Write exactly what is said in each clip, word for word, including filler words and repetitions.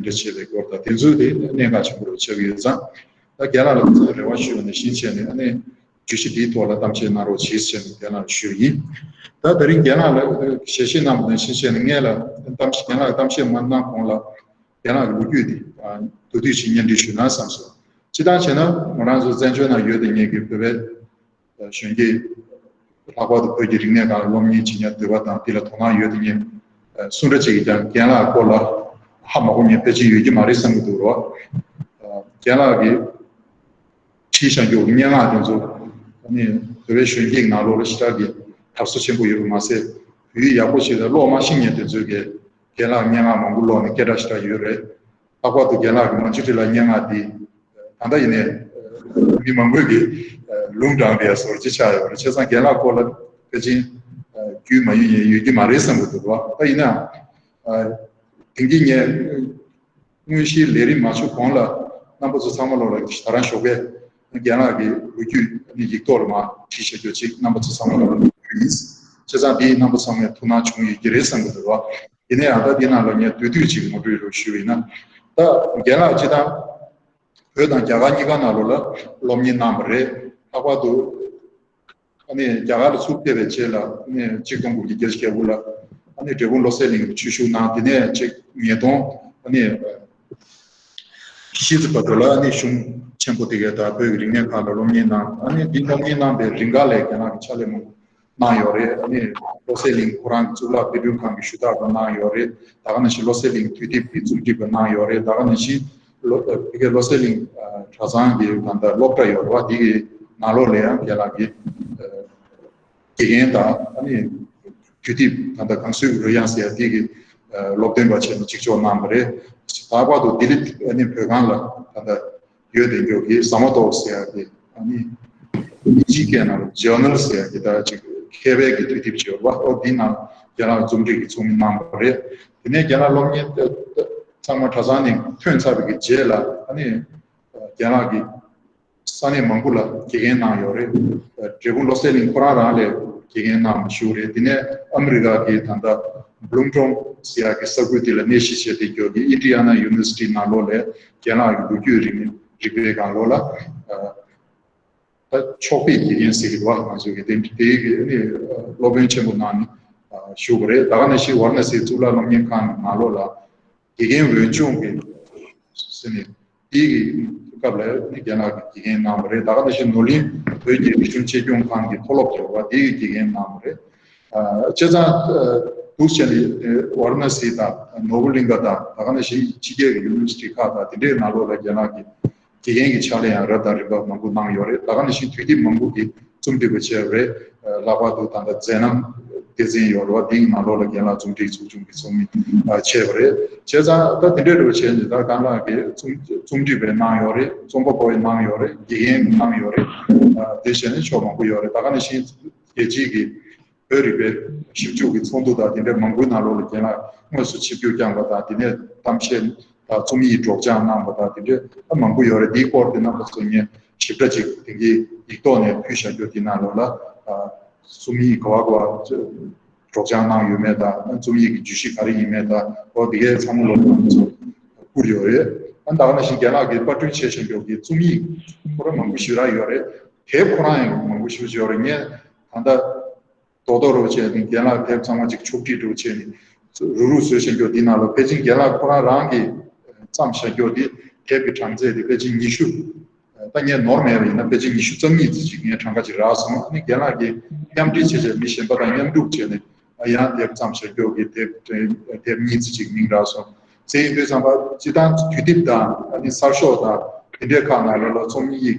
འདྲ་བྱེད་པའི་སྐོར་དང་དེ་ཚོའི་དེ་གནད་འགག་ཆེན་པོ་རུ་ཆགས་ཀྱི་ཡོད་ཙང་། ད་རྒན་ལགས་ལ་ཁ་སང་རེ་བ་ཞུས་པ་ནང་བཞིན་བྱས་ནས་ཨ་ནི་བརྗོད་གཞི་འདིའི་ཐོག་ལ་གཏམ་བཤད་གནང་རོགས་གྱིས་ཟེར་ནས་རྒན་ལགས་ལ་ཞུས་ཡིན། ད་དེ་རིང་རྒན་ལགས་ལ་ཞལ་བཞེས་གནང་བ་ནང་བཞིན་བྱས་ནས་སྔོན་ལ་གཏམ་བཤད་རྒན་ལགས་གཏམ་བཤད་མ་གནང་གོང་ལ་རྒན་ལགས་ཀྱི་ལོ་རྒྱུས་འདི་མདོར་བསྡུས་ཤིག་སྙན་སྒྲོན་ཞུས་ན་བསམ་སོང་། སྤྱིར་བཏང་བྱས་ན་ང་རང་ཚོ་བཙན་བྱོལ་ནང་ཡོད་དེ་ངེད་ཀྱི་བོད་པའི་གཞོན་སྐྱེས། ལྷག་པར་དུ་བོད་ཀྱི་རིག་གནས་སྒང་ལ་སློབ་གཉེར་བྱེད་མཁན་འདོད་པ་དང་དེ་ལ་དོ་སྣང་ཡོད་དེ་ངེད་སུ་འདྲ་ཅིག་ཀྱང་རྒན་ལགས་སྐོར་ལ་ཧ་མ་གོ་མཁན་ཕལ་ཆེར་ཡོད་ཀྱི་མ་རེད་བསམ་གྱི་འདུག་རོ། རྒན་ལགས་ཀྱིས་བྲིས་བཞག་རྒྱུ་སྙན་ངག་དེ་ཚོ་ནི་བོད་པའི་གཞོན་སྐྱེས་ནང་ལོགས་ལ་ཞེ་དྲག་གི་དར་སོ་ཆེན་པོ་ཡོད་པ་མ་ཟད། བོད་ཡིག་ཡག་པོ་ཞིག་དང་ཀློག་མ་ཤེས་མཁན་དེ་ཚོས་ཀྱི་རྒན་ལགས་སྙན་ངག་མང་པོ་ཀློག་ནས་སྐད་གྲགས་ཞེ་དྲག་ཡོད་རེད། ལྷག་པར་དུ་རྒན་ལགས་ཀྱི་མ་ཇུ་ཊི་ལ་སྙན་ངག་འདི་ད་ལྟ་ཡིན་ནའི་མི་མང་པོས་ཀྱི་ལུང་དྲངས་པའི་བཟོ་ཅིག་ཆགས་ཡོད་རེད། བྱས་ཙང་རྒན་ལགས་སྐོར་ལ་ཕལ་ཆེར་རྒྱུས་མ་ཡོད་ཡོད་ཀྱི་མ་རེད་བསམ་གྱི་འདུག་བ། ད་ཡིན་ནའང་དེང་གི་ངས་དངོས་གཞིའི་ལས་རིམ་མ་ཞུགས་གོང་ལ་རྣམ་པ་ཚོ་ཚང་མ་ལོག་ལ་ད་རང་ཞོགས་པས་རྒན་ལགས་ཀྱི་ལོ་རྒྱུས་ཡིག་ཐོག་ལ་མར་བྲིས་བཞག་རྒྱུ་ཅིག་རྣམ་པ་ཚོ་ཚང་མ་ལོག་ལ་ཕུལ་ཡིན། བྱས་ཙང་འདིས་རྣམ་པ་ཚང་མས་ཐུགས་སྣང་བྱུང་ཡོད་ཀྱི་རེད་བསམ་གྱི་འདུག་བ། དེ་ནས་ཡང་ད་འདི་ནང་ལ་ངས་མདོར་བསྡུས་ཅིག་ངོ་སྤྲོད་རོགས་ཞུས་པ་ཡིན་ན། ད་རྒན་ལགས་སྤྱིར་བཏང་བོད་དང་རྒྱ་གར་གཉིས་ཀ་ནང་ལོགས་ལ་སློབ་གཉེར་གནང་བ་རེད། ལྷག་པར་དུ་ཨ་ནི་རྒྱ་གར་ལ་ཚུར་ཕེབས་པའི་རྗེས་ལ་ཨ་ནི་ཆིག་སྟོང་དགུ་བརྒྱ་བརྒྱད་ཅུ་གྱ་དགུ་ལ་ཨ་ནི་འབྲས་སྤུངས་བློ་གསལ་གླིང་གི་ཆོས་ཞུགས་གནང་། དེ་ནས་ཆིག་ཉིས་སྟོང་ཨ་ནི་བཞི་ཙམ་བར་དུ་ལ་ཨ་ནི་གཞུང་ཆེན་པོ་དེ་གའི་དང་བོད་ཀྱི་རིག་གནས་ཁག་ལ་སློབ་གཉེར་གནང་། ཨ་ནི་འདི་སློབ་གཉེར་གནང་པའི་རིང་ག་ལས་རྒན་ལགས་ཀྱི་ཕྱག་ལས་མང་གནང་ཡོད་རེད། ཨ་ནི་བློ་གསལ་གླིང་ཁོ་རང་གི་གཙུག་ལག་དཔེ་སྐྲུན་ཁང་གི་ཞུ་དག་པ་གནང་ཡོད་རེད། ད་ག་ནང་བཞིན་བློ་གསལ་གླིང་དུས་དེབ་ཀྱི་རྩོམ་སྒྲིག་པ་གནང་ཡོད་རེད། ད་ག་ནང་བཞིན་བློ་ཨ་དེ་གའི་བློ་གསལ་གླིང་ཨ་གྲྭ་ཚང་གི་ད་ལྟ་སློབ་གྲྭ་ཡོད་རེད་བ། དེ་གི་ནང་ལོགས་ལ་ཡང་རྒན་ལགས་ཀྱི་ཨ་དགེ་རྒན་དང་ཨ་ནི་དུས་དེབ་ད་ལྟ་གངས་སུལ་གྱི་རོལ་དབྱངས་ཟེར་ཡ་དེ་གི་ཨ་སློབ་སྟོན་པ་བྱས་ནས་གཅིག་ལྕོགས་གནང་བ་རེད། ལྷག་པར་དུ་ལྡི་ལི་ཨ་ནི་བོད་ཁང་ལ་ད་ལྟ་ཡོད་དེ་མགྱོགས་ཀྱི་ཟ་མ་ཏོག་ཟེར་ཡ་དེ་ཨ་ནི་དབྱིན་ཇིའི་སྐད་ནང་ལ་ཇར་ནལ་ཟེར་ཡ་གི་ད་ཅིག་མཁས་པའི་གི་དུས་དེབ་ཅིག་ཡོད་པ། ཨོ་འདི་ནང་རྒན་ལགས་རྩོམ་སྒྲིག་གི་ཚོགས་མི་གནང་བ་རེད། དེ་ནས་རྒན་ལགས་སློབ་གཉེར་ཚང་མ་གྲྭ་ཚང་ནས་ཐོན་ཚར་བའི་གི་རྗེས་ལ་ཨ་ནི་རྒན་ལགས་ཀྱིས་ས་གནས་མང་པོ་ལ་དགེ་རྒན་གནང་ཡོད་རེད། འབྲས་སྤུངས་བློ་གསལ་གླིང་ཁོ་རང་རང་ལས་དགེ་རྒན་གནང་བ་ཞུ་རེད། དེ་ནས་ཨ་མི་རི་ཀ་གི་ད་ལྟ་བྷུ་ལུམ་ཀྲོང་ཟེར་ཡ་གི་ས་ཁུལ་དེ་ལ་གནས་གཞི་བྱས་ཏེ་མགྱོགས་ཀྱི་ཨིན་ཌི་ཡ་ན་ཡུ་ནི་ཝར་སི་ཊི་ནང་ལོགས་ལ་རྒན་ལགས་ཀྱི་ལོ་རྒྱུས་རིག་རིག་པའི་སྒང་ལོགས་ལ་ད་ཕྱོགས་ཕེབས་དགེ་རྒན་ཟེར་གྱི་འདུག་བ། ང་ཚོ་གི་དེ་དེའི་གི་ཨ་ནི་སློབ་དཔོན་ཆེན་པོ་གནང་ནས་བཞུགས་པ་རེད། ད་ག་ནང་བཞིན་ཝཱ་ར་ཎ་སིའི་གཙུག་ལག་སློབ་གཉེར་ཁང་གི་ནང་ལོགས་ལ་དགེ་རྒན་འོས་སྦྱོང་གི་ཟེར་ནས་དེའི་གི་སྐབས་ལ་ནི་རྒན་ལགས་ཀྱིས་དགེ་རྒན་གནང་བ་རེད། ད་ག་ནང་བཞིན་ནོར་གླིང་བོད་ཀྱི་རིག་གཞུང་གཅེས་སྐྱོང་ཁང་གི་མཐོ་སློབ་ཀྱི་འོག་དེའི་གི་དགེ་རྒན་གནང་བ་རེད། ཨ་བྱས་ཙང་ཨ་འདུག་བྱས་ནས་ཝཱ་ར་ཎ་སི་དང་ནོར་བུ་གླིང་ག་དང་ད་ག་ནང་བཞིན་ཕྱི་རྒྱལ་གྱི་ཡུ་ནི་ཝར་སི་ཊི་ཁག་དང་དེ་འདྲའི་ནང་ལོགས་ལ་རྒན་ལགས་ཀྱིས་དགེ་རྒན་གྱི་ཕྱག་ལས་ཡང་རབ་དང་རིམ་པ་མང་པོ་གནང་ཡོད་རེད། ད་ག་ནང་བཞིན་དུས་དེབ་མང་པོ་གི་རྩོམ་སྒྲིག་པ་བྱས་པ་རེད། ལྷག་པར་དུ་ད་ལྟ་མཛད་རྣམ་སྡེ་ཚན་ཡོད་རེད་བ། དེའི་ནང་ལོགས་ལ་རྒན་ལགས་རྩོམ་སྒྲིག་ཚོགས་ཆུང་གི་ཚོགས་མི་བྱས་པ་རེད། བྱས་ཙང་ད་དེ་འདྲའི་རུ་བྱས་ནས་ད་རྒན་ལགས་ཀྱིས་རྩོམ་རྩོམ་སྒྲིག་པའི་གནང་ཡོད་རེད། རྩོམ་པ་པོ་ཡི་གནང་ཡོད་རེད། དགེ་རྒན་གནང་ཡོད་རེད། དེ་བྱས་ནས་ཕྱོགས་མང་པོ་ཡོད་རེད། ད་ག་ནང་བཞིན་རྒྱལ་སྤྱིའི་གི་བོད་རིག་པའི་ཞིབ་འཇུག་གི་ཚོགས་འདུ་དང་དེ་འདྲའི་མང་པོའི་ནང་ལོགས་ལ་རྒན་ལགས་དངོས་སུ་ཆིབས་བསྒྱུར་བསྐྱངས་པ་དང་། དེ་ནས་གཏམ་བཤད་དང་རྩོམ་ཡིག་སྒྲོག་སྦྱང་གནང་པ་དང་དེ་འདྲའི་མང་པོ་ཡོད་རེད། དེའི་སྐོར་དེ་རྣམ་པ་ཚོ་ངས་ཞིབ་ཕྲ་ཅིག་དེང་གི་ཡིག་ཐོག་ནས་ཕུལ་བཞག་རྒྱུ་དེ་ནང་ལོགས་ལ་རྩོམ་ཡིག་ག་བ་ག་བ་སྒྲོག་སྦྱང་གནང་ཡོད་མེད་དང་རྩོམ་ཡིག་གི་བརྗོད་གཞི་ག་རེ་ཡིན་མེད་དང་འོ་དེ་གའི་ཚང་མ་ལོགས་ལ་ཚོ་བསྐུར་ཡོད་རེད། ཨ་ད་ག་ནང་བཞིན་རྒན་ལགས་ཀྱིས་པར་སྐྲུན་བྱས་བཞག་རྒྱུ་གི་རྩོམ་ཡིག་ཁོ་རང་མང་པོ་ཞེ་དྲག་ཡོད་རེད། དེབ་ཁོ་རང་ཡང་མང་པོ་ཞེ་པོ་ཅིག་ཡོད་རེད། ངས་ད་ལྟ་རྡོག་རྡོག་རུ་བྱས་ནས་རྒན་ལགས་དེབ་ཚང་མ་ཅིག་ཕྱོགས་སྒྲིག་རུ་བྱས་ནས་རུག་རུག་བཟོས་བཞིན་འགྱོ། འདི་ནང་ལ་ཕལ་ཆེར་རྒན་ལགས་ཁོ་རང་རང་གིས་བརྩམས་བཞག་རྒྱུ་འདི་དེབ་ཀྱི་གྲངས་ཚད་དེ་ཕལ་ཆེར་ཉི་ཤུ། ད་ངས་ནོར་མེད་པ་ཡིན་ན་ཕལ་ཆེར་ཉི་ཤུ་རྩ་གཉིས་ཙམ་ཅིག་ངས་གྲངས་ཀ་ཅིག་རག་སོང་། ཨ་ནི་རྒན་ལགས་ཀྱིས་མཉམ་འབྲེལ་བྱས་བྱས་མི་གཞན་པ་དང་མཉམ་སྒྲུབ་བྱས་ནས་ཡང་དེབ་བརྩམས་བཞག་རྒྱུ་གི་དེབ་དེབ་གཉིས་ཙམ་ཅིག་མིང་རག་སོང་། དེ་ཡིན་དུས་ཙམ་པ་སྤྱིར་བཏང་དུས་དེབ་དང་ཨ་ནི་གསར་ཤོག་དང་དེ་འདྲའི་ཁག་ནང་ལ་ལ་རྩོམ་ཡིག་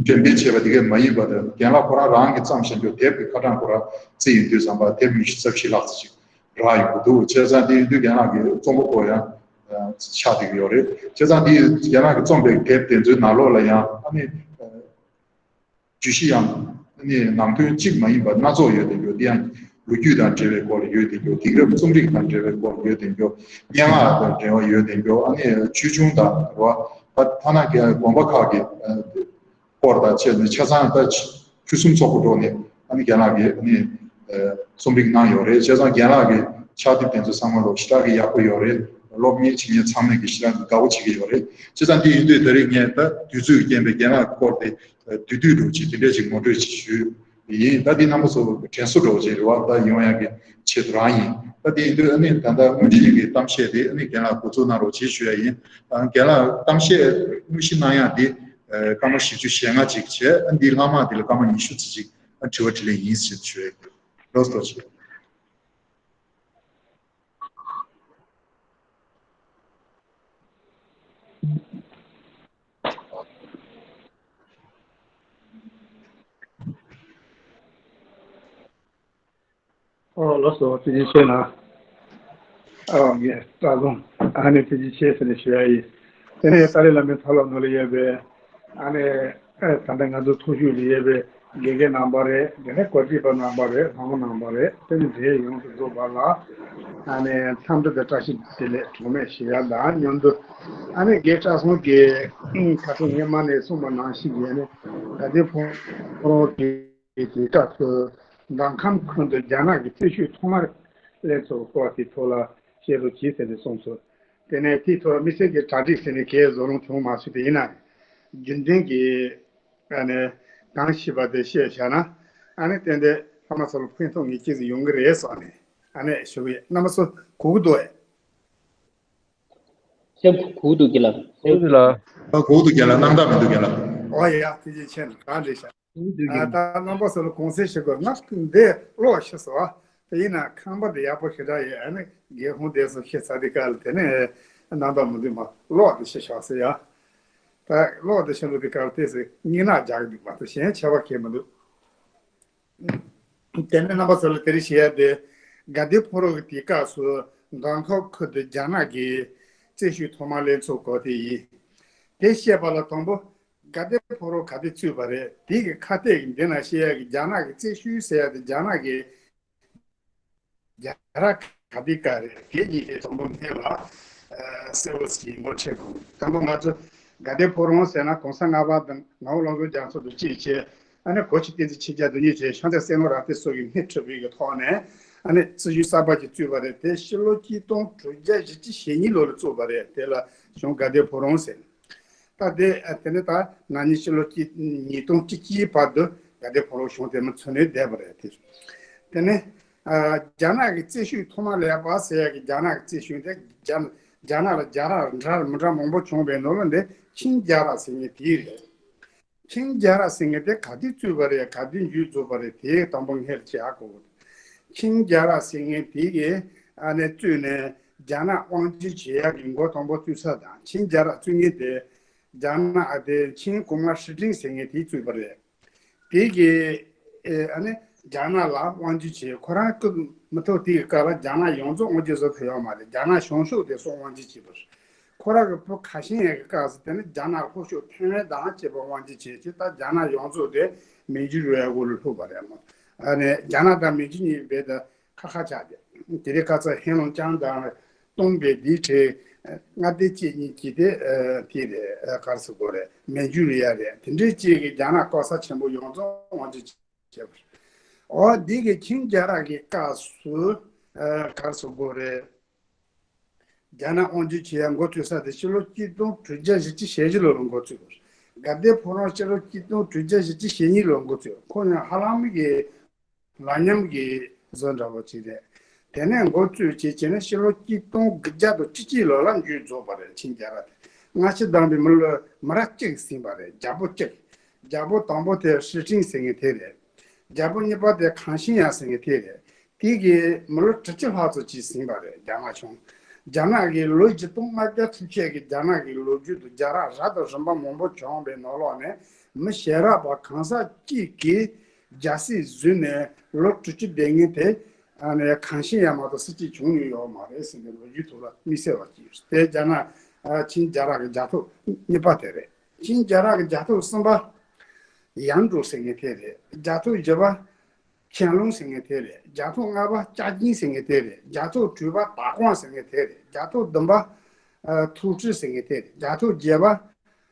འགྲེམས་སྤེལ་བྱས་པ་དེ་གས་མ་ཡིན་པ་དང་རྒན་ལགས་ཁོ་རང་རང་གིས་བརྩམས་བཞག་རྒྱུ་དེབ་ཀྱི་ཁ་གྲངས་ཁོ་རང་རྩིས་ཡིན་དུས་ཙམ་པ་དེབ་ཉི་ཤུ་རྩ་བཞི་ལྷག་ཙམ་ཅིག་རག་ཡོང་གི་འདུག་བྱས་ཙང་དེ་ཡིན་དུས་རྒན་ལགས་ཀྱི་རྩོམ་པ་པོ་ཡང་ཆགས་བསྡད་ཀྱི་ཡོད་རེད། བྱས་ཙང་དེ་རྒན་ལགས་ཀྱིས་རྩོམ་པའི་དེབ་དེ་ཚོའི་ནང་ལོགས་ལ་ཡང་ཨ་ནི་བརྗོད་གཞི་ཡང་ཨ་ནི་ནང་དོན་གཅིག་མ་ཡིན་པ་སྣ་ཚོགས་ཡོད་དེ་འགྱོ། དེ་ཡང་ལོ་རྒྱུས་དང་འབྲེལ་བའི་སྐོར་ལ་ཡོད་དེ་འགྱོ། དེང་རབས་རྩོམ་རིག་དང་འབྲེལ་བའི་སྐོར་ལ་ཡོད་དེ་འགྱོ། སྙན་ངག་དང་འབྲེལ་བ་ཡོད་དེ་འགྱོ། ཨ་ནི་ཆོས་འབྱུང་དང་རེད་བ། ཐ་ན་དགོན་པ་ཁག་གི་སྐོར་དང་བཅས་ནས་ཆ་ཚང་ད་ཆུ་གསུམ་ཚོགས་པ་འགྲོ་ནས་ཨ་ནི་རྒན་ལགས་ཀྱིས་ཨ་ནི་རྩོམ་སྒྲིག་གནང་ཡོད་རེད། བྱས་ཙང་རྒན་ལགས་ཀྱི་ཕྱག་དེབ་དེ་ཚོ་ཚང་མ་ལོ་ཞེ་དྲག་གི་ཡག་པོ་ཡོད་རེད། སློབ་གཉེར་བྱེད་མཁན་ཚང་མས་ཀྱི་ཞེ་དྲག་དགའ་བོ་བྱེད་ཀྱི་ཡོད་རེད། བྱས་ཙང་འདི་ཡིན་དུས་ད་རེས་ངས་ད་དུས་ཚོད་ཀྱི་རྐྱེན་པས་རྒན་ལགས་སྐོར་དེ་བསྡུས་བསྡུས་འདྲ་བོ་ཅིག་དེ་འདྲས་ཅིག་ངོ་སྤྲོད་ཅིག་ཞུས་ཡིན། ད་འདི་རྣམ་པ་ཚོ་དྲན་གསོ་འདྲ་བོ་ཅིག་རེད་བ། ད་ཡོང་ཡག་གི་ཆེད་དུ་རང་ཡིན། ད་དེ་ཡིན་དུས་ཨ་ནི་ད་ལྟ་དངོས་གཞི་གི་གཏམ་བཤད་དེ་ཨ་ནི་རྒན་ལགས་འགོ་འཛུགས་གནང་རོགས་ཅེས་ཞུ་ཡ་ཡིན། ཨ་རྒན་ལགས་གཏམ་བཤད་དངོས་གཞི་གནང་ཡག་འདི་ཨ་སྐར་མ་བཞི་བཅུ་ཞེ་ལྔ་ཅིག་བྱས། ཨ་འདི་ལྷག་མ་དེ་ལ་སྐར་མ་ཉི་ཤུ་ཙམ་ཅིག་ཨ་དྲི་བ་དྲིས་ལན་ཡིན་ཟེར་ཞུ་ཡ་ཡིན། ལགས་སོ་ཞུ། ཨོ་ལགས་སོ། ཐུགས་རྗེ་ཆེ་གནང་། ཨོ་ངས་སྐྲག་སོང་། ཨ་ནི་ཐུགས་རྗེ་ཆེ་ཟེར་ནས་ཞུ་ཡ་ཡིན། དེ་ནས་ཏཱ་ལའི་བླ་མའི་ཚབ་ལ་ནོར་ལ་ཡོད་པའི་ཨ་ནི་ཨེ་ད་ལྟ་ང་ཚོ་ཚོགས་ཞུགས་ལ་ཡོད་པའི་དགེ་རྒན་རྣམ་པ་རེད། དེ་ནས་འགོ་ཁྲིད་པ་རྣམ་པ་རེད། ལྷན་རྒྱས་རྣམ་པ་རེད། དེ་ནས་འབྲེལ་ཡོངས་སུ་རྫོགས་པ་ལ་ཨ་ནི་འཚམས་འདྲི་དང་བཀྲ་ཤིས་བདེ་ལེགས་གྲངས་མེད་ཞུ་ཡ་དང་མཉམ་དུ། ཨ་ནི་རྒན་སྐྲག་སོང་གི་ཁ་སང་ངས་མ་ནས་གསུངས་པ་ནང་བཞིན་གྱི་ཨ་ནི་དགའ་ལྡན་ཕོ་བྲང་གི་དེ་སྐབས་སུ་མདོ་ཁམས་ཁུལ་དུ་རྒྱ་ནག་གི་རྩིས་ཞིབ་ཐོག་མར་སླེབས་ཚུལ་སྐོར་དེའི་ཐོག་ལ་བཤད་རོགས་གྱིས་ཟེར་ནས་གསུངས་སོང་། དེ་ནས་དེའི་ཐོག་དམིགས་བསལ་གྱི་གྲ་སྒྲིག་ཟེར་ནས་གས་བཟོ་ལོང་བྱུང་མ་སོང་། དེ་ཡིན་ན་རྒྱུན་ལྡན་གྱི་ཨ་ནི་གང་ཤེས་པ་དེ་བཤད་བཞག་ན་ཨ་ནི་ཏན་ཏན་ཕ་མ་ཚོ་ལ་ཕན་ཐོགས་ངེས་ཅན་ཞིག་ཡོང་གི་རེད་བསམ་ནས་ཨ་ནི་ཞུ་གི་ཡོད། རྣམ་པ་ཚོ་གོ་གི་འདུག་ཨེ། སེམས་ཁུག་འདུག་གི་ལ། ཨ་གོ་འདུག་རྒན་ལགས། སྣང་དག་མི་འདུག་རྒན་ལགས། ཨོ་ཡ་ཐུགས་རྗེ་ཆེ་གནང་། གང་རེད་ཤག། ཨ་ད་རྣམ་པ་ཚོ་ལ་དགོངས་སེལ་ཞུ་དགོས། ང་འདི་ཀློག་ཤེས་སོང་། དེ་ཡིན་ན་ཁང་པ་འདི་ཡག་པོ་ཞེ་དྲག་ཡོད། ཨ་ནི་སྒེའུ་ཁུང་དེ་ཚོ་ཤེས་ཚར་དུས་སྐབས་ལ་དེ་ནས་སྣང་དག་མི་འདུག་མ་ཀློག་འདི་ཤེས་ཤོག་ཟེར་ཡ། ད་ཀློག་འདི་ཤེས་འདུག་དུས་སྐབས་ལ་དེ་ཚོ་སྙིང་ནག་རྒྱག་གི་འདུག་མ་གཏོགས་གཞན་ཆེ་བ་གང་ཡང་མི་འདུག། དེ་ནས་རྣམ་པ་ཚོ་ལ་དེ་རིང་ཞུ་ཡ་དེ། དགའ་ལྡན་ཕོ་བྲང་གི་དུས་སྐབས་སུ་མདོ་ཁམས་ཁུལ་དུ་རྒྱ་ནག་གི་རྩིས་ཞིབ་ཐོག་མར་སླེབས་ཚུལ་སྐོར་དེ་ཡིན། དེ་བཤད་པ་ལ་དང་པོ་དགའ་ལྡན་ཕོ་བྲང་ག་དུས་བཙུགས་པ་རེད། དེ་གི་ཁ་གཏད་ཀྱི་འདི་ན་བཤད་ཡ་གི་རྒྱ་ནག་གི་རྩིས་ཞིབ་ཟེར་ཡ་དེ་རྒྱ་ནག་གི་རྒྱ་ར་ག་དུས་སྐབས་རེད། དེ་གཉིས་ཀྱི་དང་པོ་འདི་ལ་གསལ་བོ་ཞིག་ངོ་འཕྲད་དགོས། དང་པོ་ང་ཚོ་དགའ་ལྡན་ཕོ་བྲང་ཟེར་ན་གོང་ས་ལྔ་པ་དང་ངག་དབང་བློ་བཟང་རྒྱ་མཚོ་དང་གཅིག་བྱས། ཨ་ནི་གོ་ཆེ་བསྟན་འཛིན་ཆོས་རྒྱལ་དོན་གཉེར་བཅས་ཤཱཀྱ་བསོད་ནམས་རབ་བརྟན་སོགས་ཀྱི་སྣེ་ཁྲིད་པའི་གི་ཐོག་ནས་ཨ་ནི་རྩིས་ཞིབ་གསར་པ་ཅིག་བཙུགས་པ་རེད། དེ་ཕྱི་ལོ་གཅིག་སྟོང་དྲུག་བརྒྱ་བཞི་བཅུ་ཞེ་གཉིས་ལོ་ལ་བཙུགས་པ་རེད། དེ་ལ་གཞུང་དགའ་ལྡན་ཕོ་བྲང་ཟེར། ད་དེ་དེ་ནི་ད་ན་ནིང་ཕྱི་ལོ་གཅིག་ཉིས་སྟོང་བཅུ་གཅིག་བར་དུ་དགའ་ལྡན་ཕོ་བྲང་གཞུང་དེ་མི་འཚོ་གནས་བསྡད་པ་རེད་དེ། དེ་ནི་ཨ་རྒྱ་ནག་གི་རྩིས་ཞིབ་ཐོག་མ་ལས་པ་ཟེར་ཡ་གི་རྒྱ་ནག་གི་རྩིས་ཞིབ་དེ་རྒྱ་རྒྱ་ནག་ལ་རྒྱ་ར་འདྲ་མི་འདྲ་མང་པོ་བྱུང་བའི་ནང་ལ་འདི་ཆིང་རྒྱ་ར་ཟེར་མཁན་དེ་རེད། ཆིང་རྒྱ་ར་ཟེར་མཁན་དེ་ག་དུས་བཙུགས་པ་རེད། ག་དུས་མཇུག་རྫོགས་པ་རེད། དེ་དང་པོ་སྔོན་ལ་བྱེད་ཡག་གོ། ཆིང་རྒྱ་ར་ཟེར་མཁན་དེ་གི་ཨ་ནི་བཙུགས་ནས་རྒྱ་ནག་དབང་སྒྱུར་བྱེད་ཡག་གི་འགོ་དང་པོ་བཙུགས་ས་དང་། ཆིང་རྒྱ་ར་བཙུགས་མཁན་དེ་རྒྱ་ནག་ཨ་དེ་ཆིང་གོང་མ་ཧྲི་ཀྲིང་ཟེར་མཁན་དེས་བཙུགས་པ་རེད། དེ་གི་ཨ་ནི་རྒྱ་ནག་ལ་དབང་སྒྱུར་བྱས། ཁོ་རང་སྐུ་མི་ཐོག་དེ་གི་སྐབས་ལ་རྒྱ་ནག་ཡོངས་རྫོགས་དབང་སྒྱུར་བཟོ་ཐུབ་ཡོད་མ་རེད། རྒྱ་ནག་བྱང་ཕྱོགས་དེ་ཚོ་དབང་སྒྱུར་བྱས་པ་རེད། ཁོ་རང་གི་བུ་ཁ་ཤན་ཡང་གི་སྐབས་སུ་དེ་ནི་རྒྱ་ནག་ལྷོ་ཕྱོགས་ཐེ་ཝན་དང་བཅས་པ་དབང་སྒྱུར་བྱས་ཀྱི་ད་རྒྱ་ནག་ཡོངས་རྫོགས་དེ་མན་ཇུ་རི་ཡའི་འོག་ལ་ལྷུང་བ་རེད་མོད། ཨ་ནི་རྒྱ་ནག་དང་མན་ཇུ་གཉིས་རྦད་དེ་ཁ་ཁ་ཆགས་ཏེ། དེ་རིང་ཁ་སང་ཧེ་ལུང་ཅང་དང་ཏུང་པའེ་དེའི་གྲས་མངའ་སྡེ་གཅིག་གཉིས་ཀྱི་དེ་དེ་རེད། ག་རེ་ཟེར་དགོས་རེད། མན་ཇུ་རི་ཡ་རེད། དེ་འདྲའི་གཅིག་གི་རྒྱ་ནག་ལྐོག་ཟ་ཆེན་པོ་ཡོངས་རྫོགས་དབང་སྒྱུར་བྱས་པ་རེད། འོ་འདི་གི་ཆིང་རྒྱ་ར་གི་སྐབས་སུ་ག་རེ་ཟེར་དགོས་རེད། རྒྱ་ནག་དབང་སྒྱུར་བྱེད་ཡ་འགོ་བཙུགས་ས་དེ་ཕྱི་ལོ་གཅིག་སྟོང་དྲུག་བརྒྱ་བཞི་བཅུ་ཞེ་བཞི་ལོ་ལ་འགོ་བཙུགས་པ་རེད། དགའ་ལྡན་ཕོ་བྲང་ཕྱི་ལོ་གཅིག་སྟོང་དྲུག་བརྒྱ་བཞི་བཅུ་ཞེ་གཉིས་ལོ་འགོ་བཙུགས། ཁོ་ཡང་ཧ་ལམ་གྱི་ལག་ཉམས་ཀྱི་བཟོ་འདྲ་པོ་ཅིག་རེད། དེ་ནས་འགོ་བཙུགས་བྱས་བྱས་ནས་ཕྱི་ལོ་གཅིག་སྟོང་དགུ་བརྒྱ་དང་བཅུ་གཅིག་ལོ་ལ་མཇུག་རྫོགས་པ་རེད། ཆིང་རྒྱ་ར་དེ་སྔ་ཕྱི་བསྡོམས་པའི་མི་ལོ་མི་རབས་གཅིག་ཟིན་པ་རེད། རྒྱལ་པོ་གཅིག་རྒྱལ་པོ་དང་པོ་དེ་ཧྲི་ཀྲིང་ཟེར་མཁན་དེ་རེད། རྒྱལ་པོ་གཉིས་པ་དེ་ཁང་ཤིང་ཡ་ཟེར་མཁན་དེ་རེད། དེ་གིས་མི་ལོ་དྲུག་ཅུ་ལྷག་ཙམ་ཅིག་ཟིན་པ་རེད། རྒྱ་ནག་གཞུང་། རྒྱ་ནག་གི་ལོ་བཞི་སྟོང་ལྔ་བརྒྱ་ཐམ་ཅད་ཀྱི་རྒྱ་ནག་གི་ལོ་རྒྱུས་དུ་རྒྱ་ར་རབ་དང་རིམ་པ་མང་པོ་བྱུང་བའི་ནང་ལོགས་ནས་མི་ཞལ་རས་པ་གང་ཟག་གཅིག་གིས་རྒྱལ་སྲིད་བཟུང་ནས་ལོ་དྲུག་ཅུ་བསྡད་མཁན་དེ་ཨ་ནི་ཁང་ཤིང་ཡ་མ་གཏོགས་སུ་གཅིག་བྱུང་མྱོང་ཡོད་མ་རེད་ཟེར་ནས་ལོ་རྒྱུས་ཐོག་ལ་དམིགས་བསལ་བ་ཅིག་ཡོད། དེ་རྒྱ་ནག་ཨ་ཆིང་རྒྱ་ར་གི་རྒྱལ་ཐོ་གཉིས་པ་དེ་རེད། ཆིང་རྒྱ་ར་གི་རྒྱལ་ཐོ་གསུམ་པ་ཡང་ཀྲོའུ་ཟེར་མཁན་དེ་རེད། རྒྱལ་ཐོ་བཞི་པ་ཆན་ལུང་ཟེར་མཁན་དེ་རེད། རྒྱལ་ཐོ་ལྔ་པ་ཅཱ་ཅིང་ཟེར་མཁན་དེ་རེད། རྒྱལ་ཐོ་དྲུག་པ་ད་ཀོང་ཟེར་མཁན་དེ་རེད། རྒྱལ་ཐོ་བདུན་པ་ཨ་ཐུའུ་ཀྲི་ཟེར་མཁན་དེ་རེད། རྒྱལ་ཐོ་བརྒྱད་པ་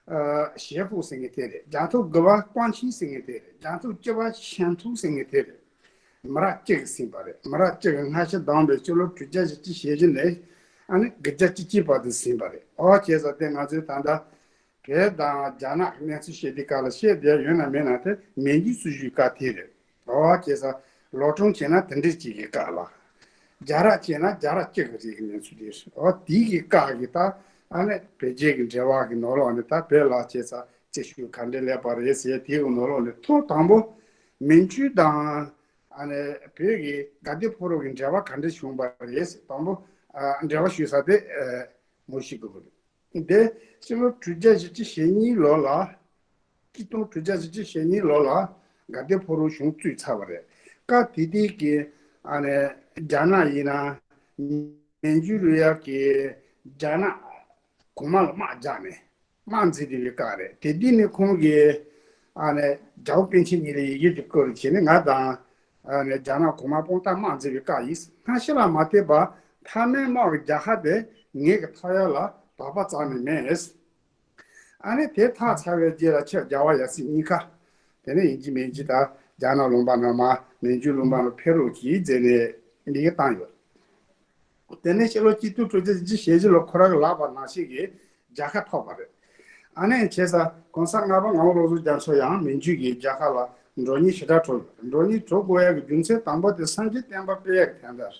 ཨ་ཞེ་ཧྥུ་ཟེར་མཁན་དེ་རེད། རྒྱལ་ཐོ་དགུ་པ་ཀོང་ཆིང་ཟེར་མཁན་དེ་རེད། རྒྱལ་ཐོ་བཅུ་པ་ཤན་ཐུའུ་ཟེར་མཁན་དེ་རེད། མི་རབས་གཅིག་ཟིན་པ་རེད། མི་རབས་གཅིག་སྔ་ཕྱི་བསྡོམས་པའི་སྤྱི་ལོ་དྲུག་བརྒྱ་བཞི་བཅུ་ཞེ་བཞི་ནས་ ཨ་ནི་དགུ་བརྒྱ་བཅུ་གཅིག་པ་དེ་ཟིན་པ་རེད། ཨོ་བྱས་ཙང་དེ་ང་ཚོའི་ད་ལྟ་བོད་དང་རྒྱ་ནག་གི་གནས་ཚུལ་བཤད་དུས་སྐབས་ལ་བཤད་བསྡད་ཡོད་ན་མེད་ན་དེ་མན་ཇུའི་སྲིད་བྱུས་སྐབས་དེ་རེད། ཨོ་བྱས་ཙང་ལོ་གྲངས་བྱས་ན་དེ་འདྲའི་གཅིག་གི་སྐབས་ལ། རྒྱལ་རབས་བྱས་ན་རྒྱལ་རབས་གཅིག་གི་རིང་གི་གནས་ཚུལ་རེད། ཨོ་དེའི་གི་སྐབས་ཀྱི་ད་ཨ་ནི་བོད་རྒྱའི་གི་འབྲེལ་བ་གི་ནང་ལོགས་ནས་ད་བོད་ལ་བྱས་ཙང་རྩིས་ཞུ་ག་འདྲ་སླེབས་པ་རེད་ཟེར། དེའི་གི་ནང་ལོགས་ནས་ཐོག་དང་པོ་མན་ཇུ་དང་ཨ་ནི་བོད་ཀྱི་དགའ་ལྡན་ཕོ་རོག་གི་འབྲེལ་བ་ག་འདྲ་བྱུང་བ་རེད་ཟེར། དང་པོ་ཨ་འབྲེལ་བ་ཞུ་ས་དེ་ཨ་ངོ་ཤེས་དགོས་ཀྱི་རེད། འདི་ཕྱི་ལོ་དྲུག་བརྒྱ་བཞི་བཅུ་ཞེ་གཉིས་ལོ་ལ། ཆིག་སྟོང་དྲུག་བརྒྱ་བཞི་བཅུ་ཞེ་གཉིས་ལོ་ལ་དགའ་ལྡན་ཕོ་རོག་གཞུང་བཙུགས་ཚར་བ་རེད། སྐབས་དེ་དུས་ཀྱི་ཨ་ནི་རྒྱ་ནག་ཡིན་ན་མན་ཇུ་རི་ཡ་གི་རྒྱ་ནག་གོང་མ་ལ་དམག་རྒྱག་ནས་དམག་འཛིང་བསྡད་པའི་སྐབས་རེད། དེ་དུས་ནས་ཁོང་གིས་ཨ་ནི་རྒྱལ་པོ་པཎ་ཆེན་གཉིས་ལ་ཡི་གེ་ཅིག་བསྐུར་བྱས་ནས་ང་དང་ཨ་ནི་རྒྱ་ནག་གོང་མ་དཔང་རྟགས་དམག་འཛིང་བའི་སྐབས་ཡིན། སྔ་ཕྱི་ལ་མ་བལྟས་པར་མཐའ་མའི་དམག་གི་རྒྱལ་ཁ་དེ་ངེད་ཀྱི་ཐག་ཡག་ལ་དོགས་པ་རྩ་ནས་མེད། ཨ་ནི་དེ་ཐག་ཚར་བའི་རྗེས་ལ་ཁྱེད་རྒྱལ་བ་ཡབ་སྲས་གཉིས་ཀ། དེ་ནས་ཡིན་གཅིག་མིན་གཅིག་ད་རྒྱ་ནག་ལུང་པ་ནས་མར་མན་ཇུ་ལུང་པ་ནས་ཕེབས་རོགས་གྱིས་ཟེར་ནས་ཡི་གེ་བཏང་ཡོད། དེ་ནས་ཕྱི་ལོ་ཆིག་སྟོང་དྲུག་བརྒྱ་བཞི་བཅུ་ཞེ་བཞི་ལོ་ཁོ་རང་གི་ལབ་པ་ནང་བཞིན་གྱི་རྒྱལ་ཁ་ཐོབ་པ་རེད། ཨ་ནི་བྱས་ཙང་གོང་ས་ལྔ་པ་ངག་དབང་བློ་བཟང་རྒྱ་མཚོ་ཡང་མན་ཇུ་གི་རྒྱལ་ཁ་ལ་མགྲོན་གཉེར་ཞེ་དྲག་གྲོལ་ཡོད། མགྲོན་གཉེར་གྲོལ་དགོས་ཡག་གི་རྒྱུ་མཚན་དང་པོ་དེ་སངས་རྒྱས་བསྟན་པ་སྤེལ་ཡག་གི་དོན་དག་རེད།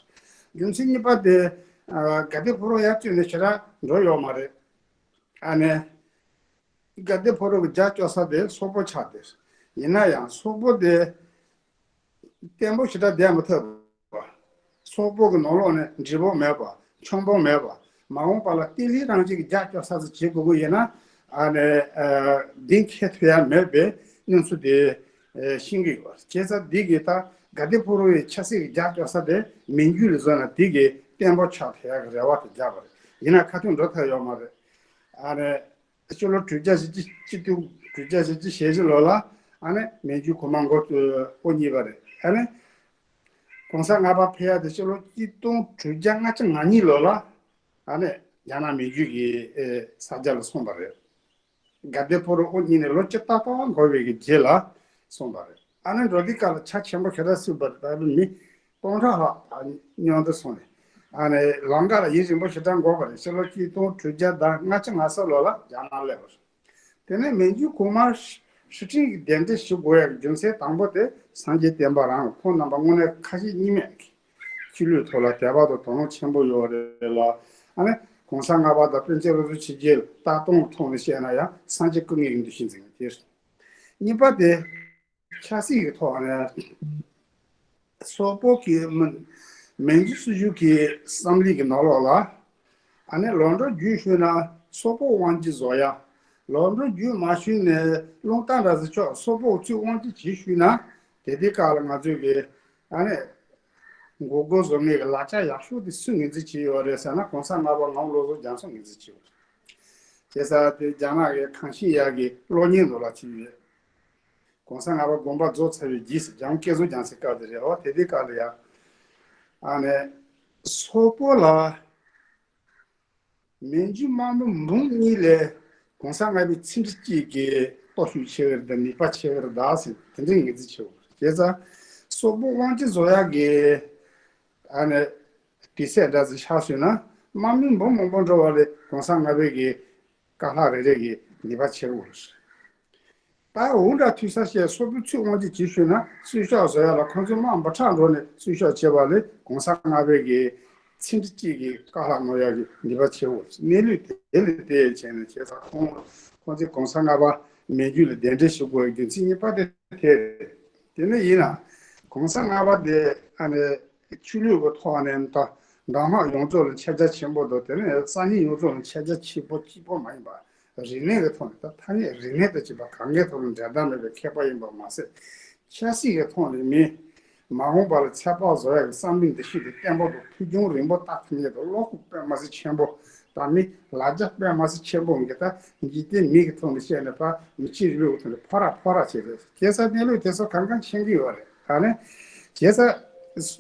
རྒྱུ་མཚན་གཉིས་པ་དེ་ཨ་དགའ་ལྡན་ཕོ་རོག་ཡར་བཙུགས་ནས་ཞེ་དྲག་འགྲོ་ཡོད་མ་རེད། ཨ་ནི། དགའ་ལྡན་ཕོ་རོག་གི་རྒྱབ་སྐྱོར་ས་དེ་སོག་པོ་ཆགས་ཏེ། ཡིན་ན་ཡང་སོག་པོ་དེ་བརྟན་པོ་ཞེ་དྲག་བསྡད་མ་ཐུབ་པ། སོག་པོ་གི་ནང་ལོགས་ནས་འབྲས་བུ་མེད་པ། ཆོམ་པོ་མེད་པ། མ་འོངས་པ་ལ་བརྟན་ལྷིང་རང་བཞིན་གྱི་རྒྱབ་སྐྱོར་ས་ཚོ་བྱེད་དགོས་ཀྱི་ཡིན་ན། ཨ་ནི་ཨ་འདི་འཁེལ་ཐུབ་ཡ་མེད་པའི་གནས་ཚུལ་དེ་ཨ་ཤེས་ཀྱི་ཡོད། བྱས་ཙང་འདི་གི་ད་དགའ་ལྡན་ཕོ་རོག་ཡི་ཆབ་སྲིད་ཀྱི་རྒྱབ་སྐྱོར་ས་དེ་མན་ཇུ་ལ་བཟོས་ན་འདི་གི་བརྟན་པོ་ཆགས་ཐུབ་ཡ་གི་རེ་བ་དེ་བརྒྱབ་པ་རེད། ཡིན་ན་ཁ་ཐུག་འགྲོ་ཐུབ་ཡོད་མ་རེད། ཨ་ནི། སྤྱི་ལོ་དྲུག་བརྒྱ་བཞི་བཅུ། སྤྱི་ལོ་དྲུག་བརྒྱ་བཞི་བཅུ་ཞེ་བཞི་ལོ་ལ་ཨ་ནི་མན་ཇུ་གོང་མ་མགོ་བོ་གཉིས་པ་རེད། ཨ་ནི་གོང་ས་ལྔ་པ་ཕེབས་ཡག་དེ་སྤྱི་ལོ་ཆིག་སྟོང་དྲུག་བརྒྱ་ལྔ་བཅུ་ང་གཉིས་ལོ་ལ་ཨ་ནི་རྒྱ་ནག་མན་ཇུ་གི་ས་ཆ་ལ་སོང་བ་རེད། དགའ་ལྡན་ཕོ་རོག་དབུ་བརྙེས་ནས་ལོ་བཅུ་ཏག་ཏག་འགོར་བའི་གི་རྗེས་ལ་སོང་བ་རེད། ཨ་ནི་འགྲོ་དུས་སྐབས་ལ་ཆ་ཆེན་པོ་ཞེ་དྲག་བསུས་པ་རེད། ད་ལོ་མི་སྟོང་ཕྲག་ལྷག་མཉམ་དུ་སོང་ནས་ཨ་ནི་ལམ་ཁ་ལ་ཡིད་རིང་པོ་ཞེ་དྲག་འགོར་བ་རེད། ཕྱི་ལོ་ཆིག་སྟོང་དྲུག་བརྒྱ་དང་ལྔ་བཅུ་ང་གསུམ་ལོ་ལ་རྒྱ་ནག་སླེབས་པ་རེད། དེ་ནས་མན་ཇུ་གོང་མར་ཕྱིར་འཐེན་གྱི་གདན་འདྲེན་ཞུ་དགོས་ཡག་གི་རྒྱུ་མཚན་དང་པོ་དེ་སངས་རྒྱས་བསྟན་པ་རང་ལ་ཁོང་རྣམ་པ་དངོས་གནས་ཁ་ཞེ་གཉིས་མེད་ཀྱི་ཆོས་ལུགས་ཐོག་ལ་དད་པ་དང་དོ་སྣང་ཆེན་པོ་ཡོད་རེད་ལ། ཨ་ནི་གོང་ས་ལྔ་པ་དང་པཎ་ཆེན་བློ་བཟང་ཆོས་རྒྱན་ལ་ལྟ་སྟངས་ཐོག་ནས་བཤད་ན་ཡང་སངས་རྒྱས་སྐུ་དངོས་ཀྱི་འདུ་ཤེས་འཛིན་མཁན་དེ་རེད། གཉིས་པ་དེ་ཆབ་སྲིད་ཀྱི་ཐོག་ནས་སོག་པོ་གི་མི་མན་ཇུ་སྲིད་གཞུང་གི་བསམ་བློའི་གི་ནང་ལོགས་ལ་ཨ་ནི་ལམ་འགྲོ་རྒྱུད་ཞུས་ན་སོག་པོ་དབང་ཆ་བཟོ་ཡ། ལམ་འགྲོ་རྒྱུད་མ་ཞུས་ནས་རླུང་རྟ་འདྲ་ཟེར་ཆོག་སོག་པོ་ཚུར་དབང་ཆ་བྱེད་ཞུས་ན་དེ་དུས་སྐབས་ལ་ང་ཚོས་གི་ཨ་ནི་མགོ་སྐོར་བཟོ་མཁན་གི་ལག་ཆ་ཡག་ཤོས་དེ་སུས་ངོས་འཛིན་བྱས་ཡོད་རེད་ཟེར་ན་གོང་ས་ལྔ་པ་ངག་དབང་བློ་བཟང་རྒྱ་མཚོས་ངོས་འཛིན་བྱས་ཡོད་རེད། བྱས་ཙང་དེ་རྒྱ་ནག་གི་ཁ་ཞེ་གཡག་གི་གློག་བརྙན་དུ་ལ་བྱས་ཡོད། གོང་ས་ལྔ་པ་དགོངས་པ་རྫོགས་ཚར་བའི་རྗེས་སུ་རྒྱལ་དབང་བསྐྱར་གསོ་རྒྱག་སའི་སྐབས་དེ་རེད། འོ་དེ་དུས་སྐབས་ལ་ཡང་ཨ་ནི་སོག་པོ་ལ་མན་ཇུ་དམག་མི་འབུམ་གཉིས་ལས་གོང་ས་ལྔ་པའི་ཚེ་འདི་གཅིག་གི་སྟོབས་ཤུགས་ཆེ་བར་གདའ། ནུས་པ་ཆེ་བར་གདའ་ཟེར་དེ་འདྲའི་ངོས་འཛིན་བྱེད་དགོས། བྱས་ཙང་སོག་པོ་དབང་ཆ་བཟོ་ཡག་གི་ཨ་ནི་དུས་ཚོད་འདྲ་ཟིག་ཆགས་སོང་ན་དམག་མི་འབུམ་མང་པོ་འགྲོ་བ་ལས་གོང་ས་ལྔ་པའི་གི་བཀའ་ལྷག་རེ་རེ་གི་ནུས་པ་ཆེ་བོ་རེད། ད་འུ་འདྲ་ཐུག་ས་བཤད་སོག་པོའི་ཚུར་དབང་ཆ་བྱེད་ཤོད་ན་བཙུན་ཤོག་བཟོ་ཡ་ལ་ཁོང་ཚོའི་དམག་འབུམ་ཕྲག་འགྲོ་ནས་བཙུན་ཤོག་བྱེད་པ་ལས་གོང་ས་ལྔ་པའི་གི་ཚེ་འདི་གཅིག་གི་བཀའ་ལྷག་གནང་ཡ་གི་ནུས་པ་ཆེ་བོ་གནས་ལུགས་དེ་ལས་དེ་བྱས་ནས་བྱས་ཙང་ཁོང་ཁོང་ཚོས་གོང་ས་ལྔ་པ་མན་ཇུ་ལ་གདན་འདྲེན་ཞུ་དགོས་ཡ་རྒྱུ་མཚན་གཉིས་པ་དེ་དེ་རེད། དེ་ནས་ཡིན་ན་གོང་ས་ལྔ་པ་དེ་ཨ་ནི་ཆོས་ལུགས་ཀྱི་ཐོག་ནས་ད་འབྲིང་དམངས་ཡོངས་རྫོགས་ལ་ཁྱབ་རྒྱ་ཆེན་པོ་དང་དེ་ནས་ས་གནས་ཡོངས་རྫོགས་ལ་ཁྱབ་རྒྱ་ཆེན་པོ་གཅིག་པོ་མ་ཡིན་པ། རིག་གནས་ཀྱི་ཐོག་ནས་ད་ཐ་སྙད་རིག་གནས་དང་བཅས་པ་གང་གའི་ཐོག་ནས་འགྲན་ཟླ་མེད་པའི་མཁས་པ་ཡིན་པ་མ་ཟད། ཆབ་སྲིད་ཀྱི་ཐོག་ནས་མི་མ་འོངས་པ་ལ་ཚོད་དཔག་བཟོ་ཡག་གི་བསམ་པའི་འདུ་ཤེས་དེ་བརྟན་པོ་དང་ཕུགས་རྒྱང་རིང་པོ་ལྟ་ཐུབ་མཁན་དང་བློ་ཁོག་དཔེ་མ་སྲིད་ཆེན་པོ་དང་མི་ལ་རྒྱ་དཔེ་མ་སྲིད་ཆེན་པོ་འགའ་ད་འཇིག་རྟེན་མི་གི་ཐོག་ནས་བཤད་ན་ད་མི་ཆོས་རིག་པའི་ཐོག་ནས་ཕོ་ར་ཕོ་ར་བྱས་རེད། དེ་ས་གནས་ལུགས་དེ་ཚོ་གང་གང་མཁྱེན་གྱི་ཡོད་རེད། ད་ནི་བྱས་ས་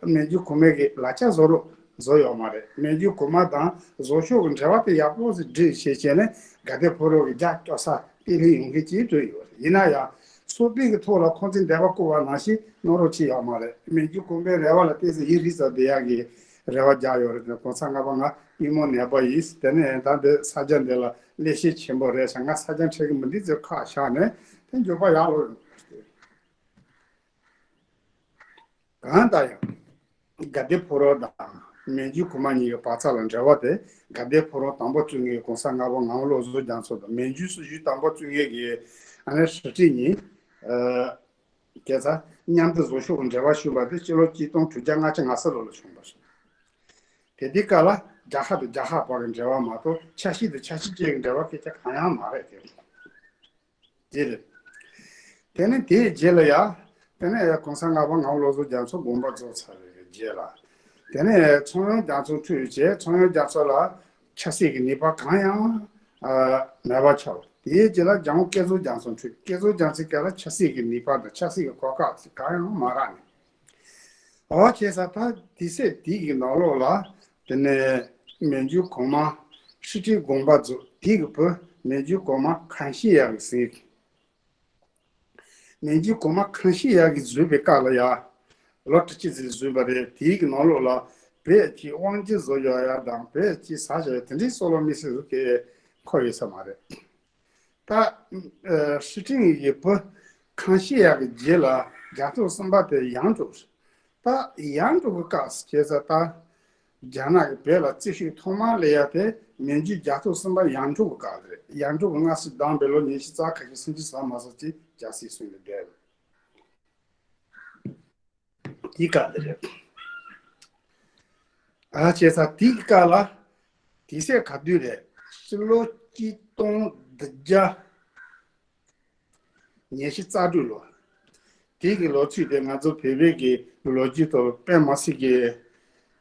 མན་ཇུ་གོང་མའི་གི་ལག་ཆ་བཟོ་རོགས། བཟོ་ཡོད་མ་རེད། མན་ཇུ་གོང་མ་དང་བཟོ་ཕྱོགས་ཀྱི་འབྲེལ་བ་དེ་ཡག་པོ་ཞིག་སྒྲིག་བྱས་བྱས་ནས་དགའ་ལྡན་ཕོ་རོག་གི་རྒྱབ་སྐྱོར་ས་བརྟན་ལྷིང་ཡོང་མཁན་ཅིག་བཟོས་ཡོད་རེད། ཡིན་ན་ཡང་ཚོགས་པའི་གི་ཐོག་ལ་ཁོང་ཚོས་འདོད་པ་བསྐུལ་བ་ནང་བཞིན་གནང་རོགས་བྱས་ཡོད་མ་རེད། མན་ཇུ་གོང་མའི་རེ་བ་ལ་བལྟས་ཚེ་ཡིད་རིག་ས་བསྡད་ཡག་གི་ རེ་བ་རྒྱག་ཡོད་རེད། དེ་གོང་ས་ལྔ་པ་ང་པུས་མོ་ནད་པ་ཡིན། དེ་ནས་ད་འདི་ས་ཆ་འདི་ལ་ལས་བྱེད་ཆེན་པོ་རེད་ཤག་ང་ས་ཆ་འཕྲད་གི་མི་འདུག་ཟེར་ཁ་བཞག་ནས་དེ་འགྱོད་པ་ཡག་ལོ། གང་ལྟར་ཡང་དགའ་ལྡན་ཕོ་བྲང་དང་མན་ཇུ་གོང་མ་གཉིས་ཀྱི་བར་མཚམས་ལ་འབྲེལ་བ་དེ། དགའ་ལྡན་ཕོ་བྲང་དང་པོ་བཙུགས་མཁན་གོང་ས་ལྔ་པ་ངག་དབང་བློ་བཟང་རྒྱ་མཚོ་དང་། མན་ཇུ་སྲིད་བྱུས་དང་པོ་བཙུགས་མཁན་གྱི་ཨ་ནེ་ཧྲི་ཀྲིན་གཉིས། ཨ། སྐྱེས་ཚར་མཉམ་དུ་བཟོ་ཕྱོགས་འབྲེལ་བ་བྱུང་བ་དེ་སྤྱི་ལོ་གཅིག་སྟོང་དྲུག་བརྒྱ་ལྔ་བཅུ་ང་གསུམ་ལོ་ལ་བྱུང་བ་རེད། དེ་དུས་སྐབས་ལ་རྒྱལ་ཁབ་དང་རྒྱལ་ཁབ་བར་གྱི་འབྲེལ་བ་མ་གཏོགས་ཆབ་སྲིད་དང་ཆབ་སྲིད་བཅས་ཀྱི་འབྲེལ་བ་སྐད་ཆ་གང་ཡང་མ་རེད་དེ། དེ་རེད། དེ་ནས་དེའི་རྗེས་ལ་ཡ། དེ་ནས་གོང་ས་ལྔ་པ་ངག་དབང་བློ་བཟང་རྒྱ་མཚོ་དགོངས་པ་རྫོགས་ཚར་བའི་རྗེས་ལ། དེ་ནས་ཚངས་དབྱངས་རྒྱ་མཚོ་འཁྲུངས་རྗེས་ཚངས་དབྱངས་རྒྱ་མཚོ་ལ་ཆབ་སྲིད་ཀྱི་ནུས་པ་གང་ཡང་ཨ་མེད་པ་ཆགས། དེའི་རྗེས་ལ་རྒྱལ་དབང་བསྐྱེད་རྫོགས་རྒྱ་མཚོ་འཁྲུངས། བསྐྱེད་རྫོགས་རྒྱ་མཚོའི་སྐབས་ལ་ཆབ་སྲིད་ཀྱི་ནུས་པ་དང་ཆབ་སྲིད་ཀྱི་གོ་སྐབས་ཚོ་གང་ཡང་མ་རག་ནས། འོ་བྱས་ཙང་ད་དུས་ཚོད་དེའི་གི་ནང་ལོགས་ལ། དེ་ནས་མན་ཇུ་གོང་མ་ཧྲི་ཀྲིན་དགོངས་པ་རྫོགས། དེའི་གི་བུ་མན་ཇུ་གོང་མ་ཁན་ཤི་ཡ་གིས་ཟིན། མན་ཇུ་གོང་མ་ཁན་ཤི་ཡ་གིས་བཟོས་པའི་སྐབས་ལ་ཡ། ལོ་དྲུག་ཅུ་ཙམ་བཟོས་པ་རེད། དེའི་གི་ནང་ལོགས་ལ་བོད་ཀྱི་དབང་སྒྱུར་བཟོ་ཡག་ཡ་དང་བོད་ཀྱི་ཟ་བཞག་ཡ་དེ་འདྲའི་སོགས་ལ་དམིགས་བསལ་བཟོ་མཁན་ཁོ་ཡོད་ས་མ་རེད། ད་ཨ་ཧྲི་ཀྲིན་གྱི་བུ་ཁན་ཤི་ཡ་གི་རྗེས་ལ་རྒྱལ་ཚབ་གསུམ་པ་དེ་ཡང་འགྲོ། ད་ཡང་འགྲོ་གི་སྐབས་སུ་བྱས་ཙང་ད་རྒྱ་ནག་གི་བོད་ལ་རྩིས་ཞིབ་ཐོག་མར་སླེབས་ཡ་དེ་མན་ཇུ་རྒྱལ་ཚབ་གསུམ་པ་ཡང་འགྲོ་གི་སྐབས་རེད། ཡང་འགྲོ་གི་སྔ་ཕྱི་བདམས་པའི་ལོ་ཉི་ཤུ་རྩ་ཁ་ཤས་སུམ་ཅུ་ཙམ་མ་སོང་ཅིག་རྒྱལ་སྲིད་གསུང་ལ་བསྡད། དེའི་སྐབས་དེ་རེད། ཨ་བྱས་ཙང་དེའི་སྐབས་ལ་དེ་སྲས་ག་དུས་རེད། ཕྱི་ལོ་གཅིག་སྟོང་བདུན་བརྒྱ་ཉི་ཤུ་རྩ་དྲུག་ལོ། དེའི་གི་ལོ་ཚིགས་དེ་ང་ཚོ་བོད་པའི་གི་ལོ་རྒྱུས་ཐོག་དཔེ་མི་སྲིད་ཀྱི་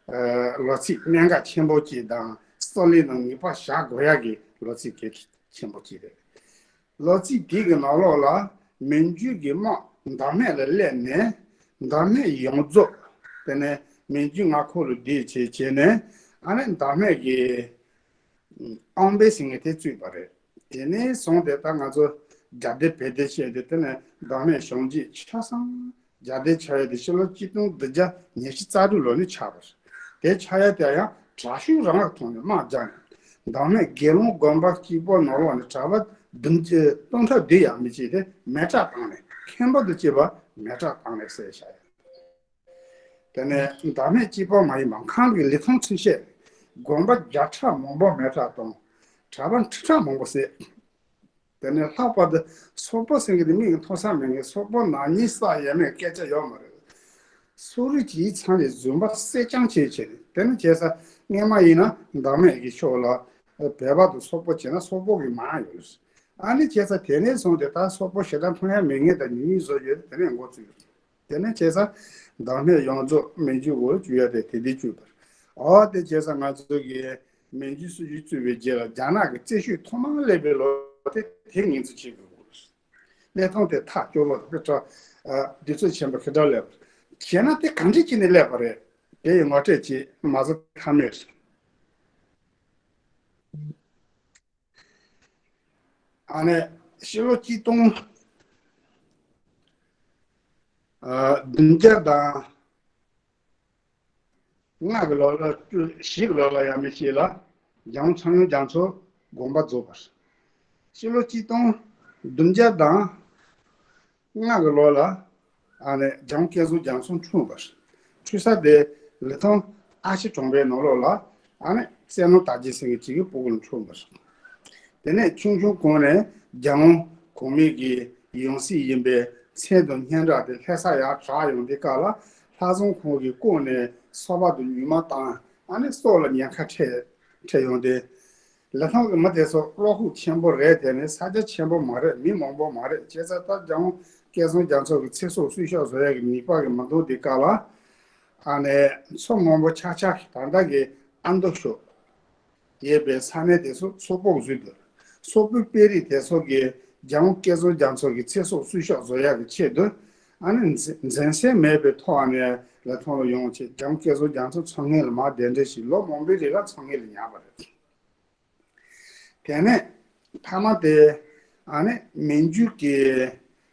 ཨ་ལོ་ཚིགས་གནད་འགག་ཆེན་པོ་གཅིག་དང་གསེར་གླིང་ནང་ངེས་པར་བཞག་དགོས་ཡ་གི་ལོ་ཚིགས་གལ་ཆེན་པོ་གཅིག་རེད། ལོ་ཚིགས་དེ་གི་ནང་ལོགས་ལ་མན་ཇུ་གི་དམག་བདག་མེད་ལ་སླེབས་ནས། བདག་མེད་ཡོངས་རྫོགས། དེ་ནས་མན་ཇུ་མངའ་ཁོངས་ལ་བསྡུས་བྱས་བྱས་ནས། ཨ་ནི་བདག་མེད་ཀྱི་ཨང་པེ་ཟེར་མཁན་དེ་བཙུགས་པ་རེད། དེ་ནས་བཟུང་སྟེ་ད་ང་ཚོ་རྒྱ་སྡེ་བོད་སྡེ་བཤད་དེ། དེ་ནས་བདག་མེད་བྱུང་རྗེས་ཆ་ཚང་རྒྱ་སྡེ་ཆགས་ཡ་དེ་ཕྱི་ལོ་གཅིག་སྟོང་བདུན་བརྒྱ་ཉི་ཤུ་རྩ་དྲུག་ལོ་ནས་ཆགས་པ་རེད། དེ་ཆགས་ཡ་དེ་ཡང་དྲག་ཤུགས་རང་ལ་ཐོག་ནས་དམག་རྒྱག་ནས། བདག་མེད་དགེ་སློང་དགོན་པ་གཅིག་པོ་ནང་ལོགས་ནས་གྲྭ་པ་བདུན་ཅུ་སྟོང་ཕྲག་བདུན་ཡང་མི་བྱེད་དེ་མེ་སྲེག་བཏང་ནས། མཁན་པོ་དང་བཅས་པ་མེ་སྲེག་བཏང་ནས་བསད་བཞག་ཡ། དེ་ནས་བདག་མེད་གཅིག་པོ་མ་ཡིན་པར་ཁམས་ཀྱི་ལི་ཐང་ཚུན་ཆད་དགོན་པ་བརྒྱ་ཕྲག་མང་པོ་མེ་སྲེག་བཏང་། གྲྭ་པ་ཁྲི་ཕྲག་མང་པོ་བསད། དེ་ནས་ལྷག་པར་དུ་སོག་པོ་ཟེར་མཁན་དེ་མིག་གིས་མཐོང་ས་མེད་མཁན། སོག་པོ་ནག་ཉེས་བསགས་ཡས་མས་སྐད་ཆ་ཡོད་མ་རེད། སོག་རིགས་ཀྱི་ཡིག་ཚང་ནས་རྫུན་པ་གསེར་རྐྱང་བྱས་བྱས། དེ་ནས་བྱས་ཙང་སྔས་མ་ཡིན་ན་བདག་མེད་ཀྱི་ཕྱོགས་ལ་བོད་པ་དང་སོག་པོ་བྱས་ན་སོག་པོ་གི་མང་ཡོད་རེད། ཨ་ནི་བྱས་ཙང་དེ་ནས་བཟུང་སྟེ་ད་སོག་པོ་ཞེ་དྲག་མཐོང་ཡ་མེད་མཁན་དང་ཉུང་ཉུང་བཟོ་ཡོད་དེ་ནས་འགོ་བཙུགས་ཡོད། དེ་ནས་བྱས་ཙང་བདག་མེད་ཡོངས་རྫོགས་མན་ཇུ་འོག་བཅུག་ཡ་དེ་དེ་དུས་བཅུག་པ་རེད། འོ་དེ་བྱས་ཙང་ང་ཚོ་གི་མན་ཇུ་སྲིད་བྱུས་བཙུགས་པའི་རྗེས་ལ་རྒྱ་ནག་གི་རྩིས་ཞིབ་ཐོག་མར་སླེབས་པའི་ལོ་དེ་དེ་ངོས་འཛིན་བྱེད་དགོས། གནས་སྟངས་དེ་ཐག་སྐྱོ་བོ་དང་དཔེ་ཁྲ་དུས་ཚོད་ཆེན་པོ་ཞེ་དྲག་སླེབས་པ་རེད། བྱས་ན་དེ་གང་འདྲ་བྱས་ནས་སླེབས་པ་རེད། དེ་ཡི་ངོ་སྤྲོད་ཅིག་མ་བཟོ་ཐབས་མེད་རེད། ཨ་ནི་ཕྱི་ལོ་གཅིག་སྟོང་ཨ་བདུན་བརྒྱ་དང་ལྔ་གི་ལོ་ལ་བཞི་གི་ལོ་ལ་ཡང་མི་ཤེས་ལ་རྒྱལ་དབང་ཚངས་དབྱངས་རྒྱ་མཚོ་དགོངས་པ་རྫོགས་པ་རེད། ཕྱི་ལོ་གཅིག་སྟོང་བདུན་བརྒྱ་དང་ལྔ་གི་ལོ་ལ་ཨ་ནི་རྒྱལ་དབང་བསྐྱེད་རྫོགས་རྒྱ་མཚོ་འཁྲུངས་པ་རེད། འཁྲུངས་ས་དེ་ལི་ཐང་ཨ་ཤི་གྲོང་པའི་ནང་ལོགས་ལ་ཨ་ནི་རྩེ་ལུང་དར་རྒྱས་ཟེར་མཁན་གཅིག་གི་སྤུ་གུ་ལ་འཁྲུངས་པ་རེད། དེ་ནས་ཆུང་ཆུང་གོང་ནས་རྒྱལ་དབང་གོང་མའི་གི་ཡང་སྲིད་ཡིན་པའི་མཚན་དང་སྙན་གྲགས་དེ་ལྷ་ས་ཡར་གྲགས་ཡོང་དུས་སྐབས་ལ་ལྷ་བཟང་ཁོང་གིས་ལྐོག་ནས་སོ་པ་དང་ཉུལ་མ་བཏང་། ཨ་ནི་སྲོག་ལ་ཉེན་ཁ་འཕྲད་འཕྲད་ཡོང་དུས། ལི་ཐང་གི་མི་དེ་ཚོ་བློ་ཁོག་ཆེན་པོ་རེད། དེ་ནི་ས་ཆ་ཆེན་པོ་མ་རེད། མི་མང་པོ་མ་རེད། བྱས་ཙང་ད་རྒྱལ་དབང་བསྐྱེད་རྫོགས་རྒྱ་མཚོ་གི་ཚེ་སྲོག་སུས་ཤོག་བཟོ་ཡ་གི་ནུས་པ་གི་མི་འདུག་དུས་སྐབས་ལ། ཨ་ནི་མཚོ་སྔོན་པོ་ཆགས་ཆགས་ད་ལྟ་གི་ཨ་མདོ་ཕྱོགས་ཡོད་པའི་ས་གནས་དེ་ཚོ་སོག་པོ་བཟོས་འདུག་སོག་པོའི་དཔོན་རིགས་དེ་ཚོ་གིས་རྒྱལ་དབང་བསྐྱེད་རྫོགས་རྒྱ་མཚོ་གི་ཚེ་སྲོག་སུས་ཤོག་བཟོ་ཡ་གི་ཆེད་དུ། ཨ་ནི་འཛེམ་འཛེམ་ཟོན་མེད་པའི་ཐོག་ནས་ལི་ཐང་ལ་ཡོང་བྱས་རྒྱལ་དབང་བསྐྱེད་རྫོགས་རྒྱ་མཚོ་མཚོ་སྔོན་ལ་མར་གདན་འདྲེན་ཞུས། ལོ་མང་པོའི་རིང་ལ་མཚོ་སྔོན་ལ་ཉར་བ་རེད། དེ་ནས་མཐའ་མ་དེ་ཨ་ནི་མན་ཇུ་གི་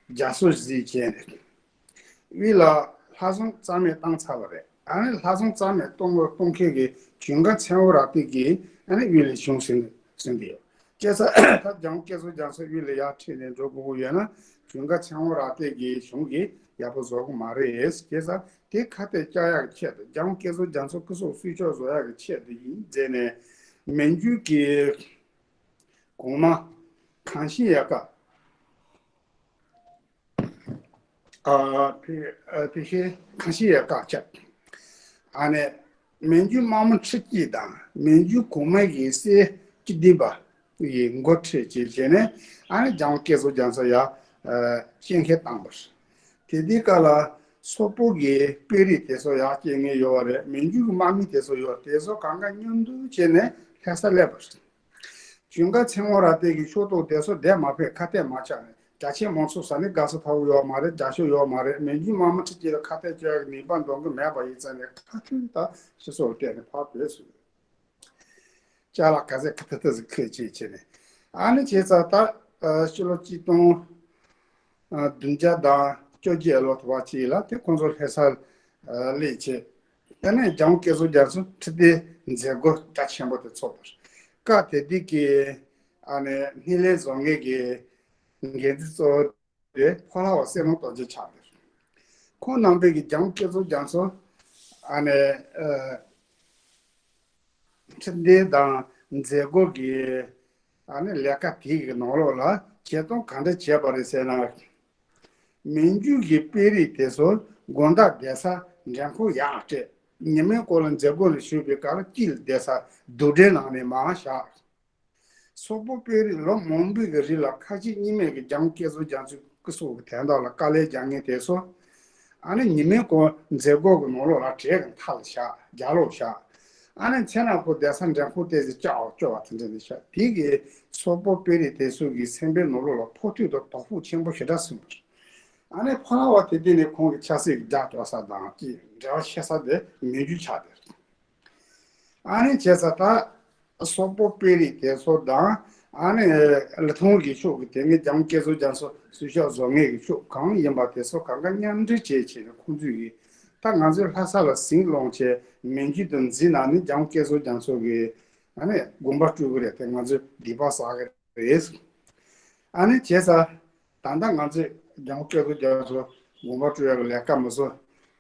རྒྱ་མཚོ་གཟིགས་བྱས་ནས་དབུས་ལ་ལྷ་བཟང་རྩ་མེད་བཏང་ཚར་བ་རེད། ཨ་ནི་ལྷ་སྲུང་རྩ་མེད་གཏོང་གཏོང་མཁན་གྱི་ཇུན་གར་མཚན་འོག་རག་སྟེ་གིས་ཨ་ནི་དབུས་ལ་བྱུང་ཟིན་ཟིན་པ་ཡོད། བྱས་ཙང་ད་འཇམ་དབྱངས་བསྐྱེད་རྫོགས་རྒྱ་མཚོ་དབུས་ལ་ཡར་ཁྲིད་ནས་འགྲོ་དགོས་ཀྱི་ཡོད་ན། ཇུན་གར་མཚན་འོག་རག་སྟེ་གིས་གཞུང་གིས་ཡག་པོ་བཟོ་གི་མ་རེད། བྱས་ཙང་དེ་ཁ་གཏད་བཅག་ཡག་གི་ཆེད་དུ། འཇམ་དབྱངས་བསྐྱེད་རྫོགས་རྒྱ་མཚོ་སྐུ་སྲོག་གསོལ་ཆོག་བཟོ་ཡག་གི་ཆེད་དུ་ཡིན་ཟེར་ནས། མན་ཇུ་གི་གོང་མ་ཁང་ཤིང་ཡ་ཀ་ཨ་ཕི་ཨ་ཕི་ཤེ་ཁང་ཤིང་ཡ་ཀ་ཆག་ཨ་ནེ་མན་ཇུ་དམག་མི་ཁྲི་གཅིག་དང་མན་ཇུ་གོང་མ་གི་སྲས་བཅུ་བདུན་པ་ཡི་འགོ་ཁྲིད་ཅིག་བྱས་ནས། ཨ་ནེ་འཇམ་དབྱངས་བསྐྱེད་རྫོགས་རྒྱ་མཚོ་ཡ་ཨ་བསྐྱེལ་མཁན་བཏང་བ་རེད། དེ་དུས་སྐབས་ལ་སོག་པོ་གི་དཔོན་རིགས་དེ་ཚོ་ཡར་བསྐྱེལ་མཁན་ཡོད་པ་རེད། མན་ཇུ་གི་དམག་མི་དེ་ཚོ་ཡོད། དེ་ཚོ་གང་ག་མཉམ་དུ་བྱས་ནས་ལྷ་ས་སླེབས་པ་རེད། ཇུན་གར་མཚན་འོག་རག་སྟེ་གིས་ཕྱོགས་གཏོགས་དེ་ཚོ་བསྡད་མ་ཕེབས། ཁ་གཏད་མ་བཅག་ནས། རྒྱ་ཆེ་མང་ཚོགས་ས་ནས་དགའ་ས་ཐོབ་ཡོད་མ་རེད། རྒྱ་ཤོག་ཡོད་མ་རེད། མན་ཇུ་དམག་མི་ཁྲི་གཅིག་ལ་ཁ་གཏད་གཅོག་ཡག་གི་ནུས་པ་འདོན་གི་མེད་པ་ཡིན་ཙང་ནས། ཁ་ཐུན་ད་སྤྱི་ཚོགས་བལྟས་ནས་ཕར་བྲོས་སོང་། ཅ་ལག་ག་ཚད་ཁ་ཐུ་ཐུ་ཟིག་ཁྱེར་བྱས་བྱས་ནས། ཨ་ནི་བྱས་ཙང་ད་ཨ་ཕྱི་ལོ་གཅིག་སྟོང་ཨ་བདུན་བརྒྱ་དང་བཅོ་བརྒྱད་ལོ་དུ་བ་ཅིག་ལ་དེ་ཁོང་ཚོ་ལྷ་སར་ཨ་སླེབས་བྱས། དེ་ནས་འཇམ་དབྱངས་བསྐྱེད་རྫོགས་རྒྱ་མཚོ་ཁྲི་སྡེའི་མཛད་སྒོ་རྒྱ་ཆེན་པོ་དེ་ཚོགས་པ་རེད། སྐབས་དེ་དུས་ཀྱི་ཨ་ནི་སྣེ་ལེན་བཟོ་མཁན་གྱི་འགན་འཛིན་གཙོ་བོ་དེ་ཕོ་ལྷ་བ་བསོད་ནམས་རྡོ་རྗེ་ཆགས་པ་རེད། ཁོང་རྣམ་པས་ཀྱི་འཇམ་དབྱངས་བསྐྱེད་རྫོགས་རྒྱ་མཚོ་ཨ་ནི་ཨ་ཁྲིམས་འགལ་དང་མཛད་སྒོ་གི་ཨ་ནི་ལས་ཀ་དེ་གི་ནང་ལོགས་ལ་བྱེད་སྟངས་ག་འདྲ་བྱས་པ་རེད་ཟེར་ན། མན་ཇུ་གི་དཔོན་རིགས་དེ་ཚོ་དགོང་དག་བསྡད་ས་འགྲན་ཁུར་ཡག་སྤྲད། ཉི་མའི་སྐོར་ལ་མཛད་སྒོ་ལ་ཞུགས་པའི་སྐབས་ལ་དཀྱིལ་ལ་བསྡད་ས་རྡོ་གྲལ་ནང་ནས་མར་བཞག་སོག་པོ་དཔོན་རིགས་ལོ་མང་པོའི་གི་རིང་ལ་ཁ་ཞེ་གཉིས་མེད་ཀྱི་འཇམ་དབྱངས་བསྐྱེད་རྫོགས་རྒྱ་མཚོའི་སྐུ་སྲོག་གི་དོན་དག་ལ་དཀའ་ལས་རྒྱག་མཁན་དེ་ཚོ། ཨ་ནི་ཉི་མའི་སྐོར་མཛད་སྒོ་གི་ནང་ལོགས་ལ་གྲལ་གི་མཐའ་ལ་བཞག་རྒྱབ་ལོགས་བཞག་ཨ་ནི་མཚན་ནག་པོ་བསྡད་ས་འགྲན་ཁུར་ཏོག་ཙམ་བཅག་བཅོ་བ་དེ་འདྲ་ནས་བཞག་དེ་གིས་སོག་པོ་དཔོན་རིགས་དེ་ཚོ་གི་སེམས་པའི་ནང་ལོགས་ལ་ཕོག་ཐུག་དང་དོགས་པ་ཆེན་པོ་ཞེ་དྲག་བྱུང་། ཨ་ནི་ཕོ་ལྷ་བ་དེ་དེ་ནས་ཁོང་གི་ཆབ་སྲིད་ཀྱི་རྒྱབ་སྐྱོར་ས་དང་ཅིག་འབྲེལ་བ་ཆད་ས་དེ་མན་ཇུ་ཆགས་བསྡད། ཨ་ནི་བྱས་ཙང་ད་སོག་པོ་དཔོན་རིགས་དེ་ཚོ་དང་། ཨ་ནི་ལི་ཐང་གི་ཕྱོགས་ཀྱི་དེ་སྔའི་འཇམ་དབྱངས་བསྐྱེད་རྫོགས་རྒྱ་མཚོ་གསོལ་ཞབས་བཟོ་མཁན་གྱི་ཕྱོགས་གང་ཡིན་པ་དེ་ཚོ་གང་ག་མཉམ་འབྲེལ་བྱས་བྱས་ནས་ཁོང་ཚོས་ཀྱིས་ད་ང་ཚོས་ལྷ་ས་ལ་ཟིང་སློང་བྱས་མན་ཇུ་དང་འཛིང་ན་ནི་འཇམ་དབྱངས་བསྐྱེད་རྫོགས་རྒྱ་མཚོ་གིས་ཨ་ནི་དགོངས་པ་སྤྲོད་ཀྱི་རེད་དེ། ང་ཚོས་སྡིག་པ་བསགས་ཀྱི་རེད། ཨ་ནི་བྱས་ཙང་། ད་ལྟ་ང་ཚོས་འཇམ་དབྱངས་བསྐྱེད་རྫོགས་རྒྱ་མཚོ་དགོངས་པ་སྤྲོད་ཡག་གི་ལས་ཀ་མི་བཟོ།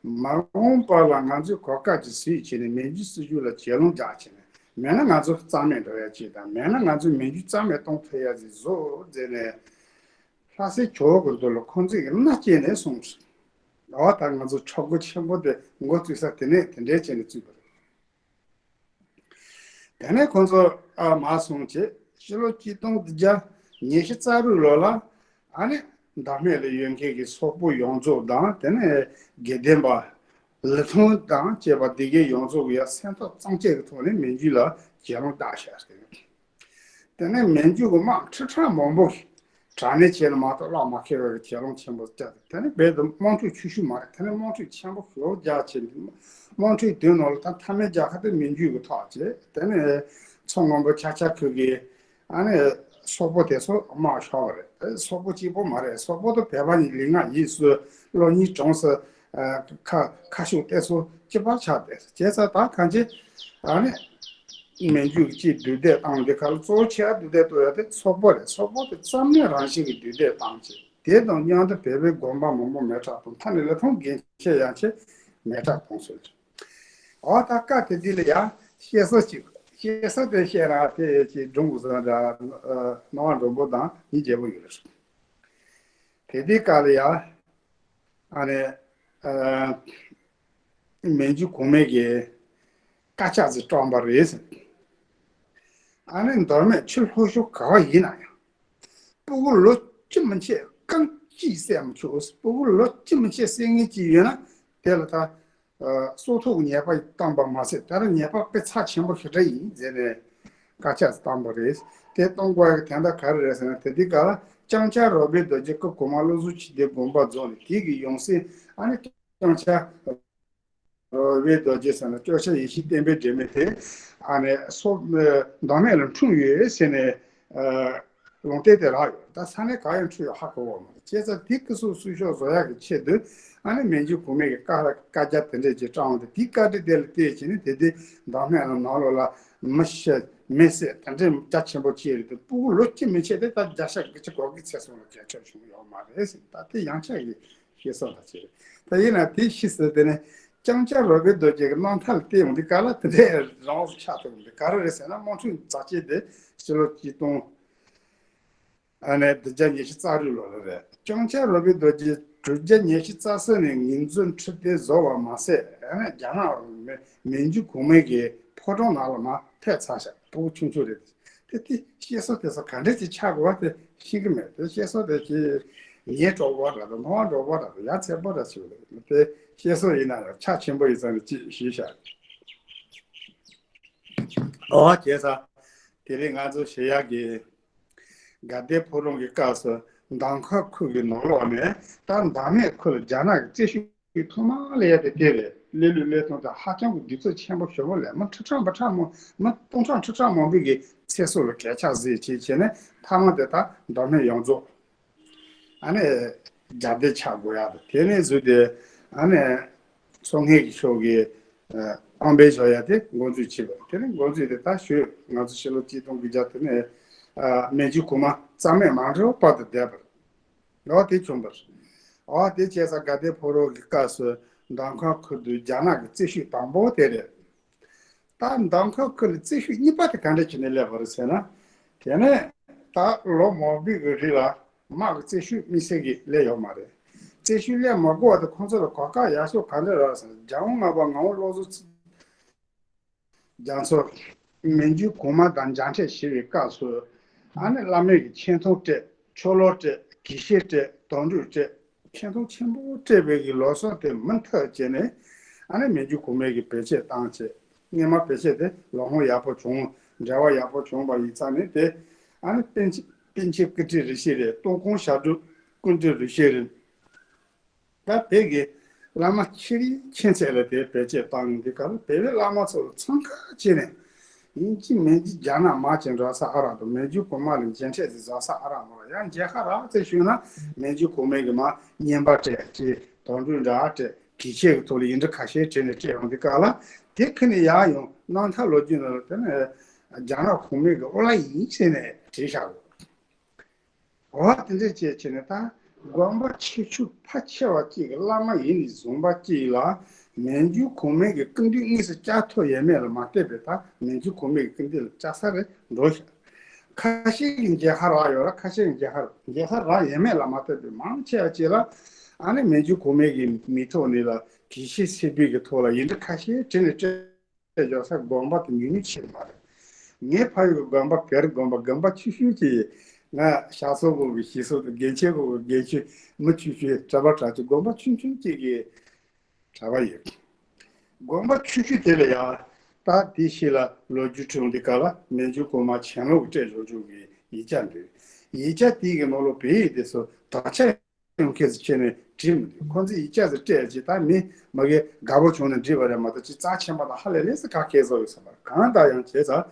མ་འོངས་པ་ལ་ང་ཚོས་གོ་སྐབས་ཅིག་བཟོས་བྱས་ནས་མན་ཇུ་སྲིད་བྱུས་ལ་གྱེན་ལངས་རྒྱག་བྱས་ནས། མེད་ན་ང་ཚོ་རྩ་མེད་འགྲོ་ཡག་ཅིག་དང་། མེད་ན་ང་ཚོས་མན་ཇུ་རྩ་མེད་གཏོང་ཐུབ་ཡག་ཅིག་བཟོ་ཟེར་ནས། ལྷ་སའི་ཇོ་བོ་གི་མདུན་ལ་ཁོང་ཚོས་ཀྱི་མནའ་སྐྱེལ་ནས་སོང་ཟེར། འོ་ད་ང་ཚོ་ཆོ་ག་ཆེན་པོ་དེ་འགོ་བཙུགས་ས་དེ་ནས་དེ་འདྲའི་བྱས་ནས་བཙུགས་པ་རེད། དེ་ནས་ཁོང་ཚོ་ཨ་མར་སོང་བྱས་ཕྱི་ལོ་གཅིག་སྟོང་བདུན་བརྒྱ་ཉི་ཤུ་རྩ་དྲུག་ལོ་ལ་ཨ་ནི་བདག་མེད་ལ་ཡོད་མཁན་གྱི་སོག་པོ་ཡོངས་རྫོགས་དང་། དེ་ནས་དགེ་ལྡན་པ་ལི་ཐང་དང་བཅས་པ་སྡེ་དགེ་ཡོངས་རྫོགས་ཀྱི་ཡ་སེམས་ཐག་གཙང་བཅད་ཀྱི་ཐོག་ནས་མན་ཇུ་ལ་གྱེན་ལངས་བཏང་ཤག་ཟེར། དེ་ནས་མན་ཇུ་གི་དམག་ཁྲི་ཕྲག་མང་པོ་ཞིག་དྲག་གནོན་བྱས་ནས་མ་གཏོགས་གླགས་མ་ཁེལ་བའི་གྱེན་ལངས་ཆེན་པོ་བརྒྱབ། དེ་ནས་རྦད་དེ་དམག་འཁྲུག་ཆེ་ཤོས་མ་རེད། དེ་ནས་དམག་འཁྲུག་ཆེན་པོ་ཞེ་པོ་རྒྱག་བྱས་ནས་དམག་འཁྲུག་དེའི་ནང་ལ་ད་མཐའ་མའི་རྒྱལ་ཁ་དེ་མན་ཇུ་གིས་ཐོབ་བྱས། དེ་ནས་མཚོ་སྔོན་པོ་ཆག་ཆག་ཁུལ་གྱི་ཨ་ནི་སོག་པོ་དེ་ཚོ་དམག་ཤོར་བ་རེད། སོག་པོ་གཅིག་པོ་མ་རེད། སོག་པོ་དང་བོད་པ་གཉིས་ལུས་ངག་ཡིད་གསུམ་བློ་གཉིས་གྲོངས་སོང་། ཁ་ཁ་ཤུགས་ཏོག་ཙམ་སྐྱིད་པ་ཆགས་བསྡད། བྱས་ཙང་ད་གང་ཅི་ཨ་ནི་མན་ཇུ་གིས་ཅིག་འདུས་སྡོད་བཏང་། འདི་ག་ལ་གཙོ་བོ་ཆེ་བ་འདུས་སྡོད་གཏོང་ཡ་དེ་སོག་པོ་རེད། སོག་པོ་དེ་རྩ་མེད་རང་བཞིན་གྱིས་འདུས་སྡོད་བཏང་བྱས། དེ་དང་མཉམ་དུ་བོད་པའི་དགོན་པ་མང་པོ་མེ་སྲེག་བཏང་། མཐའ་ནས་ལི་ཐང་རྒན་ཆེ་ཡན་ཆད་མེ་སྲེག་བཏང་ཟེར། འོ་ད་སྐབས་དེ་དུས་ལ་ཡ་བཤད་སྲོལ་ཅིག་བཤད་སྲོལ་དེ་བཤད་ན་དེ་ཅིག་སྒྲུང་གི་བཟོ་འདྲ་སྣང་བ་འགྲོ་པོ་དང་མི་བརྗེ་པོ་ཡོད་རེད། དེ་དུས་སྐབས་ལ་ཡ་ཨ་ནི་ཨ་མན་ཇུ་གོང་མས་ཀྱི་དཀར་ཆག་ཅིག་བཀྲམ་པ་རེད་ཟེར། ཨ་ནི་མདོ་སྨད་ཆུ་ལྷོ་ཕྱོགས་ག་བ་ཡིན་ན་ཡང་། སྤུ་གུ་ལོ་གཅིག་མན་ཆད་རྐང་གཅིག་བསད་མི་ཆོག་སྤུ་གུ་ལོ་གཅིག་མན་ཆད་བསད་མཁན་ཅིག་ཡོད་ན་དེ་ལ་ད་ཨ་སྲོག་ཐོག་ཉེས་པ་བཏང་པ་མ་ཟད། དེ་ལ་ཉེས་པ་དཔེ་ཚབས་ཆེན་པོ་ཞེ་དྲག་ཡིན་ཟེར་ནས་བཀའ་ཆག་བཏང་པ་རེད། དེ་གཏོང་དགོས་ཡག་གི་དོན་དག་ག་རེ་རེད་ཟེར་ན། དེ་དུས་སྐབས་ལ་ལྕང་སྐྱ་རོལ་པའི་རྡོ་རྗེ་སྐུ་གོང་མ་བློ་བཟང་ཆོས་ལྡན་དགོངས་པ་རྫོགས་ནས་དེ་གི་ཡང་སྲིད་ཨ་ནི་ལྕང་སྐྱ་རོལ་པའི་རྡོ་རྗེ་ཟེར་ན་སྐྱོར་ཆ་ཡེ་ཤེས་བསྟན་པའི་སྒྲོན་མེ་དེ་ཨ་ནི་སོག་མདོ་སྨད་ལ་འཁྲུངས་ཡོད་ཟེར་ནས་ཨ་ ལུང་བསྟན་དེ་རག་ཡོད། ད་ས་གནས་གང་ཡང་འཁྲུལ་ཡོད་ཧ་གོ་བ་མ་རེད། བྱས་ཙང་དེ་སྐུ་གཟུགས་གསོ་སྐྱོང་བཟོ་ཡག་གི་ཆེད་དུ་ཨ་ནི་མན་ཇུ་གོང་མའི་གི་བཀའ་བཀའ་རྒྱ་དེ་འདྲས་ཀྱི་དྲངས་ཏེ། དེའི་བཀའ་དྲིན་དེ་ལ་བརྟེན་བྱས་ནས་དེ་དུས་མདོ་སྨད་ལ་ནང་ལོགས་ལ་མི་ཤི་མི་བསད་དེ་འདྲས་རྒྱ་ཆེན་པོ་བྱས་རེད་དེ། སྤུ་གུ་ལོ་གཅིག་མི་ཆད་དེ་ད་བརྒྱ་ཆ་དགུ་བཅུ་གོ་དགུ་ཚེ་སྲོག་ལ་གས་ཆོད་བྱུང་ཡོད་མ་རེད་ཟེར། ད་དེ་ཡང་ཆ་གི་ཤེས་སོ་ལ་བྱས། ད་ཡིན་ན་དེ་ཤི་ཟེར་དེ་ནས་ལྕང་སྐྱ་རོལ་པའི་རྡོ་རྗེ་གི་རྣམ་ཐར་ལ་བལྟས་ཡོང་དུས་ག་ལ་དེ་འདྲས་རང་བཞིན་ཆགས་ཐུབ་འདུག་ག་རེ་རེད་ཟེར་ན། དམངས་ཁྲོད་མཛད་རྗེས་དེ་ཕྱི་ལོ་གཅིག་སྟོང་ཨ་ནི་དྲུག་བརྒྱ་ཉི་ཤུ་རྩ་དྲུག་ལོ་ལ་རེད། ལྕང་སྐྱ་རོལ་པའི་རྡོ་རྗེ་དྲུག་བརྒྱ་ཉི་ཤུ་རྩ་གསུམ་ནས་ངོས་འཛིན་ཁྲི་སྟེགས་བཟོ་བ་མ་ཟད། ཨ་ནི་རྒྱ་ནག་མི་མན་ཇུ་གོང་མའི་གི་ཕོ་བྲང་ནང་ལ་མར་ཕེབས་ཚར་ཤག་སྤུ་གུ་ཆུང་ཆུང་རེད། དེ་དེ་བཤད་སྲོལ་དེ་ཚོ་ག་འདྲས་ཀྱི་ཆགས་དགོས་པ་དེ་ཤེས་ཀྱི་མེད། དེ་བཤད་སྲོལ་དེ་ཀྱི་ཉེ་གྲོགས་པོ་འདྲ་དང་མཐོང་བ་གྲོགས་པོ་འདྲ་དང་ཡ་མཚན་པོ་འདྲ་ཞིག་རེད། དེ་བཤད་སྲོལ་ཡིན་ན་ཡང་ཆ་ཆེན་པོ་ཡིན་ཙང་ནས་ཅིག་ཞུས་ཤག་ཨོ་བྱས་ཙང་དེ་རིང་ང་ཚོ་ཞུ་ཡག་གི་དགའ་ལྡན་ཕོ་བྲང་གི་སྐབས་སུ་མདའ་མཁར་ཁུལ་གྱི་ནང་ལོགས་ནས་ད་མདའ་སྨད་ཁུལ་ལ་རྒྱ་ནག་གི་རྩེད་ཤུགས་ཐོག་མ་སླེབས་ཡ་དེ་དེ་རེད། སླེབས་ལུགས་སླེབས་སྟངས་དེ་ཧ་ཅང་གི་གདུག་རྩུབ་ཆེན་པོ་ཞེ་པོ་ལས། མི་ཁྲི་ཕྲག་མི་ཕྲག་མང་། མི་སྟོང་ཕྲག་ཁྲི་ཕྲག་མང་པོའི་གི་ཚེ་སྲོག་ལ་གས་ཆག་བཟོས་བྱས་བྱས་ནས་མཐའ་མ་དེ་ད་མདོ་སྨད་ཡོངས་རྫོགས་ཨ་ནི་རྒྱ་སྡེ་ཆགས་དགོས་ཡ་དང་། དེ་ནས་བཟོས་ཏེ་ཨ་ནི་སོ་ངེ་གི་ཕྱོགས་ཀྱི་ཨ་ཨང་པའི་བཞག་ཡ་དེ་འགོ་འཛུགས་བྱས་པ། དེ་ནས་འགོ་འཛུགས་དེ་ད་ཞོལ་ང་ཚོ་ཕྱི་ལོ་གཅིག་སྟོང་དགུ་བརྒྱ་དེ་ནས་ཨ་མན་ཇུ་གོང་མ་རྩ་མེད་མ་འགྲོ་བར་དུ་བསྡད་པ་རེད། འོ་དེ་བྱུང་བ་རེད། འོ་དེ་བྱས་ཙང་དགའ་ལྡན་ཕོ་བྲང་གི་སྐབས་སུ་མདའ་མཁར་ཁུལ་དུ་རྒྱ་ནག་གི་རྩེད་ཤུགས་དང་པོ་དེ་རེད། ད་མདའ་མཁར་ཁུལ་ལ་རྩེད་ཤུགས་གཉིས་པ་དེ་ག་འདྲ་བྱས་ནས་སླེབས་པ་རེད་ཟེར་ན། དེ་ནས་ད་ལོ་མང་པོའི་གི་རིང་ལ་དམག་གི་རྩེད་ཤུགས་དམིགས་བསལ་གྱི་སླེབས་ཡོད་མ་རེད། རྩེད་ཤུགས་སླེབས་མ་དགོས་པ་དེ་ཁོང་ཚོ་ལ་གོ་སྐབས་ཡག་ཤོས་ག་འདྲ་རག་ཟེར་ན། རྒྱལ་དབང་ལྔ་པ་ངག་དབང་བློ་བཟང་རྒྱ་མཚོ་མན་ཇུ་གོང་མ་དང་མཇལ་འཕྲད་བྱེད་པའི་སྐབས་སུ་ཨ་ནི་བླ་མའི་གི་ཆེ་མཐོང་སྤྲད། ཆོ་ལོ་སྤྲད། དགེ་བཤེས་སྤྲད། དོན་གྲུབ་སྤྲད། ཆེ་མཐོང་ཆེན་པོ་སྤྲད་པའི་གི་ལོ་སོགས་དེ་མུ་མཐུད་བྱས་ནས་ཨ་ནི་མན་ཇུ་གོང་མའི་གི་བེད་སྤྱད་བཏང་བྱས། སྔོན་མ་བེད་སྤྱད་དེ་ལོ་ཧོང་ཡག་པོ་བྱུང་། འབྲེལ་བ་ཡག་པོ་བྱུང་བ་ཡིན་ཙང་ནས་དེ་ཨ་ནི་པཎ་ཆེན་པཎ་ཆེན་སྐུ་ཕྲེང་རིམ་བཞི་རེད། སྟོང་དཀོན་ཞབས་དྲུང་སྐུ་ཕྲེང་རིམ་བཞི་རེད། ད་བོད་ཀྱི་བླ་མ་ཆེ་རིགས་ཆེ་ཚད་ལ་དེ་བེད་སྤྱད་བཏང་འདི་ག་ལ་བོད་པའི་བླ་མ་ཚོ་ལ་འཚང་ཁ་བྱས་ནས་ཡིན་གཅིག་མིན་གཅིག་རྒྱ་ནག་དམག་ཆེན་འགྲོ་ས་ཨ་རག་དང་མན་ཇུ་གོང་མ་ལ་མཇལ་འཕྲད་ཟིག་བཟོ་ས་ཨ་རག་མོ་ལ་ཡང་མཇལ་ཁ་རག་ཚེ་ཞུས་ན་མན་ཇུ་གོང་མའི་གི་མ་བསྙེན་པ་སྤྲད་ཅེས་དོན་གྲུབ་འདྲ་སྤྲད་དགེ་ཆེ་གི་ཐོག་ལ་ཡིན་འདྲ་ཁ་ཤས་བྲིས་ནས་སྤྲད་ཡོང་འདི་ག་ལ་དེ་ཁི་ནས་ཡར་ཡོང་རྣམ་ཐར་ལོ་རྒྱུས་ནང་ལ་དེ་ནས་རྒྱ་ནག་གོང་མའི་གི་ཨོ་ལ་ཡིན་ཟེར་ནས་བྲིས་བཞག་གོ། འོ་དེ་འདྲས་བྱས་བྱས་ནས་ད་དགོན་པ་ཆེ་ཆུང་ཕལ་ཆེ་བ་གཅིག་གི་བླ་མ་ཡིན་ནས་བཟུང་བ་གཅིག་ལ་མན་ཇུ་གོང་མའི་གི་སྐུ་མདུན་དངོས་སུ་བཅར་ཐུབ་ཡས་མེད་ལ་མ་ལྟོས་པའི་ད་མན་ཇུ་གོང་མའི་གི་སྐུ་མདུན་ལ་བཅར་ས་རེ་འགྲོ་ཤག་ཁ་ཤས་ཀྱི་མཇལ་ཁ་རག་ཡོད་ར། ཁ་ཤས་ཀྱི་མཇལ་ཁ་མཇལ་ཁ་རག་ཡས་མེད་ལ་མ་ལྟོས་པའི་མང་ཆེ་བ་གཅིག་ལ་ཨ་ནི་མན་ཇུ་གོང་མའི་གི་མིང་ཐོག་ནས་ལ་དགེ་བཤེས་སེར་པོའི་གི་ཐོག་ལ་ཡིན་འདྲ་ཁ་ཤས་བྲིས་ནས་སྤྲད། ཡོད་ས་དགོན་པ་དེ་ཉུང་ཉུང་ཆེ་མ་རེད། ངའི་ཕ་ཡུལ་གྱི་དགོན་པ་ག་རེ་དགོན་པ་དགོན་པ་ཆུང་ཆུང་ཅིག་ང་ཞག་སོག་གོ་གི་ཞིག་སོག་དང་དགེ་ཆེ་གོ་གི་དགེ་ཆེ་མི་ཆུང་ཆུང་གྲྭ་པ་གྲྭ་ཆུང་དགོན་པ་ཆུང་ཆུང་ཅིག་གི་གྲྭ་པ་ཡོད། དགོན་པ་ཆུང་ཆུང་དེ་ལ་ཡང་ད་དེ་ཤི་ལ་ལོ་རྒྱུས་ཁྲོད་འདི་ག་ལ་མན་ཇུ་གོང་མ་བྱིན་རླབས་སྤྲད་ཡོད་ཅུང་གི་ཡིག་ཆ་འདུག་ཡིག་ཆ་དེ་གི་ནང་ལོགས་བོད་ཡིག་དེ་ཚོ་དག་ཆ་ཡོང་མཁན་ཟེར་བྱས་ནས་བྲིས་མི་འདུག་ཁོང་ཚོས་ཡིག་ཆ་ཟེར་སྤྲད་ཅིག་ད་མི་མ་གི་དགའ་པོ་བྱུང་ནས་བྲིས་པ་རེད་མ་གཏོགས་ཅིག་རྩ་ཆེན་པོ་དང་ཧ་ལས་ལས་སུ་ག་གས་བཟོ་ཡོད་ས་མ་རེད། གང་ལྟར་ཡང་བྱས་ཙང་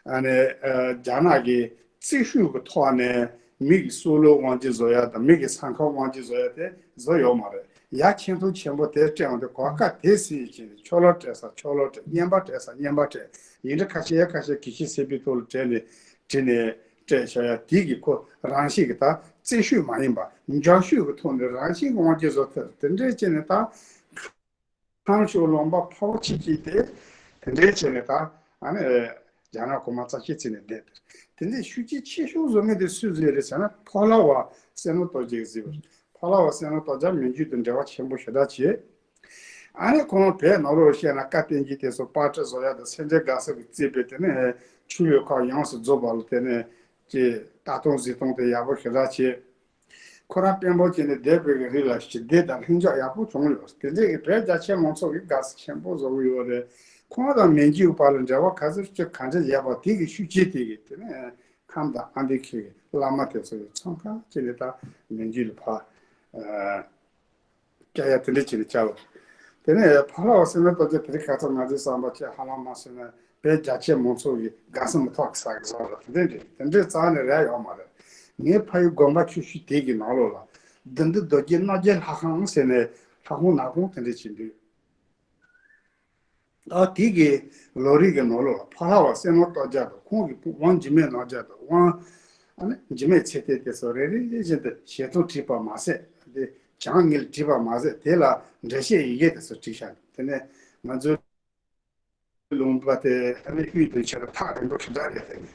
ཨ་ནི་ཨ་རྒྱ་ནག་གི་རྩིས་ཤུགས་ཀྱི་ཐོག་ནས་མི་གི་སྲོག་ལོ་དབང་སྒྱུར་བཟོ་ཡ་དང་མི་གི་ས་ཁམས་དབང་སྒྱུར་བཟོ་ཡ་དེ་བཟོ་ཡོད་མ་རེད། ཡ་ཆེ་མཐོང་ཆེན་པོ་དེ་སྤྲད་འོང་དུས་གོ་སྐབས་དེ་ཟིན་ཡིན་ཕྱིན་ཆོ་ལོ་སྤྲད་ས་ཆོ་ལོ་སྤྲད། བསྙེན་པ་སྤྲད་ས་བསྙེན་པ་སྤྲད། ཡིན་འདྲ་ཁ་ཤས་ཡ་ཁ་ཤས་དགེ་བཤེས་སེར་པོའི་ཐོག་ལ་བྲིས་ནས་བྲིས་ནས་སྤྲད་བཞག་ཡ་དེ་གི་ཁོ་རང་བཞིན་གྱི་ད་རྩིས་ཤུགས་མ་ཡིན་པ་འཇོན་ཤུགས་ཀྱི་ཐོག་ནས་རང་བཞིན་གྱི་དབང་སྒྱུར་བཟོ་ཐུབ། དེ་འདྲས་བྱས་ནས་ད་ཁམས་ཕྱོགས་ལུང་པ་ཕལ་པ་ཆེ་ཆེ་དེ་དེ་འདྲས་བྱས་ནས་ད་ཨ་ནི་རྒྱ་ནག་གོང་མ་རྩ་ཆེ་བརྩིས་ནས་བསྡད། དེ་འདྲས་ཤུགས་རྐྱེན་ཆེ་ཤོས་བཟོ་མཁན་དེ་སུས་བཟོས་རེད་ཟེར་ན་ཕ་ལྷ་བ་བསོད་ནམས་རྡོ་རྗེས་བཟོས་པ་རེད། ཕ་ལྷ་བ་བསོད་ནམས་རྡོ་རྗེ་མན་ཇུ་དང་འབྲེལ་བ་ཆེན་པོ་ཞེ་དྲག་བྱས། ཨ་ནི་ཁོང་བོད་ནང་ལོགས་བཤད་ན་བཀའ་བསྟན་འཛིན་དེ་ཚོ་པར་སྐྲུན་བཟོ་ཡ་དང་སེ་འབྲས་དགའ་ཚོར་གྱིས་གཙོས་པའི་དེ་ནས་ཆོས་ལུགས་ཁག་ཡོངས་སུ་རྫོགས་པ་ལ་དེ་ནས་ཀྱི་ལྟ་སྟངས་གཟིགས་སྟངས་དེ་ཡག་པོ་ཞེ་དྲག་བྱས། ཁོ་རང་དཔོན་པོ་བྱས་ནས་བསྡད་པའི་རིང་ལ་ཞི་བདེ་དང་ལྷིང་འཇགས་ཡག་པོ་བྱུང་ཡོད། དེ་འདྲའི་གི་བོད་རྒྱ་ཆེ་མང་ཚོགས་ཀྱིས་དགའ་བསུ་ཆེན་པོ་བཟོ་གི་ཡོད་རེད། ཁོང་དང་མན་ཇུའི་བར་ལ་འབྲེལ་བ་ག་ཚོད་ཅིག་ག་འདྲ་ཡོད་པ་དེ་གི་ཤུགས་རྐྱེན་དེ་གི་དེ་ནས་ཁམས་དང་ཨ་མདོའི་ཁུལ་གྱི་བླ་མ་དེ་ཚོ་ཡི་འཚང་ཁ་བྱས་ནས་ད་མན་ཇུ་ལ་ཕར། བསྐྱལ་ཡ་དེ་འདྲ་བྱས་ནས་བསྐྱལ་བ། དེ་ནས་ཕ་ལྷ་བ་བསོད་ནམས་རྡོ་རྗེ་དེ་རིང་ཁ་སང་ང་ཚོའི་བསམ་པ་ཁྱེད་ཧ་ལམ་མ་བཟོས་ན་བོད་རྒྱ་ཆེ་མང་ཚོགས་ཀྱི་དགའ་བསུ་མི་ཐོབ་ཀྱི་ས་གི་བཟོ་ལ་དེ་འདྲ་རེད། དེ་འདྲའི་རྩ་ནས་རེད་ཡོད་མ་རེད། ངའི་ཕ་ཡུལ་དགོན་པ་ཆུ་ཤུལ་དེ་གི་ནང་ལོགས་ལ་བདུད་འདུལ་རྡོ་རྗེ་རྣམ་རྒྱལ་ལྷ་ཁང་ཟེར་ནས་ལྷ་ཁང་ནག་ཁུང་དེ་འདྲ་ཅིག་འདུག་ཨ་དེ་གི་ལོ་རིས་ཀྱི་ནང་ལོགས་ལ་ཕ་ལྷ་བ་བསོད་ནམས་སྟོབས་རྒྱལ་དང་ཁོང་གི་བུ་དབང་འཇིགས་མེད་རྣམ་རྒྱལ་དང་དབང་ཨ་ནི་འཇིགས་མེད་ཚེ་བརྟན་དེ་ཚོ་རེ་རེ་བཞིན་དུ་ཞལ་ཐང་བྲིས་པ་མ་ཟད་དེ་བྱང་ངེས་བྲིས་པ་མ་ཟད་དེ་ལ་འགྲེལ་བཤད་ཡི་གེ་དེ་ཚོ་བྲིས་བཞག་འདུག་དེ་ནས་ང་ཚོའི་ལུང་པ་དེ་ཨ་ནི་དབུས་དུ་ཆེ་རུ་ཐག་རིང་པོ་ཞེ་དྲག་རེད། དེ་ནས་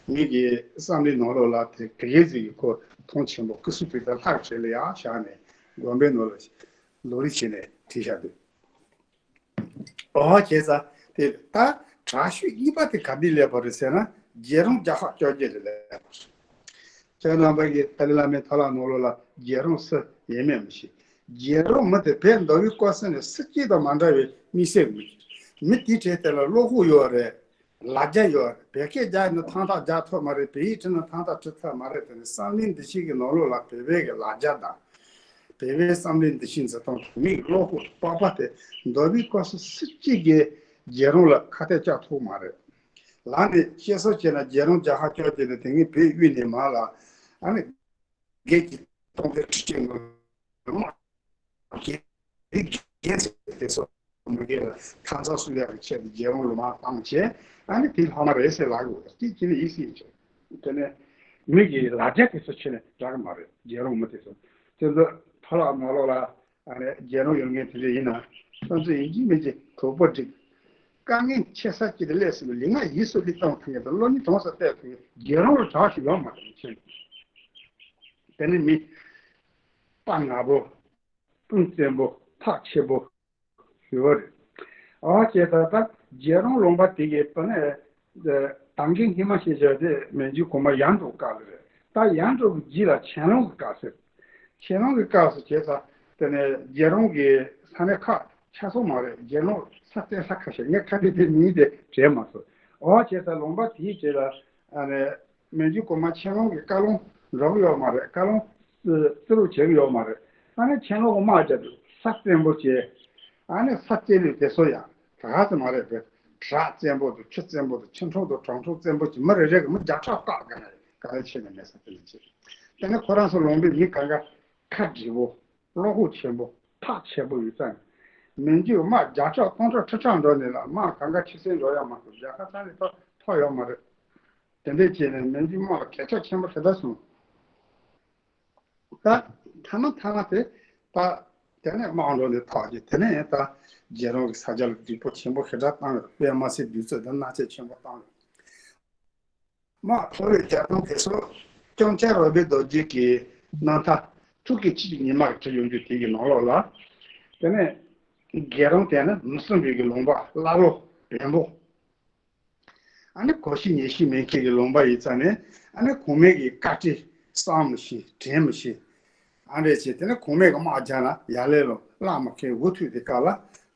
མི་གི་བསམ་བློའི་ནང་ལོགས་ལ་དེ་དེ་གའི་ཟིག་གི་ཁོ་མཐོང་ཆེན་པོ་སྐུ་གསུང་ཐུགས་དང་ལྷག་བྱས་ལ་ཡག་བཞག་ནས་དགོན་པའི་ནང་ལ་ལོ་རེ་བྱས་ནས་བྲིས་བཞག་འདུག་ཨོ་བྱས་ཙང་དེ་ད་དྲག་ཤོས་གཉིས་པ་དེ་ག་དུས་སླེབས་པ་རེད་ཟེར་ན་རྒྱལ་རོང་རྒྱལ་ཁབ་བཅོ་བརྒྱད་ལ་སླེབས་པ་རེད། ཁྱེད་རྣམ་པ་གིས་ཏཱ་ལའི་བླ་མའི་ཐོ་ལག་ནང་ལོགས་ལ་རྒྱལ་རོང་སུ་ཡིན་མིན་མི་ཤེས། རྒྱལ་རོང་མི་དེ་བོད་མདོ་དབུས་ཀོ་ས་ནས་སུ་གཅིག་དང་མ་འདྲ་བའི་མི་སེར་མི་མི་དེའི་གྲས་དེ་ལ་བློ་ཁོག་ཡོད་རེད། ལ་རྒྱ་ཡོད་རེད། བོད་སྐད་རྒྱག་ན་ཐང་ཐག་རྒྱག་ཐུབ་མ་རེད། བོད་ཡིག་བྲིས་ན་ཐང་ཐག་བྲི་ཐུབ་མ་རེད། དེ་ནི་བསམ་གླིང་འདི་ཕྱི་གི་ནང་ལོགས་ལ་བོད་པའི་གི་ལ་རྒྱ་དང་། བོད་པའི་བསམ་གླིང་འདི་ཕྱི་འཛིན་སྟངས་དང་མིའི་བློ་ཁོག་སྤོབས་པ་དེ་མདོ་དབུས་ཀོ་ས་སུ་གཅིག་གིས་རྒྱལ་རོང་ལ་ཁ་གཏད་གཅོག་ཐུབ་མ་རེད། ལ་ནི་བཤད་སྲོལ་བྱས་ན་རྒྱལ་རོང་རྒྱལ་ཁབ་བཅོ་བརྒྱད་ནི་དེ་སྔའི་བོད་དབུས་ནས་མར་ལ་ཨ་ནི་སྒེར་གྱི་སྟོང་པའི་ཁྲི་ཆེན་དངོས་མ་སྒེར་རིགས་རྒྱལ་ཚེ་དེ་ཚོ་མི་སྒེར་ལ་ཁ་མཚར་སུ་ཡག་གི་ཆེད་དུ་རྒྱལ་རོང་ལུང་མ་བཏང་བྱས་ཨ་ནི་དེ་ལྷག་མ་རེད་ཟེར་ལབ་དགོས་དེ་ཅི་ནས་ཡིད་སྲིད་བྱས་དེ་ནས་མི་གི་ལ་རྒྱ་དེ་ཚོ་ཆེ་ནས་དྲག་གི་མ་རེད། རྒྱལ་རོང་མི་དེ་ཚོ་དེ་ཚོ་ཐོ་ལག་ནང་ལོགས་ལ་ཨ་ནི་རྒྱལ་རོང་ཡོད་མཁན་དེ་འདྲ་ཡིན་ན་ཁོང་ཚོ་ཡིན་གཅིག་མིན་གཅིག་གྲོགས་པོ་སྒྲིག་དཀའ་ངལ་ཆེ་ས་ཅིག་ལ་སླེབས་ཟིན་པ་ལས་ང་ཡིད་སུ་ལི་བཏང་ཐུབ་མཁན་དང་བློ་ནི་གྲོང་ས་གཏད་ཐུབ་མཁན་རྒྱལ་རོང་ལ་གྲགས་ཤིག་ཡོང་མ་ཐུབ་མཁན་ཆེན་དེ་ནི་མི་པ་ང་པོ་དཔུང་བཙན་པོ་ཐག་ཆེ་པོ་ཞུ་བ་རེད། ཨ་བ་ཁྱེད་ད་ལྟ་རྒྱལ་རོང་ལུང་པ་དེ་གའི་པ་ནས་དང་གི་ཧི་མ་ཤེས་བྱ་དེ་མན་ཇུ་གོང་མ་ཡང་འགྲོ་དཀའ་ལ་རེད། ད་ཡང་འགྲོ་གི་རྗེས་ལ་ཆན་ལུང་གི་བཀའ་ཟེར། ཆན་ལུང་གི་བཀའ་ཟེར་བྱས་ཙང་དེ་ནས་རྒྱལ་རོང་གི་ས་གནས་ཁག་ཆ་ཚང་མ་རེད། རྒྱལ་རོང་ས་གཏན་ས་ཁ་ཤས་ངས་ཁ་བྲིས་དེ་མིང་དེ་བྲིས་མ་སོང་། ཨོ་བྱས་ཙང་ལུང་པ་དེའི་རྗེས་ལ་ཨ་ནས་མན་ཇུ་གོང་མ་ཆན་ལུང་གི་བཀའ་ལུང་འགྲོ་གི་ཡོད་མ་རེད། བཀའ་ལུང་བརྩི་རུ་བྱེད་གི་ཡོད་མ་རེད། ཨ་ནས་ཆན་ལུང་གི་དམག་རྒྱབ་ས་བཙན་པོ་བྱས། ཨ་ནས་ས་བཙན་ལུས་དེ་ཚོ་ཡང་ད་ག་ཚོད་མ་རེད་པས། བྲག་བཙན་པོ་དང་ཆུ་བཙན་པོ་དང་ཆུ་འཕྲང་དང་བྲག་འཕྲང་བཙན་པོ་གྱི་མི་རེ་རེ་གི་མི་བརྒྱ་ཕྲག་བཏགས་ག་ནས་ག་རེ་བྱས་ནས་མེད་ས་དེ་ལ་བྱས། དེ་ནས་ཁོ་རང་ཚོ་ལུང་པའི་མི་གང་ག་ཁ་བྲིས་པོ། བློ་ཁོག་ཆེན་པོ། ཐག་ཆད་པོ་ཡོད་ཙང་། མན་ཇུ་དམག་བརྒྱ་ཕྲག་སྟོང་ཕྲག་ཁྲི་ཕྲག་འགྲོ་ནས་ལ་དམག་གང་ག་ཕྱི་གསལ་འགྲོ་ཡ་མ་གཏོགས་རྒྱལ་ཁ་ས་ནས་ཐོ་ཐོ་ཡོད་མ་རེད། དེ་འདྲས་བྱས་ནས་མན་ཇུ་དམག་ལ་གས་ཆག་ཆེན་པོ་དེ་འདྲ་བྱུང་། ད་ཐ་མ་ཐ་མ་དེ་ད་དེ་ནས་དམག་འགྲོ་ནས་ཐོག་གི་དེ་ནས་ད་རྒྱལ་རོང་གི་ས་ཆ་ལ་སྡུག་པོ་ཆེན་པོ་ཞེ་དྲག་བཏང་ཡོད། དཔེ་མ་སྲིད་དུས་ཚོད་དང་མནར་གཅོད་ཆེན་པོ་བཏང་ཡོད། དམག་ཐོར་བའི་རྒྱལ་ཐང་དེ་ཚོ་སྐྱོང་བྱ་རོལ་པའི་རྡོ་རྗེ་གི་རྣམ་ཐར་ཐུགས་ཀྱི་ཆེད་ཀྱི་ཉི་མ་གི་བྲིས་ཡོང་རྒྱུ་དེ་གི་ནང་ལོགས་ལ། དེ་ནས་རྒྱལ་རོང་དེ་ནི་མི་སྲུན་པའི་གི་ལུང་པ་ཀླ་ཀློ་བེམ་པོ། ཨ་ནི་གོ་ཤེས་ཉན་ཤེས་མེད་མཁན་གི་ལུང་པ་ཡིན་ཙང་ནས་ཨ་ནི་གོང་མའི་གི་བཀའ་དྲིན་བསམ་མི་ཤེས་དྲན་མི་ཤེས། ཨ་འདྲས་བྱས་དེ་ནས་གོང་མས་ཀྱི་དམག་རྒྱག་ན་ཡར་ལས་ལོ་བརླག་མ་མཁན་འུ་ཐུག་དེ་ག་ལ།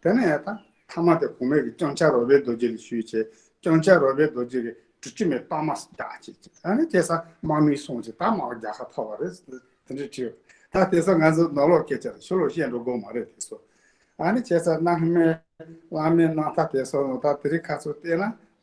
དེ་ནས་ཡང་ད་མཐའ་མ་དེ་གོང་མས་ཀྱི་སྐྱོང་བྱ་རོལ་པའི་རྡོ་རྗེ་ལ་ཞུས་བྱས་སྐྱོང་བྱ་རོལ་པའི་རྡོ་རྗེ་གི་གྲུ་ཆུ་མའི་གཏོར་མ་རྒྱག་བྱས་བྱས་ཨ་ནི་དེ་ས་དམག་མི་སོང་བྱས་ད་དམག་རྒྱག་ཁ་ཐོབ་པ་རེད། དེ་འདྲ་བྲིས། ད་དེ་ས་ང་ཚོ་ནོར་ལོག་སྐད་ཆ་རེད། ཕྱི་ལོགས་བཤད་འགྲོ་དགོས་མ་རེད་དེ་ཚོ། ཨ་ནི་བྱས་ཙང་གནའ་སྔ་མའི་བླ་མའི་རྣམ་ཐར་དེ་ཚོ་ནང་ད་དེ་རིང་ཁ་ཚོ་བལྟས་ན་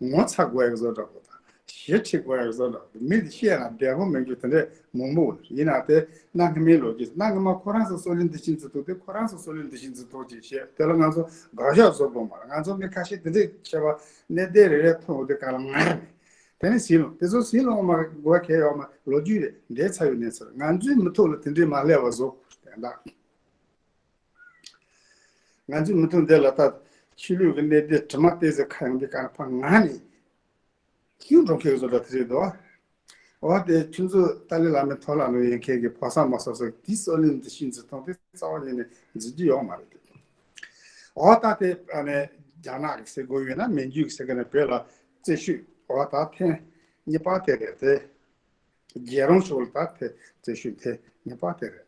ངོ་ཚ་དགོས་ཡག་བཟོ་འདྲ་པོ་དང་ཞེ་ཁྲེལ་དགོས་ཡག་བཟོ་འདྲ་པོ་མི་དེ་བཤད་ན་བདེ་པོ་མེད་རྒྱུ་དེ་འདྲས་མང་པོ་ཡིན་ན་དེ་གནའ་སྔ་མའི་ལོ་རྒྱུས་གནའ་སྔ་མ་ཁོ་རང་ཚོ་སྲོག་ལེན་འདི་ཕྱིན་ཚུལ་ཐུག་དེ་ཁོ་རང་ཚོ་སྲོག་ལེན་འདི་ཕྱིན་ཚུལ་ཐུག་ཅེས་བཤད་དེ་ལ་ང་ཚོ་དགག་བཞག་བཟོ་དགོས་མ་རེད། ང་ཚོ་མི་ཁ་ཤས་དེ་འདྲས་བྱས་པ་གནས་བརྟན་རེ་རེ་ཐོན་འོ་དེ་ག་ལ་ང་རེད། དེ་ནས་ཟིན་ལོ་དེ་ཚོ་ཟིན་ལོ་མ་དགོས་གལ་ཡོད་མ་ལོ་རྒྱུས་རེད་འདས་ཚར་ཡོད་གནས་ཚུལ་ང་ཚོའི་མི་ཐོག་ལ་དེ་འདྲས་མ་སླེབས་པ་བཟོ་དགོས་དོན་དག་ང་ཚོའི་མི་ཐུང་འདི་ལ་ད་ཆོས་ལུགས་ཀྱི་གནས་སྡེ་དྲི་མ་ཏོག་ཙམ་ཁ་ཡོང་དུས་ག་ལ་ཕར་ང་ནི་ཁྱིའུ་འགྲོ་མཁན་བཟོ་འདྲ་དེ་རེད་དོ། འོ་དེ་ཁྱོད་ཚོ་ཏཱ་ལའི་བླ་མའི་ཐོ་ལ་ནུ་ཡན་ཁེ་གི་ཕོ་གསར་མ་སོ་སོ་དེའི་སྲོག་ལེན་འདི་ཤིན་ཙི་ཐོང་དེ་རྩ་བ་ཉིད་ནས་འཛིན་རྒྱུ་ཡོད་མ་རེད་དེ། འོ་ད་དེ་ཨ་ནི་རྒྱ་ནག་གི་ཟེར་དགོས་ཡོད་ན་མན་ཇུ་གི་ཟེར་གི་ན་བོད་ལ་རྩེ་ཤོད་འོ་ད་ཐེངས་གཉིས་པ་དེ་རེད་དེ། རྒྱལ་རོང་ཕྱོགས་ལ་ད་དེ་རྩེ་ཤོད་དེ་གཉིས་པ་དེ་རེད།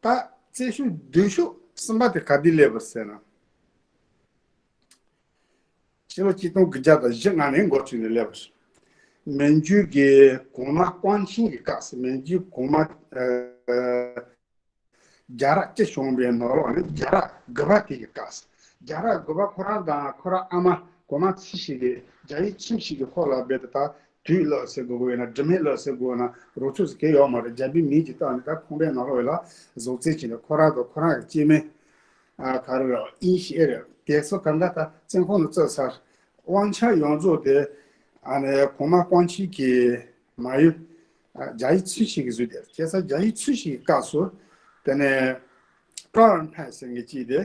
ད་རྩེ་ཤོད་བདུན་ཤོད་གསུམ་པ་དེ་ག་དུས་སླེབས་པ་རེད་ཟེར་ན། ཕྱི་ལོ་ཆིག་སྟོང་དགུ་བརྒྱ་དང་བཞི་ལྔ་ནས་འགོ་བཙུགས་ནས་སླེབས་པ་རེད། མན་ཇུ་གི་གོང་མ་ཀོང་ཆིང་གི་སྐབས་སུ་མན་ཇུ་གོང་མ་ཨ་རྒྱལ་རབས་བཅུ་བྱུང་བའི་ནང་ལོགས་ནས་རྒྱལ་རབས་དགུ་པ་དེ་གི་སྐབས་སུ་རྒྱལ་རབས་དགུ་པ་ཁོ་རང་དང་ཁོ་རང་ཨ་མ་གོང་མ་ཚེ་ཞིག་གི་རྒྱ་ཡིག་ཁྱིམ་ཞིག་གི་ཁོག་ལ་སྦས་ཏེ་ད། བདུད་ལབ་ཟེར་དགོས་ཀྱི་ཡོད་ན། དྲི་མེད་ལབ་ཟེར་དགོས་ན་རོ་ཚུགས་ཟེར་གྱི་ཡོད་མ་རེད། རྒྱ་མིའི་མིང་ཅིག་བཏགས་ནས་ད་ཁང་པའི་ནང་ལོགས་ལ་བཟོ་རྩལ་བྱས་ནས་ཁོ་རང་དང་ཁོ་རང་གི་སྐྱེ་དམན། ཨ། ག་རེ་རེད། དབྱིན་ཞེ་རེད། དེ་ཚོ་གང་ག་ད་བཙོན་ཁང་ནང་བཙུགས་ཚར། དབང་ཆ་ཡོངས་རྫོགས་དེ་ཨ་ནི་གོང་མ་ཀོང་ཅི་གི་མ་ཡུམ། ཨ། རྒྱ་ཡིག་ཚུལ་ཤིང་གིས་བཟོས་ཏེ། བྱས་ཙང་རྒྱ་ཡིག་ཚུལ་ཤིང་གི་སྐབས་སུ་དེ་ནས་ཀྲོ་རོན་ཕན་ཟེར་མཁན་གཅིག་དེ།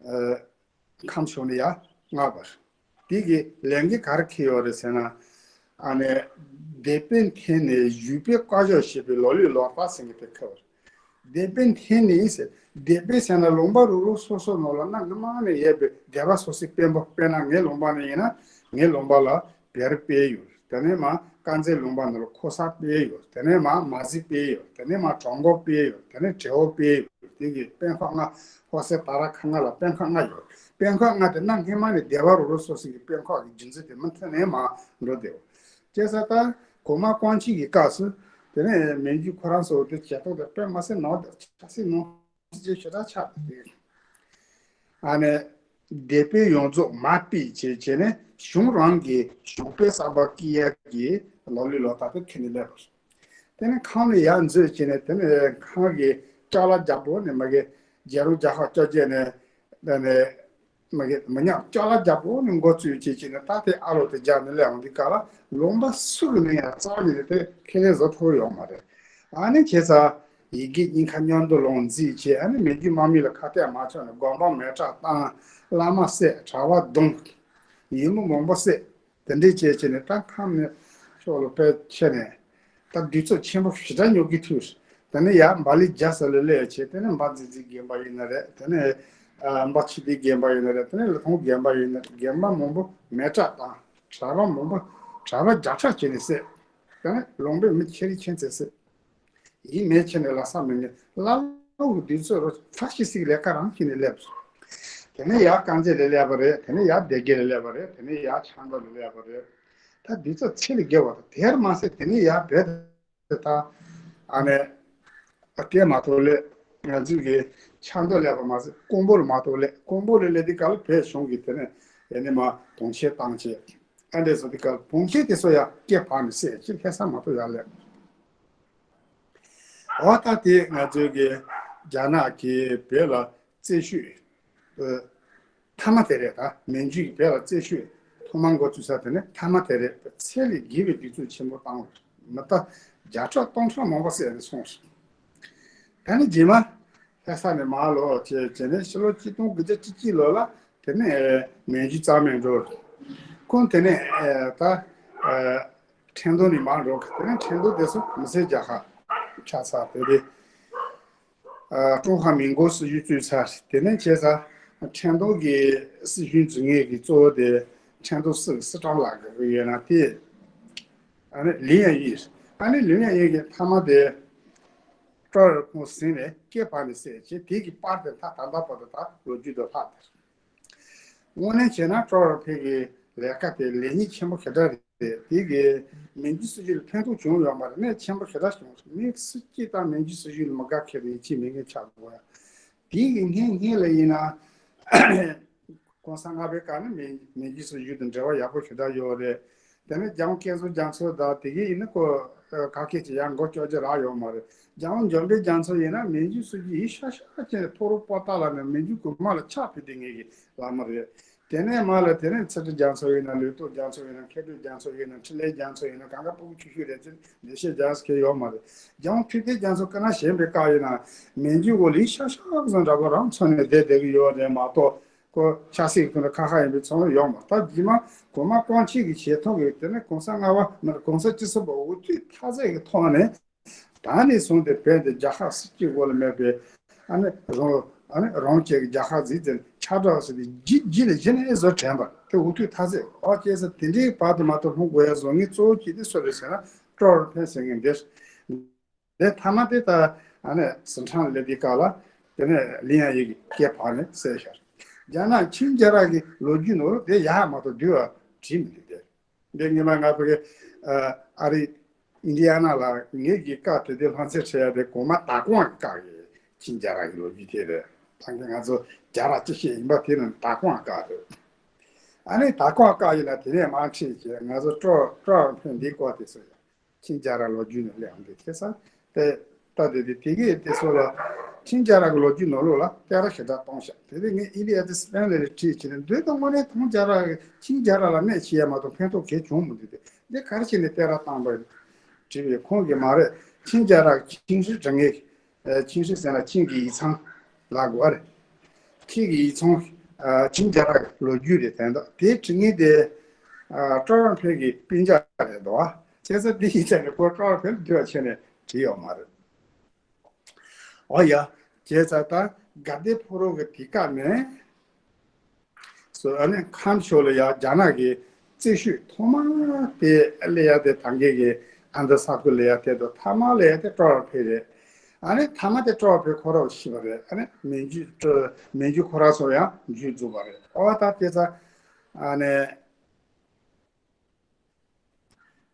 ཨ། ཁམས་ཕྱོགས་ནས་ཡར་མངགས་པ་རེད། དེ་གི་ལས་འགན་ག་རེ་འཁྱེར་ཡོད་རེད་ཟེར་ན། ཨ་ནི་སྡེ་དཔོན་འཐེན་ནས་བཞུགས་པའི་བཀའ་ཤོག་ཞེས་པའི་ལོ་ལེགས་ལོ་རྟགས་ཟེར་མཁན་དེ་འཁྱེར་བ་རེད། སྡེ་དཔོན་འཐེན་ནས་ཟེར། སྡེ་དཔོན་ཟེར་ན་ལུང་པ་རུ་རུ་སོ་སོ་ནང་ལ་གནའ་སྔ་མ་ནས་ཡོད་པའི་སྡེ་པ་སོ་སོའི་དཔོན་པོ། དཔེར་ན་ངའི་ལུང་པ་ནས་ཡིན་ན་ངའི་ལུང་པ་ལ་བེ་རི་དཔོན་ཡོད། དེ་ནས་མར་དཀར་མཛེས་ལུང་པ་ནང་ལ་ཁོ་ས་དཔོན་ཡོད། དེ་ནས་མར་མ་གཟིག་དཔོན་ཡོད། དེ་ནས་མར་གྲོང་སྒོ་དཔོན་ཡོད། དེ་ནས་བྲེ་བོ་དཔོན་ཡོད། དེ་གི་དཔོན་ཁག་ལྔ། ཧོ་སེ་ད་ར་ཁ་ལྔ་ལ་དཔོན་ཁག་ལྔ་ཡོད། དཔོན་ཁག་ལྔ་དེ་གནའ་སྔ་མ་ནས་སྡེ་པ་རུ་རུ་སོ་སོ་གི་དཔོན་ཁག་གི་རྒྱུ་མཚན་དེ་མུ་མཐུད་ནས་མར་འགྲོ་བསྡད་ཡོད། བྱས་ཙང་ད་གོང་མ་ཀོང་ཅི་གི་སྐབས་སུ་དེ་ནས་མན་ཇུ་ཁོ་རང་ཚོ་དེ་བྱེད་སྟངས་དེ་དཔེ་མ་སྲིད་ནོར་འདུག་ཆབ་སྲིད་ནང་ཅིག་ཞེ་དྲག་ཆགས་འདུག་ཨ་ནི་སྡེ་དཔོན་ཡོངས་རྫོགས་མར་ཕུད་བྱས་བྱས་ནས་གཞུང་རང་གི་གཞུང་དཔོན་གསར་པ་བསྐོ་ཡག་གི་ལོ་ལེགས་ལོ་རྟགས་དེ་འཁྱེར་ནས་སླེབས་པ་རེད། དེ་ནས་ཁང་ནས་ཡར་འཛུལ་བྱས་ནས། དེ་ནས་ཁང་གི་ཅ་ལག་རྒྱབ་ལོགས་ནས་མ་གི་རྒྱལ་རོང་རྒྱལ་ཁབ་བཅོ་བརྒྱད་ནས། དེ་ནས་མ་གི་མི་ཉག་ཅ་ལག་རྒྱབ་ལོགས་ནས་འགོ་བཙུགས་བྱས་བྱས་ནས། ད་དེ་ཨ་ལོ་དེ་རྒྱབ་ནས་སླེབས་འོང་དུས་སྐབས་ལ་ལུང་པ་སུ་གི་མིང་ཡང་རྩ་བ་ཉིད་ནས་དེ་ཁས་ལེན་བཟོ་ཐུབ་ཡོད་མ་རེད། ཨ་ནི་བྱས་ཙང་ཡི་གེ་གཉིས་ཀ་མཉམ་དུ་ལོག་འཛིན་བྱས། ཨ་ནི་མན་ཇུ་དམག་མི་ལ་ཁ་གཏད་མ་བཅག་ནས་དགོན་པ་མེ་སྲེག་བཏང་། བླ་མ་བསད། གྲྭ་པ་བརྡུངས། ཡི་མུ་མང་པོ་བསད། དེ་འདྲས་བྱས་བྱས་ནས་ད་ཁམས་ནས་ཕྱོགས་ལ་ཕར་ཁྱེར་ནས་ད་དུས་ཚོད་ཆེན་པོ་ཞེ་དྲག་ཉོ་གི་ཐུག་དེ་ནས་ཡར་འབའ་ལི་རྒྱལ་ས་ལ་སླེབས་བྱས། དེ་ནས་འབའ་ཙི་ཙི་དགོན་པ་ཡིན་ན་རེད། དེ་ནས་ཨ་འབའ་ཆི་ཏི་དགོན་པ་ཡིན་ན་རེད། དེ་ནས་ལི་ཐང་དགོན་པ་ཡིན་ན་རེད། དགོན་པ་མང་པོ་མེ་སྲེག་བཏང་། གྲྭ་པ་མང་པོ། གྲྭ་པ་བརྒྱ་ཕྲག་བྱས་ནས་བསད། དེ་ནས་ལུང་པའི་མི་ཁྱེར་རེ་ཁྱེར་ཚེ་བསད། ཡིན་མེད་ཁྱེར་ནས་ལ་ས་མི་ཉན། ལ་ལོ་གི་དུས་ཚོད་རོ་ཧྥ་ཤི་སི་ལས་ཀ་རང་བྱས་ནས་སླེབས་སོང་། དེ་ནས་ཡར་དཀར་མཛེས་ལ་སླེབས་པ་རེད། དེ་ནས་ཡར་སྡེ་དགེ་ལ་སླེབས་པ་རེད། དེ་ནས་ཡར་ཆབ་མདོ་ལ་སླེབས་པ་རེད། ད་དུས་ཚོད་ཚད་ལས་བརྒལ་བ་དང་། དེར་མ་ཟད་དེ་ནས་ཡར་བོད་དེ་ད་ཨ་ནི་སྐད་མ་ཐོག་ལས་ང་ཚོའི་གི་ཆབ་མདོ་སླེབས་པ་མ་ཟད། ཀོང་པོ་ལ་མ་ཐོག་ལས། ཀོང་པོ་ལ་སླེབས་དུས་སྐབས་ལ་བོད་གཞུང་གིས་དེ་ནས་ཡ་ནས་མར་དོན་ཆེན་བཏང་བྱས། ཨ་འདྲས་སོང་དུས་སྐབས་ལ་བོན་ཆེན་དེ་ཚོ་ཡང་སྐེ་བག་ནས་བསད་བྱས། ལྷ་ས་མ་གཏོགས་ཡར་སླེབས། འོ་ད་དེ་ང་ཚོའི་གི་རྒྱ་ནག་གིས་བོད་ལ་རྩིས་ཞུས། ཨ། མཐའ་མ་དེ་རེད། ད་མན་ཇུ་གིས་བོད་ལ་རྩིས་ཞུས་ཐོག་མར་འགོ་བཙུགས་ས་དེ་ནི་མཐའ་མ་དེ་རེད། ཚད་ལས་བརྒལ་བའི་སྡུག་རྩུབ་ཆེན་པོ་བཏང་བ་རེད། མི་ད་བརྒྱ་ཕྲག་སྟོང་ཕྲག་མང་པོ་བསད་ནས་སོང་ཟེར། དེ་ནི་རྗེས་མ་ལྷ་ས་ནས་མར་ལོག་བྱས་བྱས་ནས་ཕྱི་ལོ་གཅིག་སྟོང་དགུ་བརྒྱ་བཅུ་གཅིག་ལོ་ལ་དེ་ནི་མན་ཇུ་རྩ་མེད་འགྲོ། ཁོང་དེ་ནས་ད་ཁྲེང་ཏུའུ་ནས་མར་འགྲོ། དེ་ནས་ཁྲེང་ཏུའུ་དེ་ཚོ་མི་སེར་རྒྱག་ཁ་ཆགས་ཚར། དེ་དེ། ཨ། ཀྲུང་ཧྭ་མིན་གོ་སྲིད་གཞུང་བཙུགས་ཚར། དེ་ནས་བྱས་ཙང་ཁྲེང་ཏུའུ་གི་སྲིད་གཞུང་འཛུགས་མཁན་གྱི་གཙོ་བོ་དེ་ཁྲེང་ཏུའུ་སི་གི་སི་ཀྲང་ལགས་ཀྱི་ཡོད་ན་དེ། ཨ་ནི་ལིན་ཡ་ཡིན། ཨ་ནི་ལིན་ཡ་ཡིན་གྱི་མཐའ་མ་དེ་ཀྲོ་རོན་ཁོང་ཟིན་ནས་སྐེ་བག་ནས་བསད་བྱས། དེ་གི་པར་དེ་ད་ད་ལྟ་བར་དུ་ད་ལོ་རྒྱུས་དུ་ལྷག་དེ། དངོས་གནས་བྱས་ན་ཀྲོ་རོན་ཕེ་གི་ལས་ཀ་དེ་ལེགས་ཉེས་ཆེན་པོ་ཞེ་དྲག་རེད། དེ་གི་མན་ཇུ་སྲིད་གཞུང་ལ་ཕན་ཐོགས་བྱུང་ཡོད་མ་རེད། གནད་ཆེན་པོ་ཞེ་དྲག་བྱུང་རེད། མི་སུ་གཅིག་དང་མན་ཇུ་སྲིད་གཞུང་ལ་མི་དགའ་མཁན་ཡིད་ཆེས་མེད་མཁན་ཆགས་དགོས་ཡ། དེ་གི་སྔོན་སྔོན་ལ་ཡིན་ན་གོང་ས་ལྔ་པའི་སྐབས་ནས་མན་མན་ཇུ་སྲིད་གཞུང་དང་འབྲེལ་བ་ཡག་པོ་ཞེ་དྲག་ཡོད་རེད། དེ་ནས་རྒྱལ་དབང་བསྐྱར་གསོ་རྒྱ་མཚོ་དང་དེ་གི་ཡིན་ན་ཁོ་ག་གེ་ཅིག་ཡང་མགོ་སྐྱོར་རྒྱུ་རག་ཡོད་མ་རེད། རྒྱལ་དབང་འབྱོར་པའི་རྒྱ་མཚོ་ཡིན་ན་མན་ཇུ་སྲིད་གཞུང་ཡིན་ཤག་ཤག་བྱས་ནས་ཐོ་རངས་པོ་ཏཱ་ལ་ནས་མན་ཇུ་གོང་མ་ལ་ཕྱག་ཕུལ་བསྡད་མཁན་གྱི་བླ་མ་རེད། དེ་ནས་མར་ལ་དེ་ནས་ཚེ་ཁྲི་རྒྱ་མཚོ་ཡིན་ན། ལུང་རྟོགས་རྒྱ་མཚོ་ཡིན་ན། མཁས་གྲུབ་རྒྱ་མཚོ་ཡིན་ན། འཕྲིན་ལས་རྒྱ་མཚོ་ཡིན་ན། གང་ག་སྤུ་གུ་ཆུང་ཆུང་རེད་ཚེ་ལེགས་བཤད་རྒྱ་མཚོ་ཁྱེར་ཡོད་མ་རེད། རྒྱལ་དབང་འཕྲིན་ལྡན་རྒྱ་མཚོ་སྐུ་ན་གཞོན་པའི་སྐབས་ཡིན་ན་མན་ཇུ་འོག་ལ་ཡིན་ཤག་ཤག་བཟོ་འདྲ་པོ་རང་འཚོ་ནས་བསྡད་བསྡད་ཀྱི་ཡོད་རེད་མ་གཏོགས། ཁོ་ཆབ་སྲིད་ཀྱི་ཐོག་ནས་ཁ་ཁ་ཡིན་པའི་ཚོར་བ་ཡོད་མ་རེད། ད་རྗེས་མ་གོང་མ་ཀོང་ཅི་གི་བྱེད་ཐབས་ཀྱིས་དེ་ནས་གོང་ས་ལྔ་པ་མིན་གོང་ས་བཅུ་གསུམ་པ་འུ་ཐུག་མཐའ་ཚད་ཀྱི་ཐོག་ནས། ད་ནས་བཟུང་སྟེ་བོད་འདི་རྒྱལ་ཁབ་སྲིད་སྤྱི་སྒོ་ལ་མེད་པའི་ཨ་ནི་རང་ཨ་ནི་རང་བཅས་ཀྱི་རྒྱལ་ཁབ་ཟིག་དེ་ཁྱབ་བསྒྲགས་ཟེར་ཏེ་རྒྱུན་རྒྱུན་ནས་གཞི་ནས་བཟོ་དྲན་པ་དེ་འུ་ཐུག་མཐའ་ཚད། ཨོ་ཅེ་ས་དེ་འདྲའི་བར་དུ་མ་གཏོགས་ལྷུང་དགོས་ཡ་བཟོ་ངེས་གཙོ་བོ་གཅིག་དེ་སུ་རེད་ཟེར་ན་ཀྲོ་རོན་ཕེ་ཟེར་མཁན་འདིར། དེ་མཐའ་མ་དེ་ད་ཨ་ནི་ཟིན་ཁྲང་ལ་སླེབས་དུས་སྐབས་ལ་དེ་ནས་ལིན་ཡ་ཡི་གི་སྐེ་བག་ནས་བསད་ཤག་རྒྱ་ནག་ཆིང་རྒྱལ་རབས་ཀྱི་ལོ་རྒྱུས་ནང་ལ་དེ་ཡག་མ་གཏོགས་བསྡུས་པ་བྲིས་མི་འདུག་སྟེ། འདི་ངས་མ་ང་ཕ་གི་ཨ་རི་ཨིན་ཌི་ཡ་ན་ལ་ངེད་ཀྱི་བཀའ་དེ་དུས་ལྷ་མཚན་ཁྲི་ཡ་དེ་གོང་མ་དྭགས་པོའི་བཀའ་གི་ཆིང་རྒྱལ་རབས་ཀྱི་ལོ་རྒྱུས་དེ་རེད། ད་གིན་ང་ཚོ་རྒྱལ་རབས་སྤྱི་བཤད་ཡིན་པ་དེ་ནི་དྭགས་པོའི་བཀའ་རེད། ཨ་ནི་ད་ཁོང་བཀག་ཡིན་ན་དེ་ནས་མར་ཁྲིད་བྱས། ང་ཚོ་ཀྲོ་ཀྲོ་ཕན་འདི་བཀོག་དེ་སོ་ཡ། ཆིང་རྒྱལ་རབས་ལོ་རྒྱུས་ནས་སླེབས་འདུག་དེ་ས་དེ་ལྟ་དེ་དེ་དེ་གས་དེ་སོ་ལ་ཆིང་རྒྱལ་རབས་ཀྱི་ལོ་རྒྱུས་ནང་ལོགས་ལ་གཏད་ར་ཞེ་དྲག་བཏང་ཤག་དེ་དེ་ངས་ཨིན་ཌི་ཡ་དེ་སི་པེན་ལ་ཁྲིད་བྱས་ནས། འདི་དང་དངོས་གནས་ཐང་རྒྱལ་རབས་ཆིང་རྒྱལ་རབས་ལ་གནོད་བྱེད་ཡ་མ་གཏོགས་ཕན་ཐོགས་གལ་བྱུང་མི་འདུག་དེ་འདི་ག་རེ་བྱས་ནས་གཏད་ར་བཏང་པ་ཡིན། དྲིས་པས་ཁོང་གིས་མ་རེད། ཆིང་རྒྱལ་རབས་ཆིང་ཧྲི་དྲི་ངེ། ཨ། ཆིང་ཧྲི་ཟེར་ན་ཆིང་གི་ཡིག་ཚང་ལ་གོ་རེད། ཆིང་གི་ཡིག་ཚང་། ཨ། ཆིང་རྒྱལ་རབས་ལོ་རྒྱུས་རེད་དེ་འདྲ། དེ་དྲི་ངེ་དེ། ཨ། ཀྲོ་ཕན་གི་སྤུན་ཀྱག་རེད་འདུག་ཨ། བྱས་ཙང་དེ་ཡིན་ཙང་ནས་ཁོ་ཀྲོ་ཕན་འདི་བ་བྱས་ནས་བྲིས་ཡོད་མ་རེད། ཨོ་ཡ། བྱས་ཙང་ད་དགའ་ལྡན་ཕོ་བྲང་གི་དེ་ཀ་ནས། སོ། ཨ་ནི་ཁམས་ཕྱོགས་ལ་ཡ་རྒྱ་ནག་གི་རྩིས་ཤོད་ཐོག་མ་དེ་སླེབས་ཡ་དེ་ད་གིན་གི་ཨ་མདོ་ས་ཁུལ་ལ་ཡ་དེ་དང་། ཐ་མ་ལ་ཡ་དེ་ཀྲོ་ཕན་རེད། ཨ་ནི་ཐ་མ་དེ་ཀྲོ་ཕན་ཁོ་རང་ཤི་བ་རེད། ཨ་ནི་མན་ཇུ་ཀྲོ་མན་ཇུ་ཁོ་རང་ཚོ་ཡང་མཇུག་རྫོགས་པ་རེད། ཨོ་ད་དེ་ཙ་ཨ་ནི།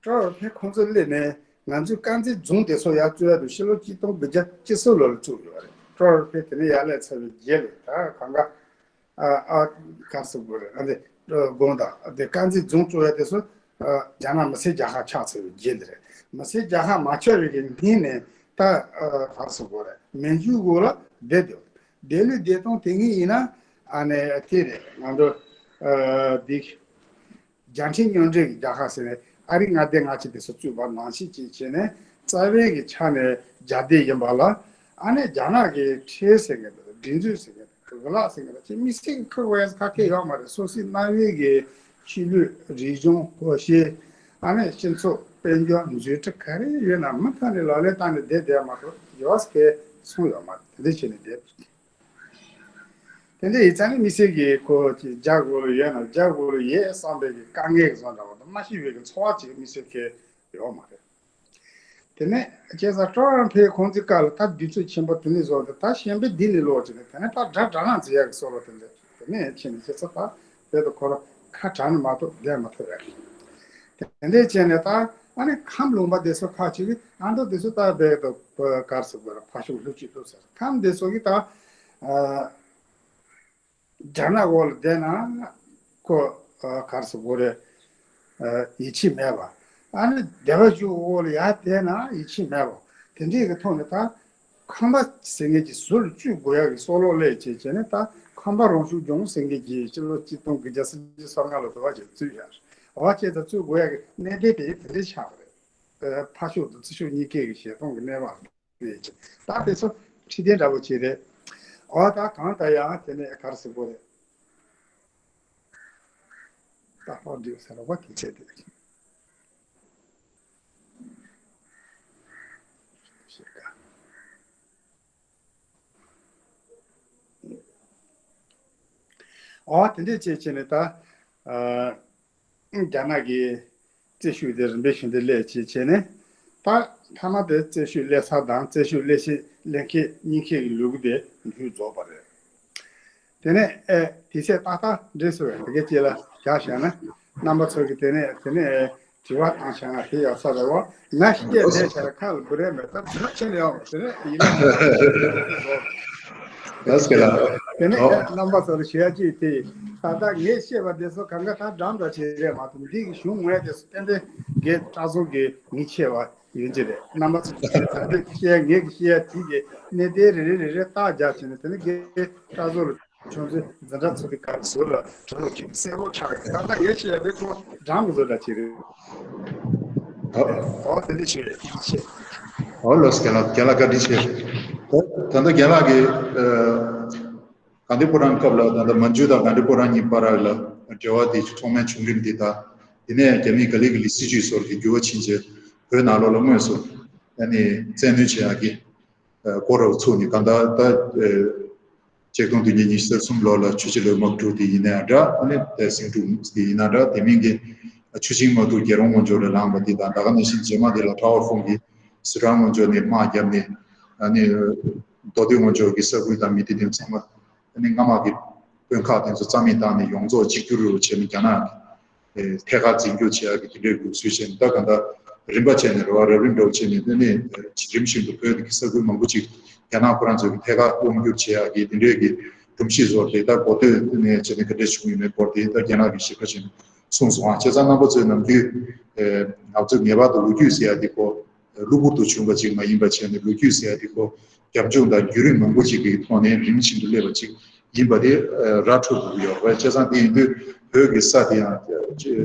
ཀྲོ་ཕན་ཁོང་ཚོ་སླེབས་ནས་ང་ཚོའི་དཀར་མཛེས་རྫོང་དེ་ཚོ་ཡར་བཙུགས་ཡ་དུ་ཕྱི་ལོ་གཅིག་སྟོང་དགུ་བརྒྱ་བཅུ་གསུམ་ལོ་ལ་བཙུགས་ཡོད་རེད། ཀྲོ་ཕན་དེ་ནས་ཡར་སླེབས་ཚར་བའི་རྗེས་ལ་ད་གང་ག་ཨ་ཨ་ག་རེ་ཟེར་དགོས་རེད། ཨ་འདི་དགོངས་དག་དེ་དཀར་མཛེས་རྫོང་བཙུགས་ཡ་དེ་ཚོ་ཨ་རྒྱ་ནག་མི་སེར་རྒྱལ་ཁབ་ཆགས་ཚར་བའི་རྗེས་ལ་རེད། མི་སེར་རྒྱལ་ཁབ་མ་ཆགས་བའི་གི་སྔོན་ནས་ད་ཨ་ག་རེ་ཟེར་དགོས་རེད། མན་ཇུའི་འོག་ལ་བསྡད་འདུག་བསྡད་ལུགས་བསྡད་སྟངས་དེ་ངས་ཡིན་ན་ཨ་ནི་དེ་རེད། ང་ཚོ་ཨ་འདི། རྒྱལ་ཕྲན་མཉམ་འབྲེལ་གྱི་རྒྱལ་ཁབ་ཟེར་ནས་ཨ་རི་མངའ་སྡེ་ལྔ་བཅུ་དེ་ཚོ་བཙུགས་པ་ནང་བཞིན་ཅིག་བྱས་ནས། རྩ་བའི་གི་ཆ་ནས་རྒྱལ་སྡེ་ཡིན་པ་ལ། ཨ་ནི་རྒྱ་ནག་གི་ཁྲལ་ཟེར་མཁན་དང་། སྒྲིག་འཛུགས་ཟེར་མཁན་དང་། གུ་ལག་ཟེར་མཁན་དང་། ཅིག་དམིགས་བསལ་གྱི་ཁུར་བའི་ཁ་སྐད་ཡོད་མ་རེད། སོ་སོའི་གནའ་བོའི་གི་ཆོས་ལུགས། རིག་གཞུང་། གོམས་གཤིས། ཨ་ནི་སྤྱི་ཚོགས་དཔལ་འབྱོར། མཛོད་ཁྲི་ག་རེ་ཡོད་ན་མུ་མཐུད་ནས་ལག་ལེན་བསྟར་ནས་བསྡད་བསྡད་མ་གཏོགས་ཡོད་ས་གི་སོང་ཡོད་མ་རེད། དེ་འདྲ་བྱས་ནས་བསྡད། དེ་འདྲ་ཡིན་ཙང་ནི་དམིགས་བསལ་གྱི་ཁོ་ཅིག་རྒྱ་གོ་ལ་ཡོད་ན་རྒྱ་གོ་ལ་ཡོད་བསམ་པའི་གི་དཀའ་ངལ་གྱི་བཟོ་འདྲ་བ་དང་། མ་ཤེས་པའི་གི་ཚོར་བ་ཅིག་དམིགས་བསལ་གྱི་ཡོད་མ་རེད། དེ་ནས་བྱས་ཙང་ཀྲོ་ཕན་ཁོང་ཚོའི་སྐབས་ལ་ད་དུས་ཚོད་ཆེན་པོ་དེ་ནས་བཟུང་སྟེ། ད་གཞན་པའི་འདི་ནས་ལོག་ཅིག་ནས། དེ་ནས་ད་དགྲ་དགྲ་ལན་འཛིན་ཡག་གི་བཟོ་འདྲ། དེ་འདྲ་དེ་ནས་ཕྱིན་ནས་བྱས་ཙང་ད་དེ་ད་ཁོ་རང་ཁ་གྲག་ནས་མ་གཏོགས་བསྡད་མ་ཐུབ་ཡག་གི། དེ་འདྲ་བྱས་ནས་ད་ཨ་ནི་ཁམས་ལུང་པ་དེ་ཚོ་ཁག་ཅིག་གིས་ཨ་མདོ་དེ་ཚོ་ད་རྦད་དེ་ག་རེ་ཟེར་དགོས་རེད། ཕར་ཕྱོགས་ལྷོད་ཀྱི་འདུག་ཟེར། ཁམས་དེ་ཚོ་གིས་ད་ཨ་རྒྱ་ནག་འོག་ལ་བསྡད་ན་ཁོ་ཨ་ག་རེ་ཟེར་དགོས་རེད། ཨ་ཡིད་ཆེས་མེད་པ། ཨ་ནི་སྡེ་པ་གཞུང་འོག་ལ་ཡར་བསྡད་ན་ཡིད་ཆེས་མེད་པ། དེ་འདྲའི་གི་ཐོག་ནས་ད་ཁམས་པ་ཟེར་མཁན་གྱི་ཟུར་བཙུགས་དགོས་ཡག་གི་བསམ་བློ་སླེབས་བྱས་བྱས་ནས། ད་ཁམས་པ་རང་སྐྱོང་ལྗོངས་ཟེར་མཁན་གྱི་ཕྱི་ལོ་གཅིག་སྟོང་དགུ་བརྒྱ་སུམ་ཅུ་སོ་ལྔ་ལོ་དུ་བ་ཅིག་བཙུགས་ཡག་རེད། འོ་བྱས་ཙང་བཙུགས་དགོས་ཡག་གི་གནད་དོན་དེ་དེ་འདྲ་ཆགས་པ་རེད། ཕར་ཕྱོགས་དང་ཚུར་ཕྱོགས་གཉིས་ཀའི་གི་ཞལ་མཐོང་གི་གནས་བབ་རེད། ད་དེ་ཚོ་ཁྲིད་དེ་འདྲ་པོ་ཅིག་རེད། འོ་ད་གང་ལྟར་ཡང་དེ་ནས་ག་རེ་ཟེར་དགོས་རེད། ད་ཧོ་འདྲི་ཟེར་བ་དེ་བྱས་ཏེ། ཨོ་དེ་འདྲས་བྱས་བྱས་ནས་ད། ཨ། རྒྱ་ནག་གི་རྩིས་ཤོག་དེ་རིམ་པས་བྱས་ཏེ་སླེབས་བྱས་བྱས་ནས། ད་མཐའ་མ་དེ་རྩིས་ཤོག་སླེབས་ས་དང་རྩིས་ཤོག་སླེབས་ཤེས་སླེབས་མཁན་རྙེད་མཁན་གྱི་ལུགས་དེ་མཇུག་རྫོགས་པ་རེད། དེ་ནས་ཨེ་དེ་ཚེ་ཏག་ཏག་འདྲེས་སོང་བས། དེ་གའི་རྗེས་ལ་བཞག་བཞག་ན། རྣམ་པ་ཚོ་གིས་དེ་ནས་དེ་ནས་དྲི་བ་བཏང་བཞག་ན་དེ་ཡག་ས་རེད་བ། ང་བཤད་བསྡད་བཞག་ན་ཁ་ལ་བུ་རན་མེད། ད་དེ་ཕྱིན་ཡོང་། དེ་ནས་ཡིན་ན་ཡ་སྐད་ལ། དེ་ནས་ཨོ། ཨེ་རྣམ་པ་ཚོ་ལ་ཞུ་ཡ་ཅིག་དེ། ད་ལྟ་ངས་བཤད་པ་དེ་ཚོ་གང་ག་ད་འདྲ་འདྲ་ཅིག་རེད་མ་གཏོགས། འདི་གི་གཞུང་ངོས་དེ་ཚོ་ཏན་ཏན་རྒན་བཀྲ་བཟང་གིས་མི་ཆེ་བ་ཡིན་གྱི་རེད། རྣམ་པ་ཚོ་གིས་ད་ལྟ་བཤད་ངས་ཀྱི་བཤད་ཡ་དེ་གི་གནད་དོན་རེ་རེ་རེ་རེ་བརྟག་རྒྱག་བྱས་ནས། དེ་ནས་རྒན་བཀྲ་བཟང་ལ་ཁྱོད་ཚོས་འཛིན་གྲྭ་ཚོགས་དུས་སྐབས་ཟུར་ལ་གྲོས་ཚོགས་ཀྱི་གསལ་པོ་ཆགས་ཀྱི། ད་ལྟ་ངས་བཤད་ཡ་དེ་ཁོ་འདྲ་མི་བཟོ་འདྲ་ཅིག་རེད། ཨོ། ཨོ་དེ་འདྲ་ཞིག་རེད། ཡིན་ཆེ། ཨོ་ལགས་སོ། རྒན་ལགས། རྒན་ལགས་བཀའ་དྲིན་ཆེ། ད་ད་ལྟ་རྒན་ལགས་ཀྱིས་ཨ་དགའ་ལྡན་ཕོ་བྲང་སྐབས་ལ། ད་ལྟ་མན་ཇུ་དང་དགའ་ལྡན་ཕོ་བྲང་གཉིས་བར་ལ་འབྲེལ་བ་དེ་ཐོག་མའི་བྱུང་རིམ་དེ་དང་། དེ་ནས་རྒྱ་མིས་ག་ལེ་ག་ལེ་སྲིད་ཇུས་སོར་གྱི་འགྱུར་བ་ཕྱིན་རྗེས་བོད་ནང་ལོགས་ལ་དངོས་སུ་ཨ་ནི་བཙན་གནོན་བྱེད་ཡག་གི་ཨ་སྐོར་ར་ཚུགས་ནས། གང་ལྟར་ད་ཨ་ཆིག་སྟོང་བདུན་བརྒྱ་ཉི་ཤུ་རྩ་གསུམ་ལོ་ལ་ཆུ་བཞི་ལོའི་དམག་འཁྲུག་དེ་ཡིན་ནའང་འདྲ། ཨ་ནི་ད་ཟིང་འཁྲུག་དེ་ཡིན་ནའང་འདྲ། དེ་མིན་གྱི་ཆུ་ཆེན་དམག་འཁྲུག་རྒྱལ་རོང་ངོས་ཕྱོགས་ལ་ལངས་པ་དེ་དང་། ད་ག་ནང་བཞིན་རྗེས་མ་དེ་ལ་ཀྲའོ་ཧྥུང་གིས་སི་ཁྲོན་ངོས་ཕྱོགས་ནས་དམག་བརྒྱབ་ནས། ཨ་ནི་མདོ་སྟོད་ངོས་ཕྱོགས་ཀྱི་ས་ཁུལ་དང་མི་སྡེ་དེ་ཚང་མ། ཨ་ནི་སྔ་མ་གི་དཔོན་ཁག་དེ་ཚོ་རྩ་མེད་བཏང་ནས་ཡོངས་རྫོགས་གཅིག་གྱུར་བྱས་ནས་རྒྱ་ནག་གི་ཨེ་ཐད་ཀར་འཛིན་སྐྱོང་བྱེད་ཡག་གི་དེ་འདྲའི་འགོ་འཛུགས་བྱས་ནས། ད་གང་ལྟར་རིམ་པ་བྱས་ནས་རེ་བ་རབ་རིམ་འདྲ་བོ་བྱས་ནས། དེ་ནས་རིམ་བཞིན་དུ་བོད་ཀྱི་ས་ཁུལ་མང་པོ་ཅིག་རྒྱ་ནག་ཁོ་རང་ཚོས་ཐད་ཀར་དབང་བསྒྱུར་བྱེད་ཡག་གི་དེ་འདྲའི་གི་ སྒྲོམ་གཞི་བཟོ་དེ་ད་གོ་ཐོས་ནས་བྱས་ནས་ག་འདྲས་བྱུང་ཡོད་མེད་སྐོར་དེ་ད་རྒན་ལགས་ཀྱིས་ཞིབ་ཕྲ་ཞིག་གསུངས་སོང་ཨ། བྱས་ཙང་རྣམ་པ་ཚོས་ནམ་རྒྱུན་ཨེ་ང་ཚོས་ངེས་པར་དུ་ལོ་རྒྱུས་ཟེར་ཡ་དེ་ཁོ་གློ་བུར་དུ་བྱུང་བ་ཅིག་མ་ཡིན་པ་བྱས་ནས་ལོ་རྒྱུས་ཟེར་ཡ་དེ་ཁོ་རྒྱབ་ལྗོངས་དང་བརྒྱུད་རིམ་མང་པོ་ཅིག་གི་ཐོག་ནས་རིམ་བཞིན་དུ་སླེབས་པ་ཅིག་ཡིན་པ་དེ་ཨེ་ར་འཕྲོད་དགོས་ཀྱི་ཡོད་རེད། བྱས་ཙང་དེ་ཡིན་དུས་བོད་ཀྱི་ས་དེ་ཡང་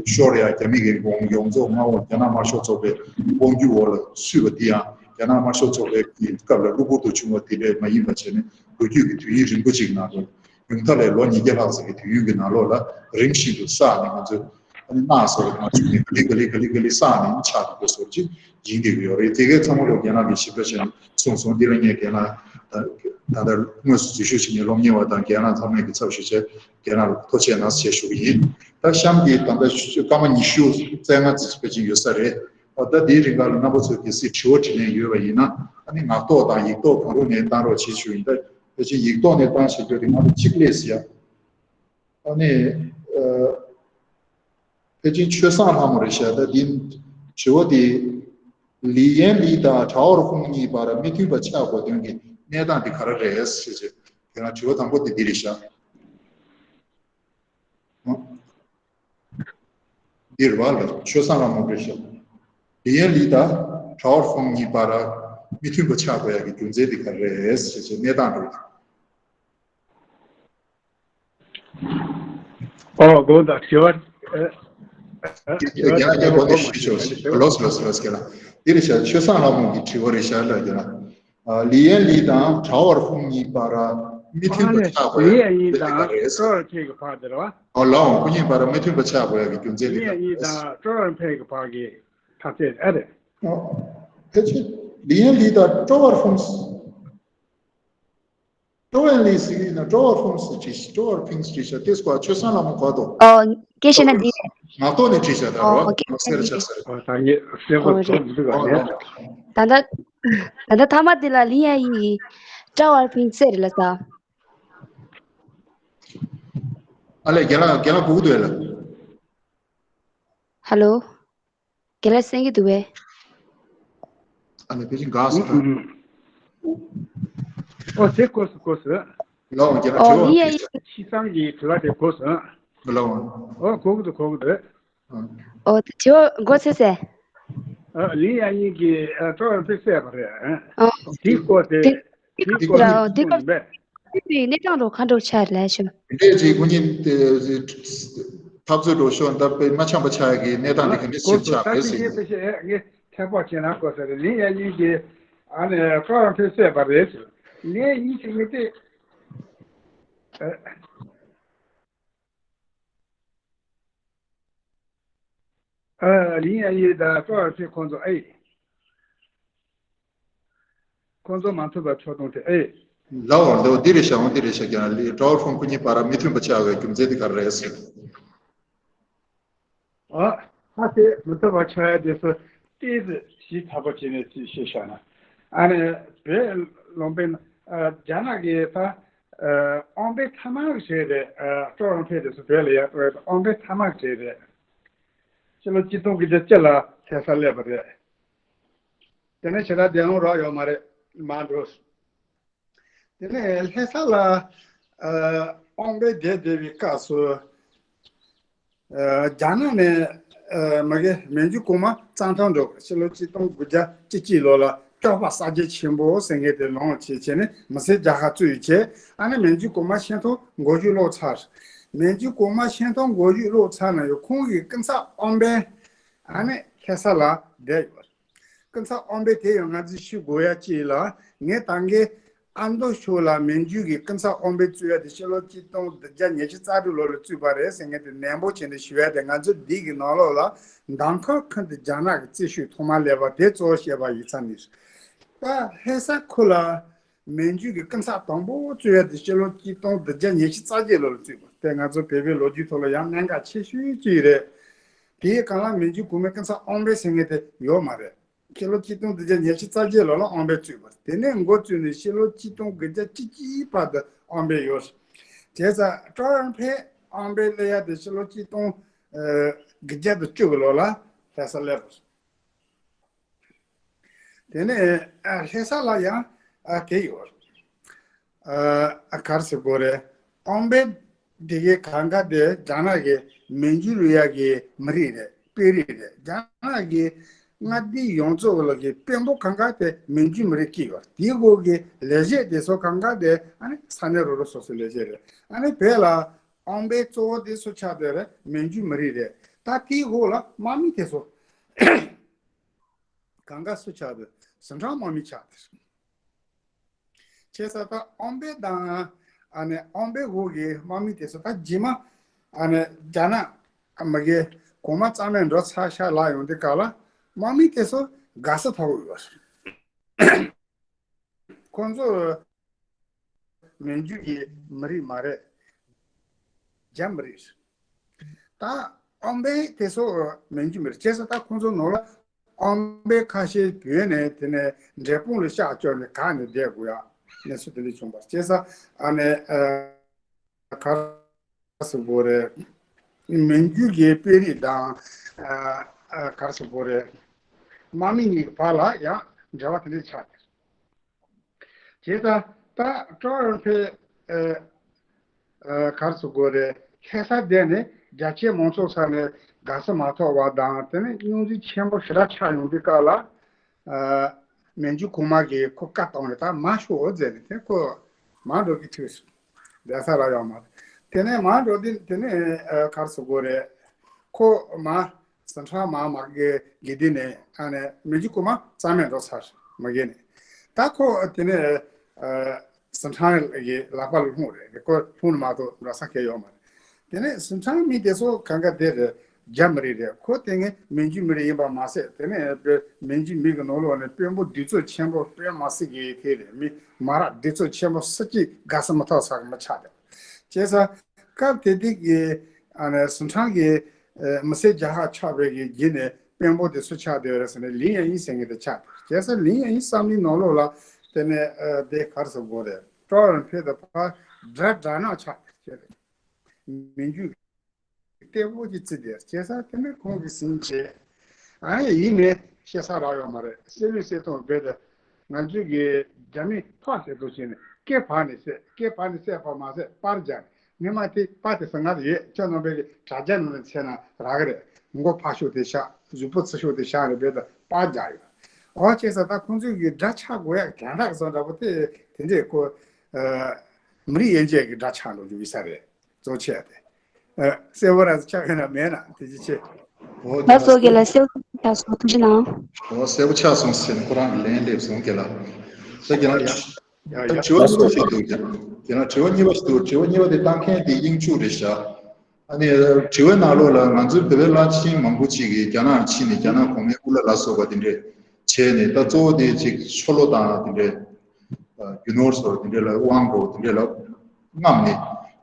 ཤོར་ཡ་རྒྱ་མི་གི་ཡོངས་རྫོགས་མངའ་འོག་རྒྱ་ནག་དམར་ཤོག་ཚོགས་པའི་དབང་སྒྱུར་འོག་ལ་ཚུད་པ་དེ་ཡང་རྒྱ་ནག་དམར་ཤོག་ཚོགས་པའི་སྐབས་ལ་གློ་བུར་དུ་བྱུང་བ་དེ་འདྲས་མ་ཡིན་པ་བྱས་ནས་ལོ་རྒྱུས་ཀྱི་དུས་ཡུན་རིང་པོ་ཅིག་ནང་དུ་ཉུང་མཐའ་ལས་ལོ་ཉིས་བརྒྱ་ལྷག་ཙམ་གྱི་དུས་ཡུན་གྱི་ནང་ལོགས་ལ་རིམ་བཞིན་དུ་བསགས་ནས་ང་ཚོས་ཨ་ནི་སྣག་བཟོ་བའི་ནང་བྱུང་ནས་ག་ལེ་ག་ལེ་ག་ལེ་ག་ལེ་བསགས་ནས་ཆགས་འདུག་པའི་བཟོ་ཅིག་ཡིན་བསྡད་ཀྱི་ཡོད་རེད། དེ་གའི་ཚང་མ་ལོ་རྒན་ལགས་ཀྱིས་ཞིབ་ཕྲ་བྱས་ནས་གསུངས་སོང་། འདི་ལ་ངས་རྒན་ལགས་ད་ལྟ་དངོས་སུ་འཛུལ་ཞུགས་བྱེད་མཁན་སློབ་གཉེར་བ་དང་རྒན་ལགས་ཚང་མས་ཀྱི་ཚབ་ཞུ་བྱས་རྒན་ལགས་ལ་ཐུགས་རྗེ་གནང་ཞེས་ཞུ་གི་ཡིན། ད་གཤམ་གྱི་ད་ལྟ་སྐར་མ་ཉི་ཤུ་རྩ་ལྔ་ཙམ་ཕལ་ཆེར་ཡོད་ས་རེད། ད་ལྟ་འདིའི་རིང་ག་ལ་རྣམ་པ་ཚོས་གལ་སྲིད་དྲི་བ་དྲིས་ལན་ཡོད་པ་ཡིན་ན་ཨ་ནི་ངག་ཐོག་དང་ཡིག་ཐོག་གང་རུང་ནས་བཏང་རོགས་བྱེད་ཞུ་ཡིན། ད་ཕལ་ཆེར་ཡིག་ཐོག་ནས་བཏང་བྱེད་རྒྱུ་དེ་ང་ཚོ་གཅིག་ལས་ཟེར་ཡ། ཨ་ནི། ཨ། ཕལ་ཆེར་ཆོས་བཟང་ལྷ་མོ་རེད་ཤག་ད་འདི་དྲི་བ་དེ། ལི་ཡན་ལི་དང་ཀྲའོ་ཧྥུང་གཉིས་བར་མི་མཐུན་པ་ཆགས་དགོས་དོན་གྱི་གནས་སྟངས་དེ་ག་རེ་རེད་ཞེས་བྱས། དེ་ཡང་དྲི་བ་དང་པོ་དེ་འདི་རེད་ཤག་འདི་རེད་བ་ལ་ཆོས་བཟང་ལྷ་མོ་རེད་ཤག་ལི་ཡན་ལི་དང་ཀྲའོ་ཧྥུང་གཉིས་བར་མི་མཐུན་པ་ཆགས་དགོས་ཡ་གི་རྒྱུ་མཚན་དེ་ག་རེ་རེད་ཞེས་བྱས་གནས་སྟངས་རེད། ཨོ་དགོངས་དག་དྲི་བ། ཨ། ཨ། དྲི་བ་རྒན་ལགས་ངས་གོ་ནས་ཞུས་ཆོག་ལོས་ལོས་ལོས་རྒན་ལགས། འདི་རེད་ཤག་ཆོས་བཟང་ལྷ་མོ་གི་དྲི་བ་རེད་ཤག་ལ་རྒན་ལགས། ཨ། ལི་ཡན་ལི་དང་ཀྲའོ་ཧྥུང་གཉིས་བར་མི་མཐུན་པ་ཆགས་དགོས་ཡ་ལི་ཡན་ལི་དེ་ག་དང་རེད། ཀྲའོ་ཧྥུང་གི་བར་དེ་རེད་བ། ཨོ་ལའོ་ཁོ་གཉིས་བར་མི་མཐུན་པ་ཆགས་དགོས་ཡ་གི་རྒྱུ་མཚན་དེ་ག་ལི་ཡན་ལི་རེད། དང་ཀྲའོ་ཧྥུང་གི་བར་གྱི་ཐག་གཅོད་ཨ་རེད། ཨོ། ཕལ་ཆེར་ལི་ཡན་ལི་དང་ཀྲའོ་ཧྥུང་། ཀྲོ་ཨན་ལི་ཟེར་གྱི་ཡིན་ན་ཀྲོ་ཨར་ཕིང་སི་བྲིས་ཀྲོ་ཨར་ཕིང་སི་བྲིས་ཤག་དེ་སྐོར་ཆོས་བཟང་ལྷ་མོ་གོ་དོ། ཨོ། སྐད་ཆ་ན་འདི། ངག་ཐོག་ནས་བྲིས་ཤག་ད་རོ། ཨོ་སྐད་ཆ་ང་གསལ་ཆགས་ཟེར། ཨོ་ད་ངས་གསལ་པོ་ཨོ་རེད། ཐོག་མི་འདུག་ག་ཨོ་ནས། ལོ། ད་ལྟ་ད་ལྟ་ཐ་མ་འདི་ལ་ལི་ཡ་ཡི་ཀྲོ་ཨར་ཕིང་སི་རེད་ལ་ས། ཨ་ལས་རྒན་ལགས་རྒན་ལགས་གོ་གི་འདུག་ཨེ་ལ། ཧ་ལོ། རྒན་ལགས་གསན་གྱི་འདུག་པས། ཨ་ནི་དེ་བཞིན་གང་ཟེར། ཨོ་དེ་གོ་སོང་གོ་སོང་། ལའོ་རྒན་ལགས་ཨོ་དྲི་བ་ལི་ཡ་ཡི། ཕྱི་གསང་གི་དྲི་བ་དེ་གོ་སོང་། ལའོ། ཨོ་གོ་གི་འདུག་གོ་གི་འདུག་ཨོ་དེ་དྲི་བ་མགོ་ཚོས་ཟེར། ཨ་ལི་ཡ་ཡིན་གྱི་ཨ་ཀྲོ་ཨར་ཕིང་སི་བསད་པ་རེད། ཨ་དེའི་སྐོར་དེ་དེ་དེའི་སྐོར་དེ་ལ་ཅི་དེ་གསུངས་ཡིན་པས། དེ་གནས་སྟངས་འགྲོ་ག་འགྲོ་ཆགས་ལས་བྱུང་། དེ་འདྲས་ཀྱི་ཁོ་གཉིས་འཐབ་རྩོད་འགྲོ་ཤོག་འདབ་པའི་མ་འཆམ་པ་ཆགས་ཀྱི་གནས་སྟངས་འདི་ག་འདྲས་ཞིབ་ཆགས་པས་ཟེར་གྱི། ངས་ཐད་པ་བྱས་ན་གོ་ས་རེད་ལིན་ཡ་ཡིན་གྱི་ཨ་ནི་ཀྲོ་རང་ཕེ་བསད་པ་རེད་ཟེར་ངས་ཡིན་གྱི་མི་དེ། ཨ་ལིན་ཡ་ཡིན་དང་ཀྲོ་རང་ཕེ་ཁོང་ཚོ་ཨེ། ཁོང་ཚོ་མ་མཐུན་པ་ཕྱོགས་གཏོང་དེ་ཨེ། ལའོ་ལའོ་འདི་རེད་ཤག་འོ་འདི་རེད་ཤག་ཀྱང་ལི་ཀྲོ་ཧྥུང་ཁོ་གཉིས་བར་མི་མཐུན་པ་ཆགས་པའི་རྒྱུ་མཚན་དེ་ག་རེ་རེད་ཟེར། ཨ་ཧ་དེ་མི་མཐུན་པ་ཆགས་ཡ་དེ་སུ་ཏིས་ཞིབ་ཚགས་པོ་བྱས་ནས་ཅིག་བཤད་བཞག་ན། ཨ་ནི་བོད་ལུང་པའི་ཨ་རྒྱ་ནག་གི་ད་ཨ་དབང་པོའི་མཐའ་མ་ཞིག་རེད། ཨ་ཀྲོ་ཧྥུང་དེ་སུ་བོད་ལ་ཡ་དབང་པོའི་མཐའ་མ་ཞིག་རེད། ཕྱི་ལོ་གཅིག་སྟོང་དགུ་བརྒྱ་བཅུ་ལ་ལྷ་སར་སླེབས་པ་རེད། དེ་ནས་ཞེ་དྲག་བསྡད་ཡོང་རོགས་ཡོད་མ་རེད། མ་འགྲོ། དེ་ནས་ལྷ་ས་ལ་ཨ་དབང་པོའི་སྡེ་བསྡད་པའི་སྐབས་སུ་ཨ་རྒྱ་ནག་ནས་ཨ་མ་གི་མན་ཇུ་གོང་མ་གཙང་ཐང་འགྲོ་ཕྱི་ལོ་གཅིག་སྟོང་དགུ་བརྒྱ་བཅུ་གཅིག་ལོ་ལ་སྐྱོབ་པ་གསར་བརྗེ་ཆེན་པོ་ཟེར་མཁན་དེ་ལོངས་བྱས་བྱས་ནས་མི་སེར་རྒྱལ་ཁབ་བཙུགས་བྱས་ཨ་ནི་མན་ཇུ་གོང་མ་ཤན་ཐོ་མགོ་མཇུག་ལོག་ཚར། མན་ཇུ་གོང་མ་ཤན་ཐོ་མགོ་མཇུག་ལོག་ཚར་ན་ཡང་ཁོང་གི་སྐུ་ཚབ་དབང་པོ་ཨ་ནི་ལྷ་ས་ལ་བསྡད་ཡོད། སྐུ་ཚབ་དབང་པོ་དེ་ཡང་ང་ཚོས་ཞུ་དགོས་ཡ་གཅིག་ལ་ངས་ད་གིན་ཨ་མདོ་ཕྱོགས་ལ་མན་ཇུ་གི་སྐུ་ཚབ་དབང་པོ་བཙུགས་ཡ་དེ་ཕྱི་ལོ་གཅིག་སྟོང་བདུན་བརྒྱ་ཉི་ཤུ་རྩ་དྲུག་ལོ་ལ་བཙུགས་པ་རེད་ཟེར་མཁན་དེ་ནན་པོ་བྱས་ནས་ཞུ་ཡ་དེ་ང་ཚོ་འདི་གི་ནང་ལོགས་ལ་མདང་དཀར་ཁུལ་དུ་རྒྱ་ནག་གི་རྩིས་ཤུགས་ཐོག་མ་སླེབས་པ་དེ་གཙོ་བོ་བཤད་པ་ཡིན་ཙང་ནི། ད་ལྷ་ས་ཁུལ་ལ་མན་ཇུ་གི་སྐུ་ཚབ་དང་པོ་བཙུགས་ཡ་དེ་ཕྱི་ལོ་གཅིག་སྟོང་བདུན་བརྒྱ་ཉི་ཤུ་རྩ་བརྒྱད་ལོ་ལ་བཙུགས་པ་དེ་ང་ཚོ་བོད་པའི་ལོ་རྒྱུས་ཐོག་ལ་ཡང་གནད་འགག་ཆེ་ཤོས་གཅིག་རེད། དེའི་སྒང་ལ་མན་ཇུ་གོང་མའི་སྐུ་ཚབ་དབང་པོ་ཟེར་མཁན་དེ་ཡོད་མ་རེད། ཕྱི་ལོ་གཅིག་སྟོང་བདུན་བརྒྱ་ཉི་ཤུ་རྩ་བརྒྱད་ལོ་ལ་དབང་པོ་བཙུགས་པ་དེ་ནས་འགོ་བཙུགས་ནས་ཕྱི་ལོ་གཅིག་སྟོང་དགུ་བརྒྱ་བཅུ་གཅིག་བར་དུ་དབང་པོ་ཡོད། བྱས་ཙང་ཀྲོ་ཨན་ཕེ་དབང་པོ་སླེབས་ཡ་དེ་ཕྱི་ལོ་གཅིག་སྟོང་དགུ་བརྒྱ་དང་བཅུ་གི་ལོ་ལ་ལྷ་ས་སླེབས། དེ་ནས་ཨ་ལྷ་ས་ལ་ཡང་ཨ་དེ་ཡོད། ཨ་ག་རེ་ཟེར་དགོས་རེད། ཨོམ་བན་དེ་གའི་གང་ག་དེ་རྒྱ་ནག་གི་མན་ཇུ་རི་ཡ་གི་མི་རིགས་རེད། དཔོན་རིགས་རེད། རྒྱ་ནག་གི་མངའ་སྡེ་ཡོངས་རྫོགས་ལ་གི་དཔོན་པོ་གང་ག་དེ་མན་ཇུ་མི་རིགས་ཀྱི་ཡོད། དེའི་འོག་གི་ལས་བྱེད་དེ་ཚོ་གང་ག་དེ་ཨ་ནི་ས་གནས་རོ་རོ་སོ་སོའི་ལས་བྱེད་རེད། ཨ་ནི་བོད་ལ་ཨོམ་བན་གཙོ་བོ་དེ་ཚོ་ཆགས་དེ་རེད། མན་ཇུ་མི་རིགས་རེད། ད་དེའི་འོག་ལ་དམག་མི་དེ་ཚོ་གང་ག་སུ་ཆགས་དེ་ཟི་ཁྲོན་དམག་མི་ཆགས་དེ་རེད། བྱས་ཙང་ད་ཨོམ་བན་དང་ཨ་ནི་ཨོམ་བན་འོག་གི་དམག་མི་དེ་ཚོ་ད་རྗེས་མ་ཨ་ནི་རྒྱ་ནག་མ་གི་གོང་མ་རྩ་མེད་འགྲོ་ཚར་ཤག་ལ་ཡོང་དུས་སྐབས་ལ་དམག་མི་དེ་ཚོ་དགའ་ས་ཐོག་ཡོད་རེད། ཁོང་ཚོ་མན་ཇུ་གི་མི་རིགས་མ་རེད། རྒྱ་མི་རིགས་རེད། ད་ཨོམ་བན་དེ་ཚོ་མན་ཇུ་མི་རིགས། བྱས་ཙང་ད་ཁོང་ཚོ་ནང་ལ་ཨོམ་བན་ཁ་ཤས་བུད་ནས་དེ་ནས་འབྲས་སྤུངས་ལ་ཤག་བཅོལ་ནས་གང་ནས་བསྡད་དགོས་ཡག་གནས་ཚུལ་དེ་འདྲ་བྱུང་བ། བྱས་ཙང་ཨ་ནི་ཨ། ག་རེ་ཟེར་དགོས་རེད། མན་ཇུ་གི་དཔོན་རིགས་དང་ཨ་ཨ་ག་རེ་ཟེར་དགོས་རེད། དམག་མི་གཉིས་ཀྱི་བར་ལ་ཡང་འབྲེལ་བ་དེ་འདྲ་ཆགས་ཏེ། བྱས་ཙང་ད་ཀྲོའུ་ཨེན་ཕེ་ཨ་ཨ་ག་རེ་ཟེར་དགོས་རེད། ལྷ་ས་བསྡད་ནས་རྒྱ་ཆེ་མང་ཚོགས་ས་ནས་དགའ་ས་མ་ཐོབ་པ་དང་དེ་ནས་རྙོག་འཛིང་ཆེན་པོ་ཞེ་དྲག་ཆགས་ཡོང་དུས་སྐབས་ལ། ཨ་མན་ཇུ་གོང་མ་གིས་ཁོ་བཀའ་བཏང་ནས་ད་མ་ཤོག་ཟེར་ནས་དེ་ཁོ་མ་འགྲོ་གི་ཐུག་སོང་། བསྡད་ས་རག་ཡོད་མ་རེད། དེ་ནས་མ་འགྲོ་དུས་དེ་ནས་ཨ་ག་རེ་ཟེར་དགོས་རེད། ཁོ་མ་ཟི་ཁྲོན་མ་མ་གི་དགེ་ལྡན་ནས་ཨ་ནས་མན་ཇུ་གོང་མ་རྩ་མེད་འགྲོ་ཚར་མ་གི་ནས། ད་ཁོ་དེ་ནས་ཨ་ཟི་ཁྲོན་གི་ལག་པ་ལ་ལྷུང་རེད། ཁོ་ལྷུང་ནས་མ་གཏོགས་འགྲོ་ས་གང་ཡོད་མ་རེད། དེ་ནས་ཟི་ཁྲོན་མི་དེ་ཚོ་གང་ག་དེ་རེད། རྒྱ་མི་རིགས་རེད། ཁོ་དེ་ངས་མན་ཇུ་མི་རིགས་ཡིན་པ་མ་ཟད། དེ་ནས་མན་ཇུ་མི་གི་ནང་ལོགས་ནས་དཔོན་པོ་གདུག་རྩུབ་ཆེན་པོ་དཔོན་མ་སྲིད་ཀྱི་དེ་རེད། མི་མ་རབས་གདུག་རྩུབ་ཆེན་པོ་སྲིད་ཀྱི་དགའ་ས་མི་ཐོག་ས་གི་མི་ཆགས་དེ། བྱས་ཙང་སྐབས་དེ་དུས་ཀྱི་ཨ་ནི་ཟི་ཁྲོན་གྱི་ཨ་མི་སེར་རྒྱ་ཧ་ཆགས་པའི་གི་རྗེས་ནས་དཔོན་པོ་དེ་སུ་ཆགས་བསྡད་ཡོད་རེད་ཟེར་ན་ལིན་ཡང་ཡིན་ཟེར་མཁན་དེ་ཆགས་བསྡད། བྱས་ཙང་ལིན་ཡང་ཡིན་བསམ་བློའི་ནང་ལོགས་ལ་དེ་ནས་ཨ་དེ་ག་རེ་ཟེར་དགོས་རེད། ཀྲོའུ་ཨེན་ཕེ་དང་ཕར་དགྲ་དགྲ་ནག་ཆགས་བསྡད་རེད། མན་ཇུ་གཏེ་བོ་གི་རྩི་དེ་བྱས་ཙང་དེ་ནས་ཁོང་གིས་ཟིན་བྱས། ཨ་ཡིན་ནའི་བཤད་ས་རག་ཡོད་མ་རེད། བསད་ལུས་བསད་སྟངས་རྦད་དེ་ང་ཚོའི་གི་རྒྱ་མི་ཕག་བསད་དོ་བྱས་ནས་སྐེ་བར་ནས་བསད། སྐེ་བར་ནས་བསད་པ་མ་ཟད་པར་རྒྱག་ནས། སྔོན་མ་དེ་པར་དེ་ཚོ་ང་ལ་ཡོད། ཁྱོད་རྣམ་པས་དྲ་རྒྱ་ནང་ནས་འཚོལ་ན་རག་གི་རེད། མགོ་ཕར་ཤོག་དེ་བཞག་གཟུགས་པོ་ཚུར་ཤོག་དེ་བཞག་ནས་རྦད་དེ་པར་རྒྱག་ཡོད། འོ་བྱས་ཙང་ད་ཁོང་ཚོའི་གི་དགྲ་ཆགས་དགོས་ཡག་གན་རག་བཟོ་འདྲ་པོ་དེ་དེ་འདྲས་ཁོ་ཨ་མི་རིགས་དབྱེ་འབྱེད་ཀྱི་དགྲ་ཆགས་འགྲོ་རྒྱུ་ཡིན་ས་རེད། གཙོ་ཆེ་དེ། ཨ་གསལ་པོ་ར་ཆགས་ཡོད་ན་མེད་ན་དེ་ཅི་ཆེ། འོ་ད་ཡ་སོ་གེ་ལ་གསལ་པོ་ཆགས་སོང་། ཐུགས་རྗེ་གནང་། འོ་གསལ་པོ་ཆགས་སོང་ཟེར་ནས་ཁོ་རང་གི་ལན་སླེབས་སོང་གེ་ལ། ད་གེ་ལ་ཡ། ཡ་ད་ཡ་དྲི་བ་གསུམ་ཞིག་འདུག་ཀྱང་། དེ་ན་དྲི་བ་གཉིས་པ་ཞིག་འདུག། དྲི་བ་གཉིས་པ་དེ་བཏང་མཁན་དེ་དབྱིན་ཇུ་རེད་ཤག། ཨ་ནི་དྲི་བའི་ནང་ལོགས་ལ་ང་ཚོའི་བོད་པའི་བླ་ཆེན་མང་པོ་ཅིག་གིས་རྒྱ་ནག་ཕྱིན་ནས་རྒྱ་ནག་གོང་མའི་དབུ་བླ་ལ་སོགས་པ་དེ་འདྲས་བྱས་ནས་ད་གཙོ་བོ་དེ་ཅིག་ཆོ་ལོ་དང་དེ་འདྲས་རྒྱུ་ནོར་སོགས་དེ་འདྲས་ལ་དབང་གོ་དེ་འདྲས་ལ་རྔམ་ནས་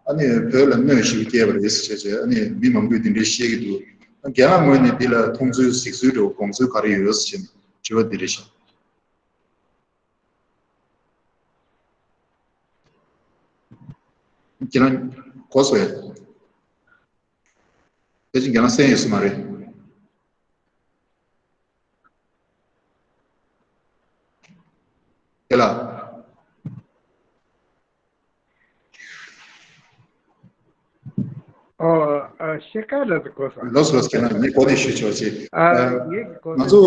ཨ་ནི་བོད་ལ་གནོད་ཞིག་བསྐྱལ་བ་རེད་ཟེར་བྱས་བྱས་ཨ་ནི་མི་མང་པོས་དེ་འདྲས་བཤད་ཀྱི་འདུག། རྒན་ལགས་ངོས་ནས་འདི་ལ་མཐོང་ཚུལ་གཟིགས་ཚུལ་འདྲ་བོ་དགོངས་ཚུལ་ག་རེ་ཡོད་ཟེར་བྱས་ནས་དྲི་བ་འདི་རེད་ཤག། ཁྱེད་རང་གོ་སོང་ངས། དེ་བཞིན་ཁྱེད་རང་གསན་ཡོད་ས་མ་རེད། དེ་ལ། ཨོ། ཨ། ཤེས་ཀ་རེད་གོ་སོང་། ལོས་ལོས་ཁྱེད་རང་ངས་གོ་ནས་ཞུས་ཆོག་ཅིག། ཨ། ཨ། ངས་གོ་ང་ཚོ།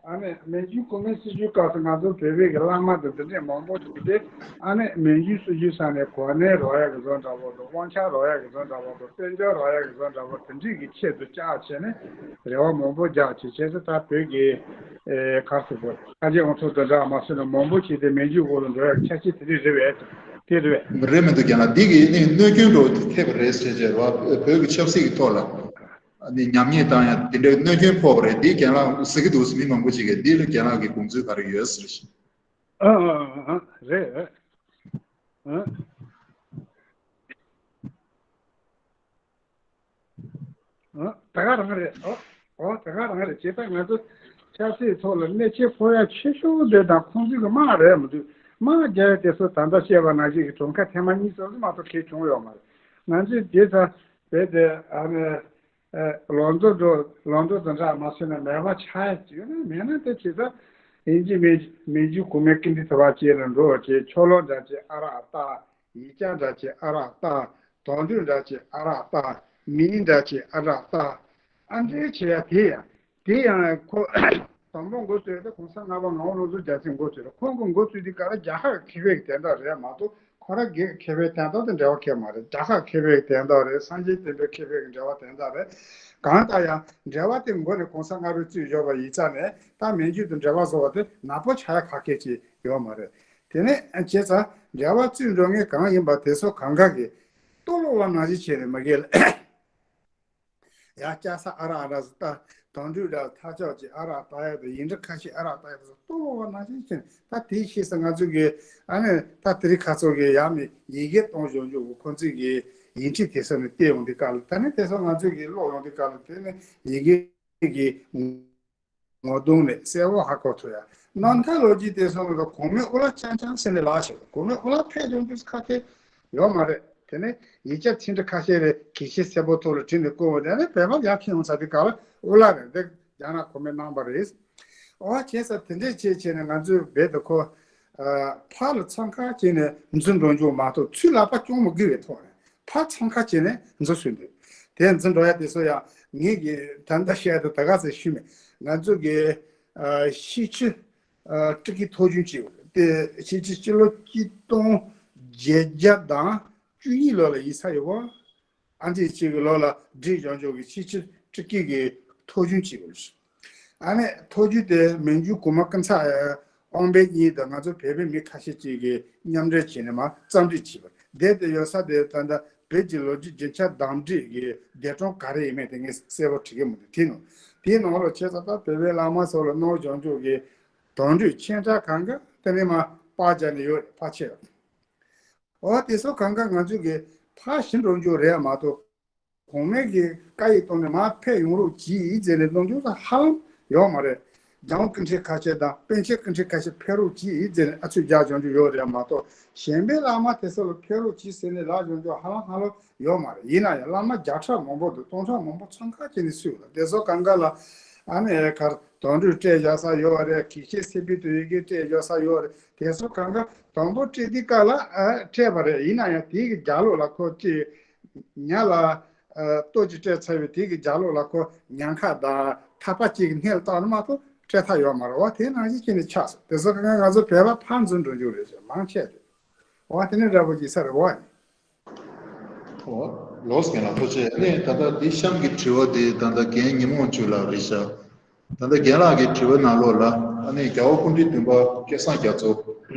ཨ་ནི་མན་ཇུ་གོང་མའི་སྲིད་བྱུས་སྐབས་སུ་ང་ཚོ་བོད་པའི་གི་བླ་མ་དང་འདི་འདྲས་མང་པོ་ཞིག་དེ་ཨ་ནི་མན་ཇུ་སྲིད་བྱུས་ས་ནས་གོ་གནས་རོགས་ཡག་གི་བཟོ་འདྲ་པོ་དང་དབང་ཆ་རོགས་ཡག་གི་བཟོ་འདྲ་པོ་དང་དཔལ་འབྱོར་རོགས་ཡག་གི་བཟོ་འདྲ་པོ་དེ་འདྲས་ཀྱི་ཆེད་དུ་བཅག་བྱས་ནས་རེ་བ་མང་པོ་རྒྱག་བྱས་བྱས་སུ་ད་བོད་ཀྱི་ཨེ་གར་སུ་བོད་ཁ་ཆེ་ཨང་ཚོ་དང་འདྲ་མ་སོན་ན་མང་པོ་ཞིག་དེ་མན་ཇུ་འོག་ལ་འགྲོ་ཡག་ཆ་རྐྱེན་དེ་འདྲས་རེད་པས། དེ་རེད་པས། རེད་མི་འདུག་ཀྱང་ན་འདི་གི་ནི་གནོད་སྐྱོན་འགྲོ་ཐེབས་པ་རེད་ཟེར་བྱས་རེད་བ། བོད་ཀྱི་ཆབ་སྲིད་ཀྱི་ཐོག་ལ། ཨ་ནི་ཉམས་ཉེས་བཏང་ཡ་དེ་འདྲའི་གནོད་སྐྱོན་ཕོག་པ་རེད། འདི་རྒན་ལགས་ཟེར་གྱི་འདུག་མི་མང་པོ་ཅིག་གིས་འདི་ལ་རྒན་ལགས་ཀྱི་དགོངས་ཚུལ་ག་རེ་ཡོད་ཟེར། ཨ་ཨ་ཨ་ཨ་རེད། ཨ་ཨ་ད་ག་རང་རེད། ཨོ་ཨོ་ད་ག་རང་རེད། བྱས་ཙང་ང་ཚོ་ཆབ་སྲིད་ཐོག་ལ་གནོད་སྐྱོན་ཕོག་ཡ་ཆེ་ཤོས་དེ་དང་ཁོང་ཚོའི་གི་དམག་རེད་མི་འདུག། དམག་རྒྱག་ཡ་དེ་ཚོ་ད་ལྟ་བཤད་པ་ནང་བཞིན་གྱི་གྲངས་ཀ་ཐེངས་མ་གཉིས་ཙམ་ཙམ་མ་གཏོགས་གལ་བྱུང་ཡོད་མ་རེད། ང་ཚོས་དེ་ཚ་བས་དེ་ཨ་ནི། ཨ། ལོ་འདོ་འགྲོ་ལོ་འདོ་དང་འདྲ་མ་བྱས་ན་མེད་པ་ཆགས་ཡ་ཅིག་ཡོད་ན་མེད་ན་དེ་བྱེད་ས་ཡིན་གཅིག་མིན་མིན་གཅིག་གོང་མའི་སྐུ་མདུན་ཐུབ་པ་བྱས་ན་འགྲོ་བྱས་ཆོ་ལོ་འདྲ་བྱས་ཨ་རག་ལྟ་ ཡིག་ཆ་འདྲ་ཅིག་ཨ་རག་བཏགས། དོན་དུ་འདྲ་ཅིག་ཨ་རག་བཏགས། མིང་འདྲ་ཅིག་ཨ་རག་བཏགས། ཨ་འདྲའི་བྱེད་ཡ་དེ་ཡང་དེ་ཡང་ཁོ་དང་པོ་འགོ་བཙུགས་ཏེ་གོང་ས་ལྔ་པ་ངག་དབང་རྣམ་གསུམ་རྒྱལ་མཚན་འགོ་བཙུགས་ཏེ། ཁོང་གི་འགོ་བཙུགས་དུས་སྐབས་ལ་རྒྱ་གར་མཁས་པའི་དོན་དག་རེད་མ་གཏོགས། ཁོ་རང་གི་མཁས་པའི་དོན་དག་དང་འབྲེལ་བ་གང་ཡང་མ་རེད། རྒྱ་གར་མཁས་པའི་དོན་དག་རེད། སངས་རྒྱས་བསྟན་པའི་མཁས་པའི་འབྲེལ་བ་དོན་དག་རེད། གང་ལྟར་ཡང་འབྲེལ་བ་དེ་མགོ་ནས་གོང་ས་ལྔ་པས་བཙུགས་ཡོད་པ་ཡིན་ཙང་ནས། ད་མན་ཇུ་དང་འབྲེལ་བ་བཟོ་བ་དེ་ནག་པོ་ཆགས་ཡ་ག་གེ་ཅིག་ཡོད་མ་རེད། དེ་ནས་བྱས་ཙང་འབྲེལ་བ་བཙུགས་འགྲོ་མཁན་གང་ཡིན་པ་དེ་ཚོ་གང་ག་གིས་ལྟོ་སློག་པ་ནང་བཞིན་བྱས་ནས་མ་གིར་ལ་ཡ་སྐྱ་ས་ཨ་རག་ཨ་རག་ཟེར། ད་དོན་དུ་འདྲ་ཐག་ཆོད་ཅིག་ཨ་རག་བཏགས་ཡ་དང་། ཡིག་འབྲུ་ཁ་ཤས་ཨ་རག་བཏགས་ཡ་དང་ལྟོ་སློག་པ་ནང་བཞིན་བྱས། ད་དེའི་ཕྱིས་སུ་ང་ཚོ་གི་ཨ་ནི་ད་དེ་རིང་ཁ་སང་གི་ཡ་མི་ཡི་གེ་གཏོང་བྱུང་བྱུང་གི་ཁོང་ཚོས་གི་ཡིག་འབྲུ་དེ་ཚོ་ནས་བལྟས་ཡོང་དུས་སྐབས་ལ། ད་ནི་དེ་ཚོ་ང་ཚོས་གི་ཀློག་ཡོང་དུས་སྐབས་ལ། དེ་ནི་ཡི་གེ་གི་ངོ་གདོང་ནས་གསལ་པོ་ཧ་གོ་ཐུབ་ཡ། རྣམ་ཐར་ལོ་རྒྱུས་དེ་ཚོ་ལ་གོང་མའི་དབུ་བླ་རྐྱང་རྐྱང་ཟེར་ནས་ལབ་བཞག་གོང་མའི་དབུ་བླ་ཕེབས་ཡོང་དུས་ཁ་ཁེ་ཡོད་མ་རེད། དེ་ནས་ཡིག་ཆ་ཚིག་འབྲུ་ཁ་ཤས་རེ་གལ་ཆེ་གསལ་པོ་ཐོག་ལ་བྲིས་ནས་བསྐུར་བ། དེ་ནས་བོད་པ་ཡར་ཁྱེར་ཡོང་ཚར་དུས་སྐབས་ལ་དབུ་བླ་རེད། འདི་རྒྱ་ནག་གོང་མས་གནང་བ་རེད། འོ་བྱས་ཙང་དེ་འདྲས་བྱས་བྱས་ནས་ང་ཚོའི་རྦད་དེ་ཁོ་ཕར་ལ་འཚང་ཁ་བྱས་ནས་འཛུལ་འགྲོ་རྒྱུ་མ་གཏོགས། ཚུར་ལག་པ་བརྐྱངས་མི་དགོས་པའི་ཐོག་ནས་ཕར་འཚང་ཁ་བྱས་ནས་འཛུལ་སོང་འདུག་དེ་འཛུལ་འགྲོ་ཡ་དེ་ཚོ་ཡང་ངེད་ཀྱིས་ད་ལྟ་བཤད་དེ་ད་ག་ཚོད་ཞུས་མེད། ང་ཚོ་གི་ཨ་ཤེས་བྱ་ཨ་སྤྲི་སྐད་ཐོ་རྒྱུག་ཅིག་ཡོད་རེད། དེ་ཤེས་བྱ་སྤྱི་ལོ་གཅིག་སྟོང་བརྒྱད་བརྒྱ་དང་བཅུ་གཉིས་ལོ་ལ་ཡིན་ས་ཡོད་པ། ཨ་འདི་གཅིག་གི་ལོ་ལ་བྲིས་ཡོང་ཆོག་གི་ཕྱི་ཕྱིར་སྤྲི་སྐད་ཀྱི་ཐོ་རྒྱུག་ཅིག་ཡོད། ཨ་ནི་ཐོ་རྒྱུག་དེ་མན་ཇུ་གོང་མ་སྐུ་ཚ་དབང་པད་གཉིས་དང་ང་ཚོ་བོད་པའི་མི་ཁ་ཤས་ཅིག་གིས་མཉམ་འབྲེལ་བྱས་ནས་མར་རྩོམ་སྒྲིག་བྱས་པ་རེད། དེ་ཡོད་ས་དེ་ད་ལྟ་བོད་ཀྱི་ལོ་རྒྱུས་རྒྱུན་ཆད་བདམས་སྒྲིག་གི་འདས་གྲོངས་ག་རེ་ཡིན་མིན་དེ་ངས་གསལ་པོ་འབྲི་གི་མི་འདུག་དེ་ནང་དེའི་ནང་ལ་བྱས་ཙང་ད་བོད་པའི་བླ་མ་ཚོ་ལ་གནང་ཡོང་ཆོག་གི་དོན་དུ་ཆེ་ཕྲ་གང་ག་དེ་ནས་མར་པར་བརྒྱབ་ནས་ཡོད་རེད། ཕལ་ཆེར། འོ་དེ་ཚོ་གང་ག་ང་ཚོ་གི་ཕར་ཕྱིན་འགྲོ་རྒྱུ་རེད་མ་གཏོགས། གོང་མའི་གི་བཀའ་ཡིག་ཐོག་ནས་མར་ཕེབས་ཡོང་རོགས་གྱིས་ཟེར་ནས་གནང་རྒྱུ་ད་ཧ་ལམ་ཡོད་མ་རེད། རྒྱལ་དབང་སྐུ་ཕྲེང་ཁ་ཤས་དང་པཎ་ཆེན་སྐུ་ཕྲེང་ཁ་ཤས་ཕེབས་རོགས་གྱིས་ཟེར་ནས་ཨ་ཚུགས་རྒྱག་ཡོང་རྒྱུ་ཡོད་རེད་མ་གཏོགས། གཞན་པའི་བླ་མ་དེ་ཚོ་ལ་ཕེབས་རོགས་གྱིས་ཟེར་ནས་ལབ་ཡོང་རྒྱུ་ཧ་ལམ་ཧ་ལམ་ཡོད་མ་རེད། ཡིན་ན་ཡང་བླ་མ་བརྒྱ་ཕྲག་མང་པོ་འདུག་སྟོང་ཕྲག་མང་པོ་འཚང་ཁ་བྱས་ནས་བསུས་ཡོད་ལ། དེ་ཚོ་གང་ག་ལ་ཨ་ནི་གར་དོན་དུ་སྤྲད་བཞག་ས་ཡོད་རེད། དགེ་བཤེས་སེ་པི་ཏུ་ཡི་གེ་སྤྲད་བཞག་ས་ཡོད་རེད། དེ་ཚོ་གང་ག་དང་པོ་སྤྲད་དུས་སྐབས་ལ་ཨ་སྤྲད་པ་རེད། ཡིན་ན་ཡང་དེའི་གི་རྒྱབ་ལོགས་ལ་ཁོ་ཅིག་ཉ་ལ་ཨ་ལྟོ་ཅིག་སྤྲད་ཚར་བའི་དེའི་གི་རྒྱབ་ལོགས་ལ་ཁོ་ཉ་མཁར་དང་ཐག་པ་ཅིག་གི་སྣེ་ལ་བཏགས་ནས་མ་གཏོགས་སྤྲད་ཐབས་ཡོད་མ་རེད། འོ་དེ་ནང་བཞིན་བྱས་ནས་ཆགས་སོང་། དེ་ཚོ་གང་ག་ང་ཚོ་བོད་པ་ཕར་འཛུལ་འགྲོ་རྒྱུ་རེད་ཟེར་མང་ཆེ་རེད། འོ་དེ་ནས་འདྲ་པོ་ཅིག་ས་རེད། འོ་ཡིན། ཨོ། ལོས་རྒན་ལགས་ཐུགས་རྗེ་ཆེ། ཨ་ནི་ད་ལྟ་འདི་གཤམ་གྱི་དྲི་བ་འདི་ད་ལྟ་རྒན་ཉི་མ་དབང་ཕྱུག་ལགས་རེད་ཤག་ད་ལྟ་རྒན་ལགས་ཀྱི་དྲི་བ་ནང་ལོགས་ལ་ཨ་ནི་རྒྱལ་བ་སྐུ་ཕྲེང་བདུན་པ་སྐལ་བཟང་རྒྱ་མཚོ་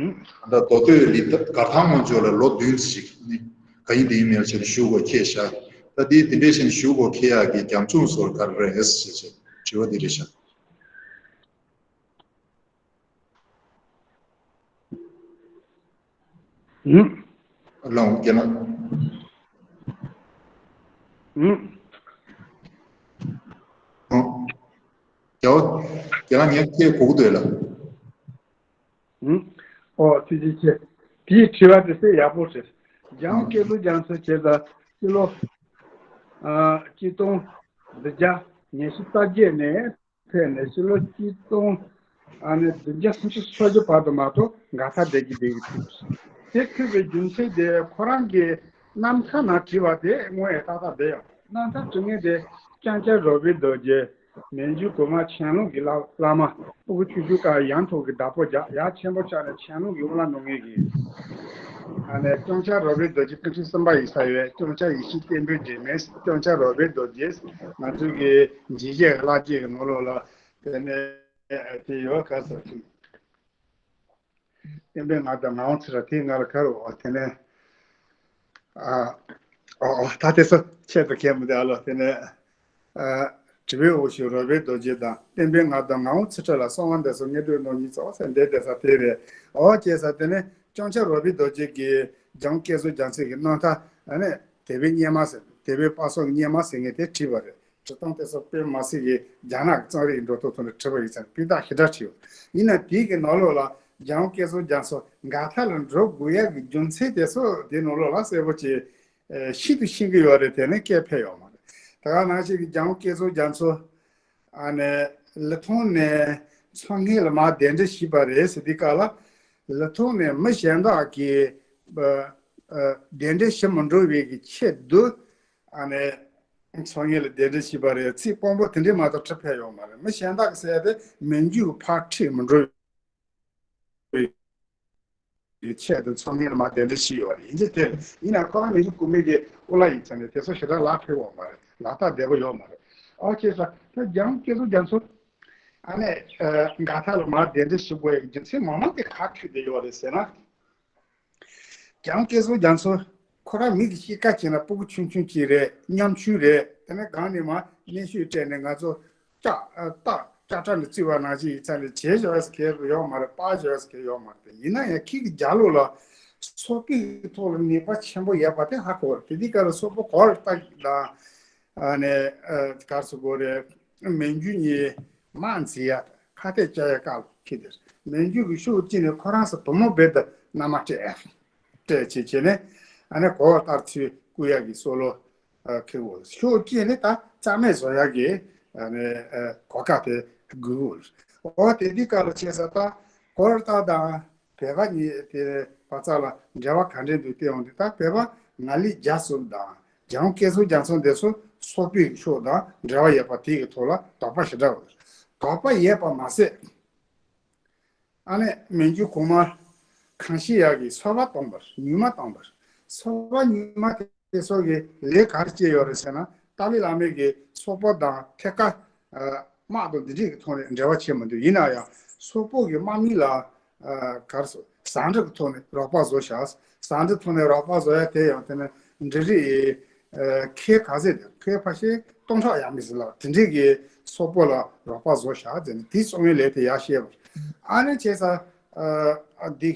ད་ལྟ་མདོ་སྟོད་ལི་སྒར་ཐང་ངོས་ཕྱོགས་ལ་ལོ་བདུན་ཞིག་ཨ་ནི་ག་ཡིན་འདི་ཡིན་མེད་ལ་བྱས་ནས་བཞུགས་སྒོ་ཁེལ་ཤག་ད་འདི་འདི་འདྲས་བྱས་ནས་བཞུགས་སྒོ་ཁེལ་ཡག་གི་རྒྱབ་ལྗོངས་སོགས་ག་རེ་རེད་ཟེར་བྱས་དྲི་བ་འདི་རེད་ཤག་ཨུམ། ལགས་འོང་རྒན་ལགས། ཨུམ། ཨོ། རྒྱལ་བ། རྒན་ལགས་ངས་སྐད་གོ་གི་འདུག་ལགས། ཨུམ། ཨོ་ཐུགས་རྗེ་ཆེ། དེའི་དྲི་བ་དེ་དཔེ་ཡག་པོ་རེད། རྒྱལ་དབང་སྐལ་བཟང་རྒྱ་མཚོ་བྱས་ཙང་སྤྱི་ལོ་ཨ་གཅིག་སྟོང་བདུན་བརྒྱ་ཉི་ཤུ་རྩ་བརྒྱད་ནས། ཕེབས་ནས་ཕྱི་ལོ་གཅིག་སྟོང་ཨ་ནི་བདུན་བརྒྱ་སུམ་ཅུ་སོ་བརྒྱད་བར་དུ་མ་གཏོགས་མགར་ཐང་བསྡད་ཀྱི་བསྡད་ཀྱི་འདུག་དེ་ཕེབས་པའི་རྒྱུ་མཚན་དེ་ཁོ་རང་གི་རྣམ་ཐར་ནང་བྲིས་པ་དེ་དངོས་ཡང་ཏག་ཏག་བསྡད་ཡོད། རྣམ་ཐར་བྲིས་མཁན་དེ་ལྕང་སྐྱ་རོལ་པའི་རྡོ་རྗེ། མན་ཇུ་གོང་མ་ཆན་ལུང་གི་བླ་བླ་མ། སྤུ་གུ་ཆུང་ཆུང་སྐབས་ཡང་ཐོག་གི་བདག་པོ་རྒྱག་ཡ་ཆེན་པོ་ཆགས་ནས་ཆན་ལུང་གི་དབུ་བླ་གནང་མཁན་གྱི། ཨ་ནི་ལྕང་སྐྱ་རོལ་པའི་རྡོ་རྗེ་སྐུ་ཕྲེང་གསུམ་པ་ཡིན་ས་ཡོད། ལྕང་སྐྱ་ཡེ་ཤེས་བསྟན་པའི་སྒྲོན་མེ། ལྕང་སྐྱ་རོལ་པའི་རྡོ་རྗེ། ང་ཚོའི་གི་འཇིགས་བྱེད་ཀྱི་བླ་བརྒྱུད་ཀྱི་ནང་ལོགས་ལ་དེ་ནས་དེ་ཡོད་ག་ཟེར། བསྟན་པའི་མངའ་བདག་ངག་དབང་ཚེ་རིང་དེ་ང་ལ་ག་རེ་འོ་དེ་ནས་ཨ་ཨོ་ཨོ་ད་དེ་ཚོ་ཆེད་དུ་མཁས་མི་འདུག་ཨ་ལོ། དེ་ནས། ཨ་དྲི་བའི་འོག་ཞུ་རོལ་པའི་རྡོ་རྗེ་དང་བསྟན་པའི་མངའ་བདག་ངག་དབང་ཚུལ་ཁྲིམས་ལ་གསང་བ་འདས་སོགས་ངེས་དོན་ནོར་གཉིས་གཙོ་བོ་ཟེར་འདས་བསྡད་ས་དེ་རེད། འོ་བྱས་ཙང་དེ་ནས་ལྕང་སྐྱ་རོལ་པའི་རྡོ་རྗེ་གིས་རྒྱལ་དབང་སྐལ་བཟང་རྒྱ་མཚོ་གི་རྣམ་ཐར་ཨ་ནི་དད་པའི་སྙེ་མ་ཟེར་དད་པའི་དཔག་བསམ་གྱི་སྙེ་མ་ཟེར་མཁན་དེ་བྲིས་པ་རེད། བྲིས་སྟངས་དེ་ཚོ་དཔེ་མ་སྲིད་ཀྱི་རྒྱ་ནག་གི་རྩོམ་རིག་གི་འགྲོ་སྟངས་ཐོག་ནས་བྲིས་པ་ཡིན་ཙང་སྤུས་དག་ཞེ་དྲག་བྲིས་ཡོད། ཡིན་ན་དེའི་གི་ནང་ལོགས་ལ་རྒྱལ་དབང་སྐལ་བཟང་རྒྱ་མཚོ་མགར་ཐང་ལ་འགྲོ་དགོས་ཡག་གི་རྒྱུ་མཚན་དེ་ཚོ་དེའི་ནང་ལོགས་ལ་གསལ་པོ་ཅིག་ཤིན་ཏུ་ཤེས་ཀྱི་ཡོད་རེད། དེ་ནས་སྐད་ཕེབས་ཡོད་མ་རེད། ད་ག་ནང་བཞིན་གྱི་རྒྱལ་དབང་སྐལ་བཟང་རྒྱ་མཚོ་ཨ་ནི་ལི་ཐང་ནས་མཚོ་སྔོན་ལ་མར་གདན་འདྲེན་ཞུས་པ་རེད་ཟེར་དུས་སྐབས་ལ། ལི་ཐང་ནས་མི་གཞན་དག་གིས་ཨ་ གདན་འདྲེན་ཞུ་མི་འགྲོ་བའི་གི་ཆེད་དུ་ཨ་ནི་ཚོགས་གཉིས་ལ་གདན་འདྲེན་ཞུས་པ་རེད། ཚིག་དཔང་པོ་དེ་འདྲས་མ་གཏོགས་ཁྲིད་ཕེབས་ཡོད་མ་རེད། མི་གཞན་དག་གི་ཟེར་ཡ་དེ་མན་ཇུ་གི་ཕར་ཁྲིད་མི་འགྲོ་བའི་ཆེད་དུ་ཚོགས་གཉིས་ལ་མར་གདན་འདྲེན་ཞུས་ཡོད་རེད། ཡིན་གྱི་དེ་ཡིན་ན་ཁོ་རང་མན་ཇུ་གོང་མའི་གི་དབུ་བླ་ཡིན་ཙང་ནས་དེ་ཚོ་ཞེ་དྲག་ལག་ཕེབས་ཡོད་མ་རེད། ལག་རྟགས་བདེ་པོ་ཡོད་མ་རེད། ཨོ་ཁྱེད་ས་ད་རྒྱལ་དབང་བསྐྱར་གསོ་རྒྱ་མཚོ་ཨ་ནི་མགར་ཐང་ལ་མར་གདན་འདྲེན་ཞུ་དགོས་ཡ་གི་རྒྱུ་མཚན་ངོ་མ་དེ་ག་ཁྲིད་བསྡད་ཡོད་རེད་ཟེར་ན། རྒྱལ་དབང་བསྐྱར་གསོ་རྒྱ་མཚོ་ཁོ་རང་མི་གི་གཤིས་ཀ་བྱས་ན་སྤུ་གུ་ཆུང་ཆུང་ཅིག་རེད། ཉམ་ཆུང་རེད། དེ་ནས་སྒང་ནས་མར་གནོན་ཤུགས་སྤྲད་ནས་ང་ཚོ་ལྕགས་ཨ་སྟག་ལྕགས་ཁྲ་ནས་བཙུགས་པ་ནང་བཞིན་ཡིན་ཙང་ནས་བྱེད་བཞག་ཡས་གལ་ཡོད་མ་རེད། སྤར་བཞག་ཡས་གལ་ཡོད་མ་རེད། ཡིན་ན་ཡང་ཁྱེད་ཀྱི་རྒྱབ་ལོགས་ལ་སོག་པོའི་ཐོག་ལ་ནུས་པ་ཆེན་པོ་ཡོད་པ་དེ་ཧ་གོ་རེད། དེ་དུས་སྐབས་ལ་སོག་པོ་གོ་ལ་སྟག་དང་ཨ་ནས་ཨ་གར་སོ་གོ་རེད། མན་ཇུ་གཉིས་དམག་འཛིང་ཡ་ཁ་གཏད་བཅག་ཡ་སྐབས་ལ་ཁྱེད་དེར་མན་ཇུ་གི་ཤུགས་ཀྱིས་ནས་ཁོ་རང་ཚོ་བུ་མོ་བེ་ད་མནའ་མ་སྤྲད་སྤྲད་བྱས་བྱས་ནས་ཨ་ནི་གོ་བ་ལྟར་ཚུལ་བསྐུར་ཡག་གི་སྲོག་ལོ་ཁེ་འོ་ཤོག་ཅེས་ནི་ད་རྩ་མེད་བཟོ་ཡག་གི་ཨ་ནི་གོ་སྐབས་དེ་དགོས་འོ། དེ་འདི་སྐབས་ལ་བྱས་ས་ད་གོ་ལ་སྟག་དང་བོད་པ་གཉིས་དེ་བར་ས་ལ་འབྲེལ་བ་ག་འདྲས་འདུག་སྟེ་འོང་དུས་ད་བོད་པ་ང་ལི་རྒྱ་གསུམ་དང་རྒྱལ་དབང་བསྐྱར་གསོ་རྒྱ་མཚོ་འདི་ཚོ་སོག་པོའི་ཕྱོགས་དང་འབྲེལ་བ་ཡོད་པ་དེ་གི་ཐོག་ལ་དོགས་པ་ཞེ་དྲག་ཡོད། དོགས་པ་ཡོད་པ་མ་ཟད། ཨ་ནི་མན་ཇུ་གོང་མ་གང་ཤེས་ཡག་གི་ཚོགས་པ་བཏང་པར་ཉུལ་མ་བཏང་པར་ཚོགས་པ་ཉུལ་མ་དེ་སོགས་ཀྱི་ལས་ག་རེ་བྱས་ཡོད་རེད་ཟེར་ན། ཏཱ་ལའི་བླ་མའི་གི་སོག་པོ་དང་ཐད་ཀར་དམག་དང་འདི་འདྲས་ཀྱི་ཐོག་ནས་འབྲེལ་བ་བྱས་མི་འདུག་ཡིན་ན་ཡང་སོག་པོ་གི་དམག་མི་ལ་གར་སོ་ཟ་འབྲུ་གི་ཐོག་ནས་རོགས་པ་བཟོ་བྱ། ཟ་འབྲུ་ཐོག་ནས་རོགས་པ་བཟོ་ཡ་དེ་ཡང་དེ་ནི་འབྲུ་རིགས་ཁལ་ག་ཚད་དེ་ཁལ་ཕལ་ཆེར་སྟོང་ཕྲག་ཡང་མི་ཟིན་ལ་དེ་འདྲས་ཀྱི་སོག་པོ་ལ་རོགས་པ་བཟོ་བྱ་ཟེར་ནས་དེ་བཙོང་བའི་ལས་དེ་ཡག་ཤེས་པ། ཨ་ནི་བྱས་ས་འདི།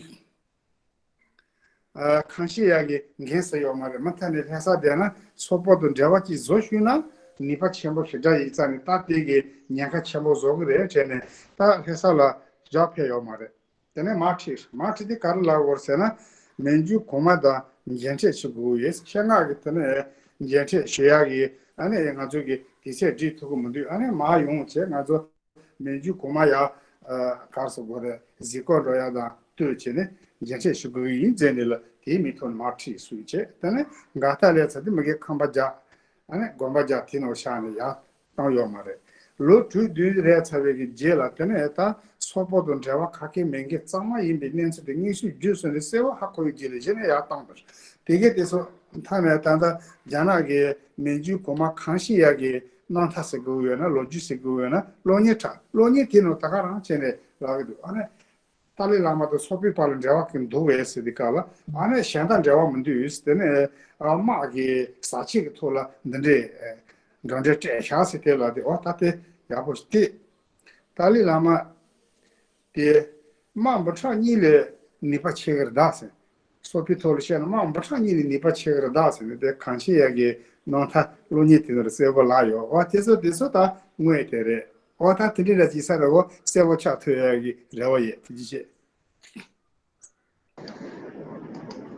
གང་ཤེས་ཡག་གི་འགན་ཟེར་ཡོད་མ་རེད། མུ་མཐའ་ནས་ལྷ་ས་བསྡད་ན་སོག་པོ་དང་འབྲེལ་བ་གཅིག་བཟོ་ཤུལ་ན་ནུས་པ་ཆེན་པོ་ཞེ་དྲག་ཡིན་ཙང་ནས་ད་དེ་གི་ཉེན་ཁ་ཆེན་པོ་བཟོ་གི་རེད་དྲན་ནས་ད་ལྷ་ས་ལ་བཞག་ཕེབས་ཡོད་མ་རེད། དེ་ནས་མར་ཁྲིད་མར་ཁྲིད་དེ་ག་རེ་ལབ་དགོས་རེད་ཟེར་ན། མན་ཇུ་གོང་མ་དང་མཇལ་འཕྲད་བྱེད་དགོས་ཡོད། ཆེད་མངགས་ཀྱི་དེ་ནས་མཇལ་འཕྲད་ཞུ་ཡག་གི་ཨ་ནི་ང་ཚོ་གི་དུས་ཚོད་སྒྲིལ་ཐུབ་ཀྱི་མི་འདུག་ཨ་ནི་མར་ཡོང་བྱས་ང་ཚོ། མན་ཇུ་གོང་མ་ཡ། གར་སོ་གོ་རེ་གཟིགས་སྐོར་འགྲོ་ཡ་དང་ལྟོས་བྱས་ནས་མཇལ་འཕྲད་ཞུ་དགོས་ཀྱི་ཡིན་ཟེར་ནས་ལ་དེའི་མི་ཐོག་ནས་མར་ཁྲིད་སུས་བྱས། དེ་ནས་མགར་ཐང་ལས་ཚར་དུས་མ་གིའི་ཁང་པ་རྒྱག་ཨ་ནི་དགོན་པ་རྒྱག་དེ་ནང་བཞག་ནས་ཡར་བཏང་ཡོད་མ་རེད། ལོ་དྲུག་བདུན་རེད་ཚར་བའི་གི་རྗེས་ལ་དེ་ནས་ད་སོག་པོ་དང་འབྲེལ་བ་ཁ་སྐད་མེད་མཁན་གཙང་མ་ཡིན་པའི་གནས་ཚུལ་དེ་དངོས་སུ་བརྒྱུད་སོང་ནས་གསལ་བོ་ཧ་གོ་བའི་རྗེས་ལ་གཞི་ནས་ཡར་བཏང་པ་རེད། དེ་གས་དེ་ཚོ་མཐའ་ནས་ད་ལྟ་རྒྱ་ནག་གི་མན་ཇུ་གོང་མ་གང་ཤེས་ཡག་གི་རྣམ་ཐར་ཟེར་དགོས་ཡོད་ན་ལོ་རྒྱུས་ཟེར་དགོས་ཡོད་ན་གློག་བརྙན་འཁྲབ། གློག་བརྙན་དེ་ནང་ད་ག་རང་བྱས་ནས་ལབ་ཀྱི་འདུག་ཨ་ནི་ཏཱ་ལའི་བླ་མ་དང་སོག་པོའི་བར་ལ་འབྲེལ་བ་གི་འདུག་བས་ཟེར་དུས་སྐབས་ལ་ཨ་ནི་གཞན་དང་འབྲེལ་བ་མི་འདུག་དེ་ནས་དམག་གི་ཟ་ཆས་ཀྱི་ཐོག་ལ་འདི་འདྲའི་འགྲོ་འདྲེ་སྤྲད་བཞག་ཟེར་དེ་ལ་དེ་འོ་ད་དེ་ཡག་པོ་ཞིག་སྟེ། ཏཱ་ལའི་བླ་མ་དེ་དམག་འབུམ་ཕྲག་གཉིས་ལས་ནུས་པ་ཆེ་གི་རེད་ད་ཟེར། སོག་པོའི་ཐོག་ལ་བཤད་ན་དམག་འབུམ་ཕྲག་གཉིས་ལས་ནུས་པ་ཆེ་གི་རེད་ད་ཟེར་ནས་དེ་གང་ཤེས་ཡག་གི་རྣམ་ཐར་གློག་བརྙན་དེ་ནང་གསལ་པོ་ལབ་ཡོད། འོ་དེ་ཚོ་དེ་ཚོ་ད་དངོས་དེ་རེད། འོ་ད་དེ་འདྲ་ལ་ཅིག་ས་རེད། འོ་གསལ་པོ་ཆགས་ཐུབ་ཡག་གི་རེ་བ་ཡོད། ཐུགས་རྗེ་ཆེ།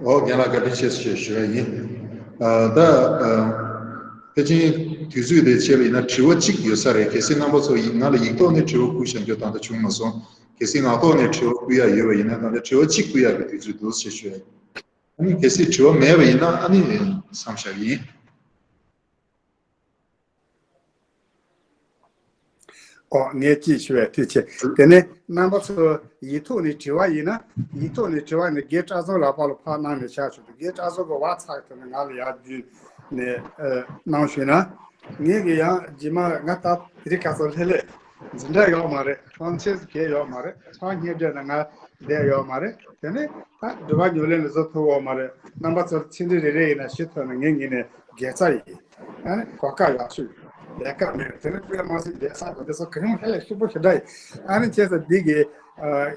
ཨོ་རྒན་ལགས་བཀའ་དྲིན་ཆེ་ཞུ་ཡ་ཡིན། ཨ་ད་ཨ་ཕལ་ཆེར་དུས་ཚོད་དེ་ཆད་པ་ཡིན་ན་དྲི་བ་གཅིག་ཡོད་ས་རེད། གལ་སྲིད་རྣམ་པ་ཚོ་ཡིག་ང་ལ་ཡིག་ཐོག་ནས་དྲི་བ་བསྐུར་བཞག་རྒྱུ་ད་ལྟ་བྱུང་མ་སོང་། གལ་སྲིད་ངག་ཐོག་ནས་དྲི་བ་བསྐུར་ཡ་ཡོད་པ་ཡིན་ན་ད་ལྟ་དྲི་བ་གཅིག་བསྐུར་ཡ་གི་དུས་ཚོད་འདུག་ཞེས་ཞུ་ཡ་ཡིན། ཨ་ནི་གལ་སྲིད་དྲི་བ་མེད་པ་ཡིན་ན་ཨ་ནི་མཚམས་བཞག་ཡིན། ཨོ་ངས་ཅིག་ཞུ་བའི་དུས་ཆེ། དེ་ནས་རྣམ་པ་ཚོ་ཡིག་ཐོག་ནས་དྲི་བ་ཡིན་ན་ཡིག་ཐོག་ནས་དྲི་བ་ནི་རྒན་བཀྲ་བཟང་ལགས་པ་ལ་ཕར་གནང་ནས་བཞག་ཆོག་འདུག་རྒན་བཀྲ་བཟང་གི་WhatsApp་ཐོག་ནས་ང་ལ་ཡར་བརྒྱུད་ནས་ཨ་གནང་ཞུས་ན། ངས་གི་ཡང་རྗེས་མ་ང་ད་དེ་རིང་ཁ་སང་ལྷོད་ལྷོད་འཛིན་གྲྭ་ཡོད་མ་རེད། ཁང་ཆེན་གས་ཡོད་མ་རེད། ཚང་སྙན་སྒྲོན་ན་ང་བསྡད་ཡོད་མ་རེད། དེ་ནས་ད་འགྲུལ་པ་ཉོ་ལེན་ལ་བཟོ་ཐུབ་ཡོད་མ་རེད། རྣམ་པ་ཚོར་ཚིག་འབྲི་རེ་རེ་ཡིན་ན་ཞུ་ཐུབ་ན་ངའི་ངོས་ནས་དགེ་རྩ་ཡིན། ཨ་ནི་གོ་སྐབས་ཡག་ཤོས་ལས་ཀ་མེད། དེ་ནི་དཔེ་མ་སྲིད་བསྡད་ས་དང་དེ་ཚོ་གང་ཡོང་ཧ་ལས་ཤུགས་པོ་ཞེ་དྲག་ཡིན། ཨ་ནི་བྱས་ཙང་འདི་གི་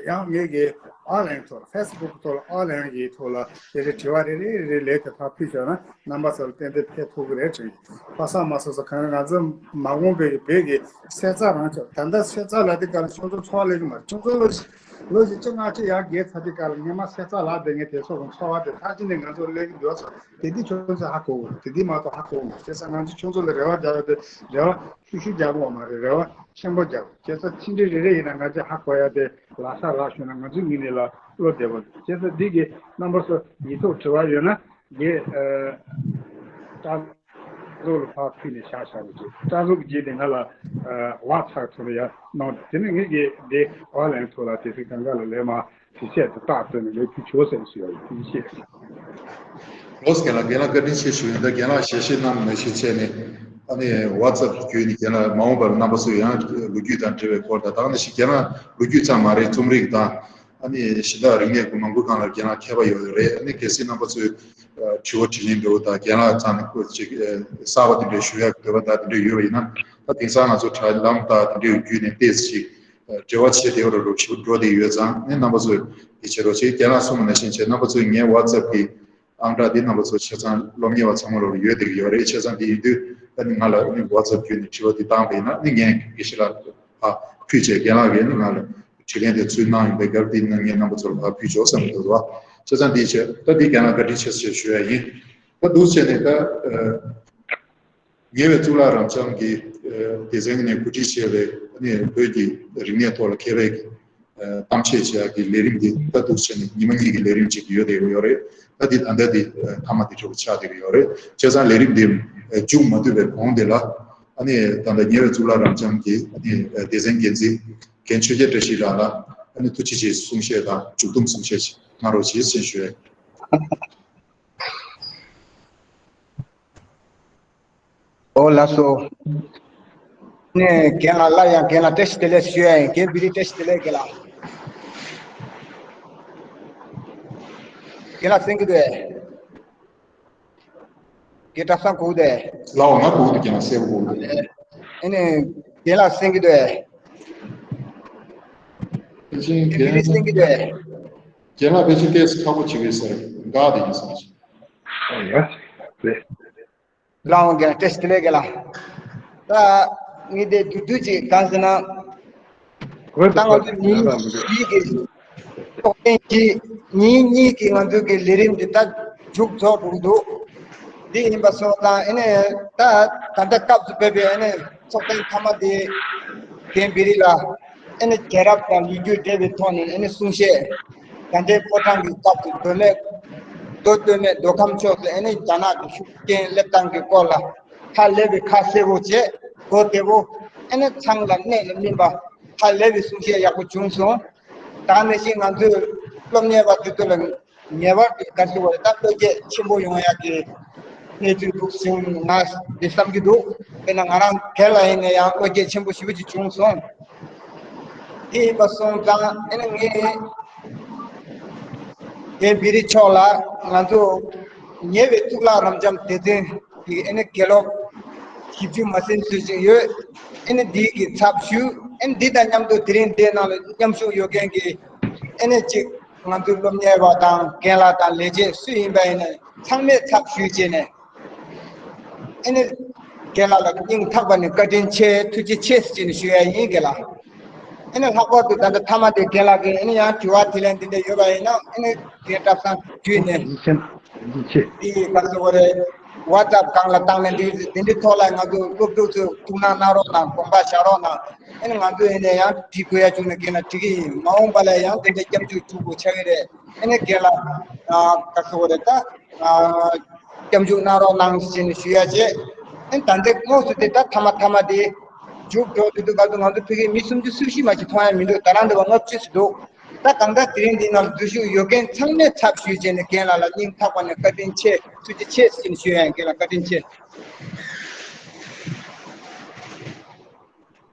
ཡང་ངེད་ཀྱི་ཨོན་ལན་ཐོག་ལ་ཕེ་སི་བུག་ཐོག་ལ་ཨོན་ལན་གྱི་ཐོག་ལ་དེ་རིང་དྲི་བ་རེ་རེ་རེ་རེ་ལས་དེ་ཕར་ཕུལ་ཤོག་ན་རྣམ་པ་ཚོ་ལ་ཏན་ཏན་ཕེབས་ཐུབ་ཀྱི་རེད་དྲན། ཕ་ས་མ་སོ་སོ་གང་ང་ཚོ་མ་འོངས་པའི་བོད་ཀྱི་སེ་ཚ་རང་ཆོག་ད་ལྟ་སེ་ཚ་ལ་དེ་ག་ལ་ཆུང་ཚོ་འཚོ་བ་ལས་ཀྱི་མ་ཆུང་ཚོ་ལོ་ལོ་བཞི་བཅུ་ལྔ་བཅུ་ཡར་རྒས་ཚར་དུས་སྐབས་ལ་སྔོན་མ་སེ་ཚ་ལ་བསྡད་མཁན་དེ་ཚོ་གི་འཚོ་བ་དེ་མཐར་ཕྱིན་ནས་ང་ཚོ་སླེབས་ཀྱི་འདུག་ཚོ་དེ་འདི་ཁྱོད་ཚོས་ཧ་གོ་དགོས། དེ་འདི་མ་གཏོགས་ཧ་གོ་མ་ཤེས་ས། ང་ཚོ་ཁྱོད་ཚོ་ལ་རེ་བ་རྒྱག་ཡོད་དེ་རེ་བ་ཤུ་ཤུ་རྒྱག་དགོས་མ་རེད། རེ་བ་ཆེན་པོ་རྒྱག་དགོས། བྱས་ཙང་ཕྱི་འབྲེལ་རེ་རེ་ཡིན་ན་ང་ཚོས་ཧ་གོ་ཡ་དེ་ ལག་ས་ལག་ཞུ་ན་ང་ཚོའི་ངོས་ནས་ལ་བློ་བདེ་པོ་རེད། བྱས་ཙང་འདི་གི་རྣམ་པ་ཚོ་ཡིག་ཐོག་དྲི་བ་ཡོད་ན་རྒན་ཨ་ཀྲང་ཟོ་ལ་ཕར་ཕུལ་ནས་བཞག་བཞག་རོགས་གྱིས། ཀྲང་ཟོ་གི་རྗེས་དེ་ང་ལ་ཨ་ཝ་ཚབ་ཐོག་ལ་ཡར་གནང་། དེ་ནས་ངས་ཀྱི་དེ་ཨོ་ལན་ཐོག་ལ་དེ་ཚོ་གང་ག་ལ་ལས་མ་དེ་བཤད་དེ་རྟགས་བཏོན་ནས་ལས་ཕུལ་ཆོག་ཟེར་ཞུ་ཡ་ཡིན། ཐུགས་རྗེ་ཆེ། ལོས་རྒན་ལགས། རྒན་ལགས་བཀའ་དྲིན་ཆེ་ཞུ་ཡིན། ད་རྒན་ལགས་ཞལ་བཞེས་གནང་མ་ཤེས་བྱས་ནས་ཨ་ནི་ཝ་ཚབ་བརྒྱུད་ནས་རྒན་ལགས་མ་འོངས་པར་རྣམ་པ་ཚོས་ཡང་ལོ་རྒྱུས་དང་འབྲེལ་བའི་སྐོར་དང་། ད་ནི་ཞིག་རྒན་ལགས་ལོ་རྒྱུས་ཙམ་མ་རེད། རྩོམ་རིག་དང་ཨ་ནི་གཞན་དག་རིག་གནས་ཀྱི་མང་པོ་སྒང་ལ་རྒན་ལགས་མཁས་པ་ཡོད་རེད། ཨ་ནི་གལ་སྲིད་རྣམ་པ་ཚོས་ཨ་དྲི་བ་དྲིས་ལན་འདྲ་བོ་དང་རྒན་ལགས་རྩ་ནས་ཁོ་ཅིག་ཨ་གསར་པ་དེ་འདྲའི་ཞུ་ཡག་འདོད་པ་དང་དེ་འདྲ་ཡོད་པ་ཡིན་ན། ད་དེང་སང་ང་ཚོ་དྲ་ལམ་དང་དེ་འདྲའི་བརྒྱུད་ནས་ཏོག་ཙམ་ཅིག་ཨ་འབྲེལ་བ་བྱེད་བདེ་བ་རུ་འགྲོ་བཞིན་འགྲོ་བསྡད་ཡོད་ཙང་། ཨ་ནི་རྣམ་པ་ཚོས་དེ་བྱེད་རོགས་བྱེད། རྒན་ལགས་གསུངས་པ་ནང་བཞིན་བྱས་རྣམ་པ་ཚོས་ངའི་ཝ་ཚབ་གི་ཨང་གྲངས་འདི་རྣམ་པ་ཚོ་ཆ་ཚང་སློབ་གཉེར་བ་ཚང་མ་ལོག་ཡོད་བསྡད་ཀྱི་ཡོད་རེད། བྱས་ཙང་འདི་ཡིན་དུས་ཨ་ནི་ང་ལ་ཨ་ནི་ཝ་ཚབ་བརྒྱུད་ནས་དྲི་བ་འདི་བཏང་པ་ཡིན་ན། ཨ་ནི་ངས་དགེ་བཤེས་ལགས་ཕར་ཕུལ་བྱས་རྒན་ལགས་ཀྱིས་ཨ་ནི་ང་ལ་དྲིས་ལན་དེ་ཚུར་གནང་ཡོང་པའི་སྐབས་འདི་ནང་ངས་རྣམ་པ་ཚོར་ཕར་ཕུལ་ཆོག་བསམ་གྱི་འདུག་བ། བྱས་ཙང་འདི་བྱས་ད་འདི་རྒན་ལགས་བཀའ་དྲིན་ཆེ་ཞེས་ཞུ་ཡ་ཡིན། ད་འདུག་བྱས་ནས་ད་ཨ་ཉེ་བའི་གཙུག་ལག་རབ་འབྱམས་ཀྱི་ཨ་སྡེ་ཚན་ནས་གོ་སྒྲིག་བྱས་པའི་ཨ་ནི་བོད་ཀྱི་རིག་གནས་ཐོག་ལ་མཁས་པའི་ཨ་གཏམ་བཤད་བྱེད་ཡག་གི་ལས་རིམ་འདི་ད་འདུག་བྱས་ནས་ཉི་མ་གཉིས་ཀྱི་ལས་རིམ་ཅིག་ཡོད་བསྡད་ཡོད་རེད། ད་འདི་ད་ལྟ་འདི་ཨ་མཐའ་མ་འདི་འདྲ་བོ་ཆགས་བསྡད་ཀྱི་ཡོད་རེད། བྱས་ཙང་ལས་རིམ་འདི་ཨ་མཇུག་མ་བསྡུས་པའི་གོང་དེ་ལ་ཨ་ནི་ད་ལྟ་ཉེ་བའི་གཙུག་ལག་རབ་འབྱམས་ཀྱི་ཨ་ནི་ཨ་སྡེ་ཚན་འགན་འཛིན་རྒན་ཆོས་རྒྱལ་བཀྲ་ཤིས་ལགས་ལ་ཨ་ནི་ཐུགས་རྗེ་ཆེ་གསུང་བཤད་དང་མཇུག་བསྡོམས་གསུང་བཤད་ཅིག་གནང་རོགས་ཞེས་ཞུ་ཡ་ཡིན། ཨོ་ལགས་སོ། ནས་རྒན་ལགས། སླར་ཡང་རྒན་ལགས་བཀྲ་ཤིས་བདེ་ལེགས་ཞུ་ཡ་ཡིན། རྒན་བི་རི་བཀྲ་ཤིས་བདེ་ལེགས་རྒན་ལགས། རྒན་ལགས་གསན་གྱི་འདུག་གས། རྒན་བཀྲ་བཟང་གོ་གི་འདུག་གས། ལགས་འོ། ང་གོ་གི་འདུག་རྒན་ལགས། གསལ་པོ་གོ་གི་འདུག་ཨ་ནི་རྒན་ལགས་གསན་གྱི་འདུག་གས། ཕལ་ཆེར་རྒན་བི་རི་གསན་གྱི་འདུག་གས། རྒན་ལགས་ཕལ་ཆེར་ཏོག་ཙམ་ཁག་པོ་བྱེད་ཀྱི་ཡོད་ས་རེད། འགག་བསྡད་ཀྱི་ཡོད་ས་རེད། ཨ་ཡ། རེད། ལགས་འོང་། རྒན་བཀྲ་ཤིས་བདེ་ལེགས་རྒན་ལགས། ད་ངས་དེ་བསྡུས་བསྡུས་ཅིག་གང་ཟེར་ན། ད་ང་ཚོ་ཉིན་བཞི་གི་ཚོགས་ཐེངས་གཅིག་ཉིན་གཉིས་ཀྱི་ང་ཚོ་གི་ལས་རིམ་འདི་ད་མཇུག་རྫོགས་འགྲོ་གི་འདུག་འདི་ཡིན་པ་སོང་ཙང་ཨ་ནི་ད་ད་ལྟ་སྐབས་སུ་བབས་པའི་ཨ་ནི་ཚོགས་ཐེངས་མཐའ་མ་དེ་རྒན་བི་རི་ལ་ཨ་ནི་རྒྱལ་རབས་དང་ལོ་རྒྱུས་འབྲེལ་བའི་ཐོག་ནས་ཨ་ནི་གསུང་བཤད། དགའ་ལྡན་ཕོ་བྲང་གི་སྐབས་སུ་མདོ་སྨད་མདོ་སྟོད་སྨད་མདོ་ཁམས་ཕྱོགས་སུ་ཨ་ནི་རྒྱ་ནག་གི་ཤུགས་རྐྱེན་སླེབས་སྟངས་ཀྱི་སྐོར་ལ་ཧ་ལས་པའི་ཁ་གསལ་པོ་བྱས། གོ་བདེ་པོ། ཨ་ནི་ཚང་ལ་གནད་ལ་སྨིན་པ་ཧ་ལས་པའི་གསུང་བཤད་ཡག་པོ་བྱུང་སོང་། ད་ནང་བཞིན་ང་ཚོའི་སློབ་གཉེར་བ་དེ་ཚོ་ལ་ངེས་པར་དུ་ག་རེ་ཟེར་དགོས་རེད། ད་བློ་སྐྱེད་ཆེན་པོ་ཡོང་ཡག་གི་གནས་ཚུལ་འདུག་ཟེར་ང་འདི་བསམ་གྱི་འདུག་དཔེར་ན་ང་རང་སྒེར་ལ་ཡིན་ན་ཡང་བློ་སྐྱེད་ཆེན་པོ་ཞེ་པོ་ཅིག་བྱུང་སོང་། དེ་ཡིན་པ་སོང་ཙང་ཨ་ནི་ངས་རྒན་བི་རི་མཆོག་ལ་ང་ཚོ་ཉེ་བའི་གཙུག་ལག་རབ་འབྱམས་སྡེ་ཚན་གྱི་ཨ་ནི་དགེ་སློབ་བཞི་བཅུ་མ་ཟིན་ཙམ་ཞིག་ཡོད། ཨ་ནི་འདི་གི་ཚབ་ཞུས། ཨ་ནི་འདི་དང་མཉམ་དུ་དེ་རིང་འདིའི་ནང་ལ་མཉམ་ཞུགས་ཡོད་མཁན་གྱི་ཨ་ནི་གཅིག་ང་ཚོའི་སློབ་གཉེར་བ་དང་རྒན་ལགས་དང་ལས་བྱེད་སུ་ཡིན་པ་ཡིན་ན་ཚང་མས་ཚབ་ཞུས་བྱས་ནས། ཨ་ནི་རྒན་ལགས་ལ་སྙིང་ཐག་པ་ནས་བཀའ་དྲིན་ཆེ། ཐུགས་རྗེ་ཆེ་ཟེར་ནས་ཞུ་ཡ་ཡིན་རྒན་ལགས། ཨ་ནི་ལྷག་པར་དུ་ད་ལྟ་མཐའ་མ་དེ་རྒན་ལགས་ཀྱིས་ཨ་ནི་ཡང་དྲི་བ་དྲིས་ལན་འདི་འདྲ་ཡོད་པ་ཡིན་ན་ཨ་ནི་རྒན་བཀྲ་བཟང་བརྒྱུད་ནས་ཡིན་ཕྱིན་ཡིན་ཕྱིན། འདི་ག་ཟེར་བ་རེད། ཝ་ཙབ་སྒང་ལ་བཏང་ནས་འདི་འདི་འདྲའི་ཐོག་ལ་ང་ཚོ་སློབ་ཕྲུག་ཚོས་ཐུགས་སྣང་གནང་རོགས་གནང་། དགོངས་པ་བཞག་རོགས་གནང་། ཨ་ནི་ང་ཚོ་ཡིན་ན་ཡང་འདྲི་དགོས་ཡ་བྱུང་ན་རྒན་ལགས་འདྲི་གི་ཡིན། མ་འོངས་པ་ལ་ཡང་དེ་འདྲའི་སྐྱབས་འཇུག་བཅུག་དགོས་ཆགས་ཀྱི་རེད། ཨ་ནི་རྒན་ལགས་ཨ་ག་ཟེར་བ་རེད། ད་ཨ་སྐྱབས་འཇུག་གནང་རོགས་གནང་ཞེས་ནས་ཞུ་ཡ་བྱས། ཨ་ནི་ད་ལྟའི་དངོས་སུ་དེ་ད་མཐའ་མ་མཐའ་མ་དེ་མཇུག་འགྲོ་དུས་དུས་ག་དུས་ང་ཚོ་ཕ་གིའི་མི་སུམ་ཅུ་སོ་བཞི་མ་ཞིག་མཐོང་ཡ་མི་འདུག་ད་རང་འདི་བ་ལྔ་བཅུ་ཙམ་འདུག་ད་གང་ལྟར་དེ་རིང་འདི་ནང་འཛུལ་ཞུགས་ཡོད་མཁན་ཚང་མས་ཚབ་ཞུས་བྱས་ནས་རྒན་ལགས་ལ་སྙིང་ཐག་པ་ནས་བཀའ་དྲིན་ཆེ། ཐུགས་རྗེ་ཆེ་ཟེར་ནས་ཞུ་ཡ་ཡིན། རྒན་ལགས་བཀའ་དྲིན་ཆེ།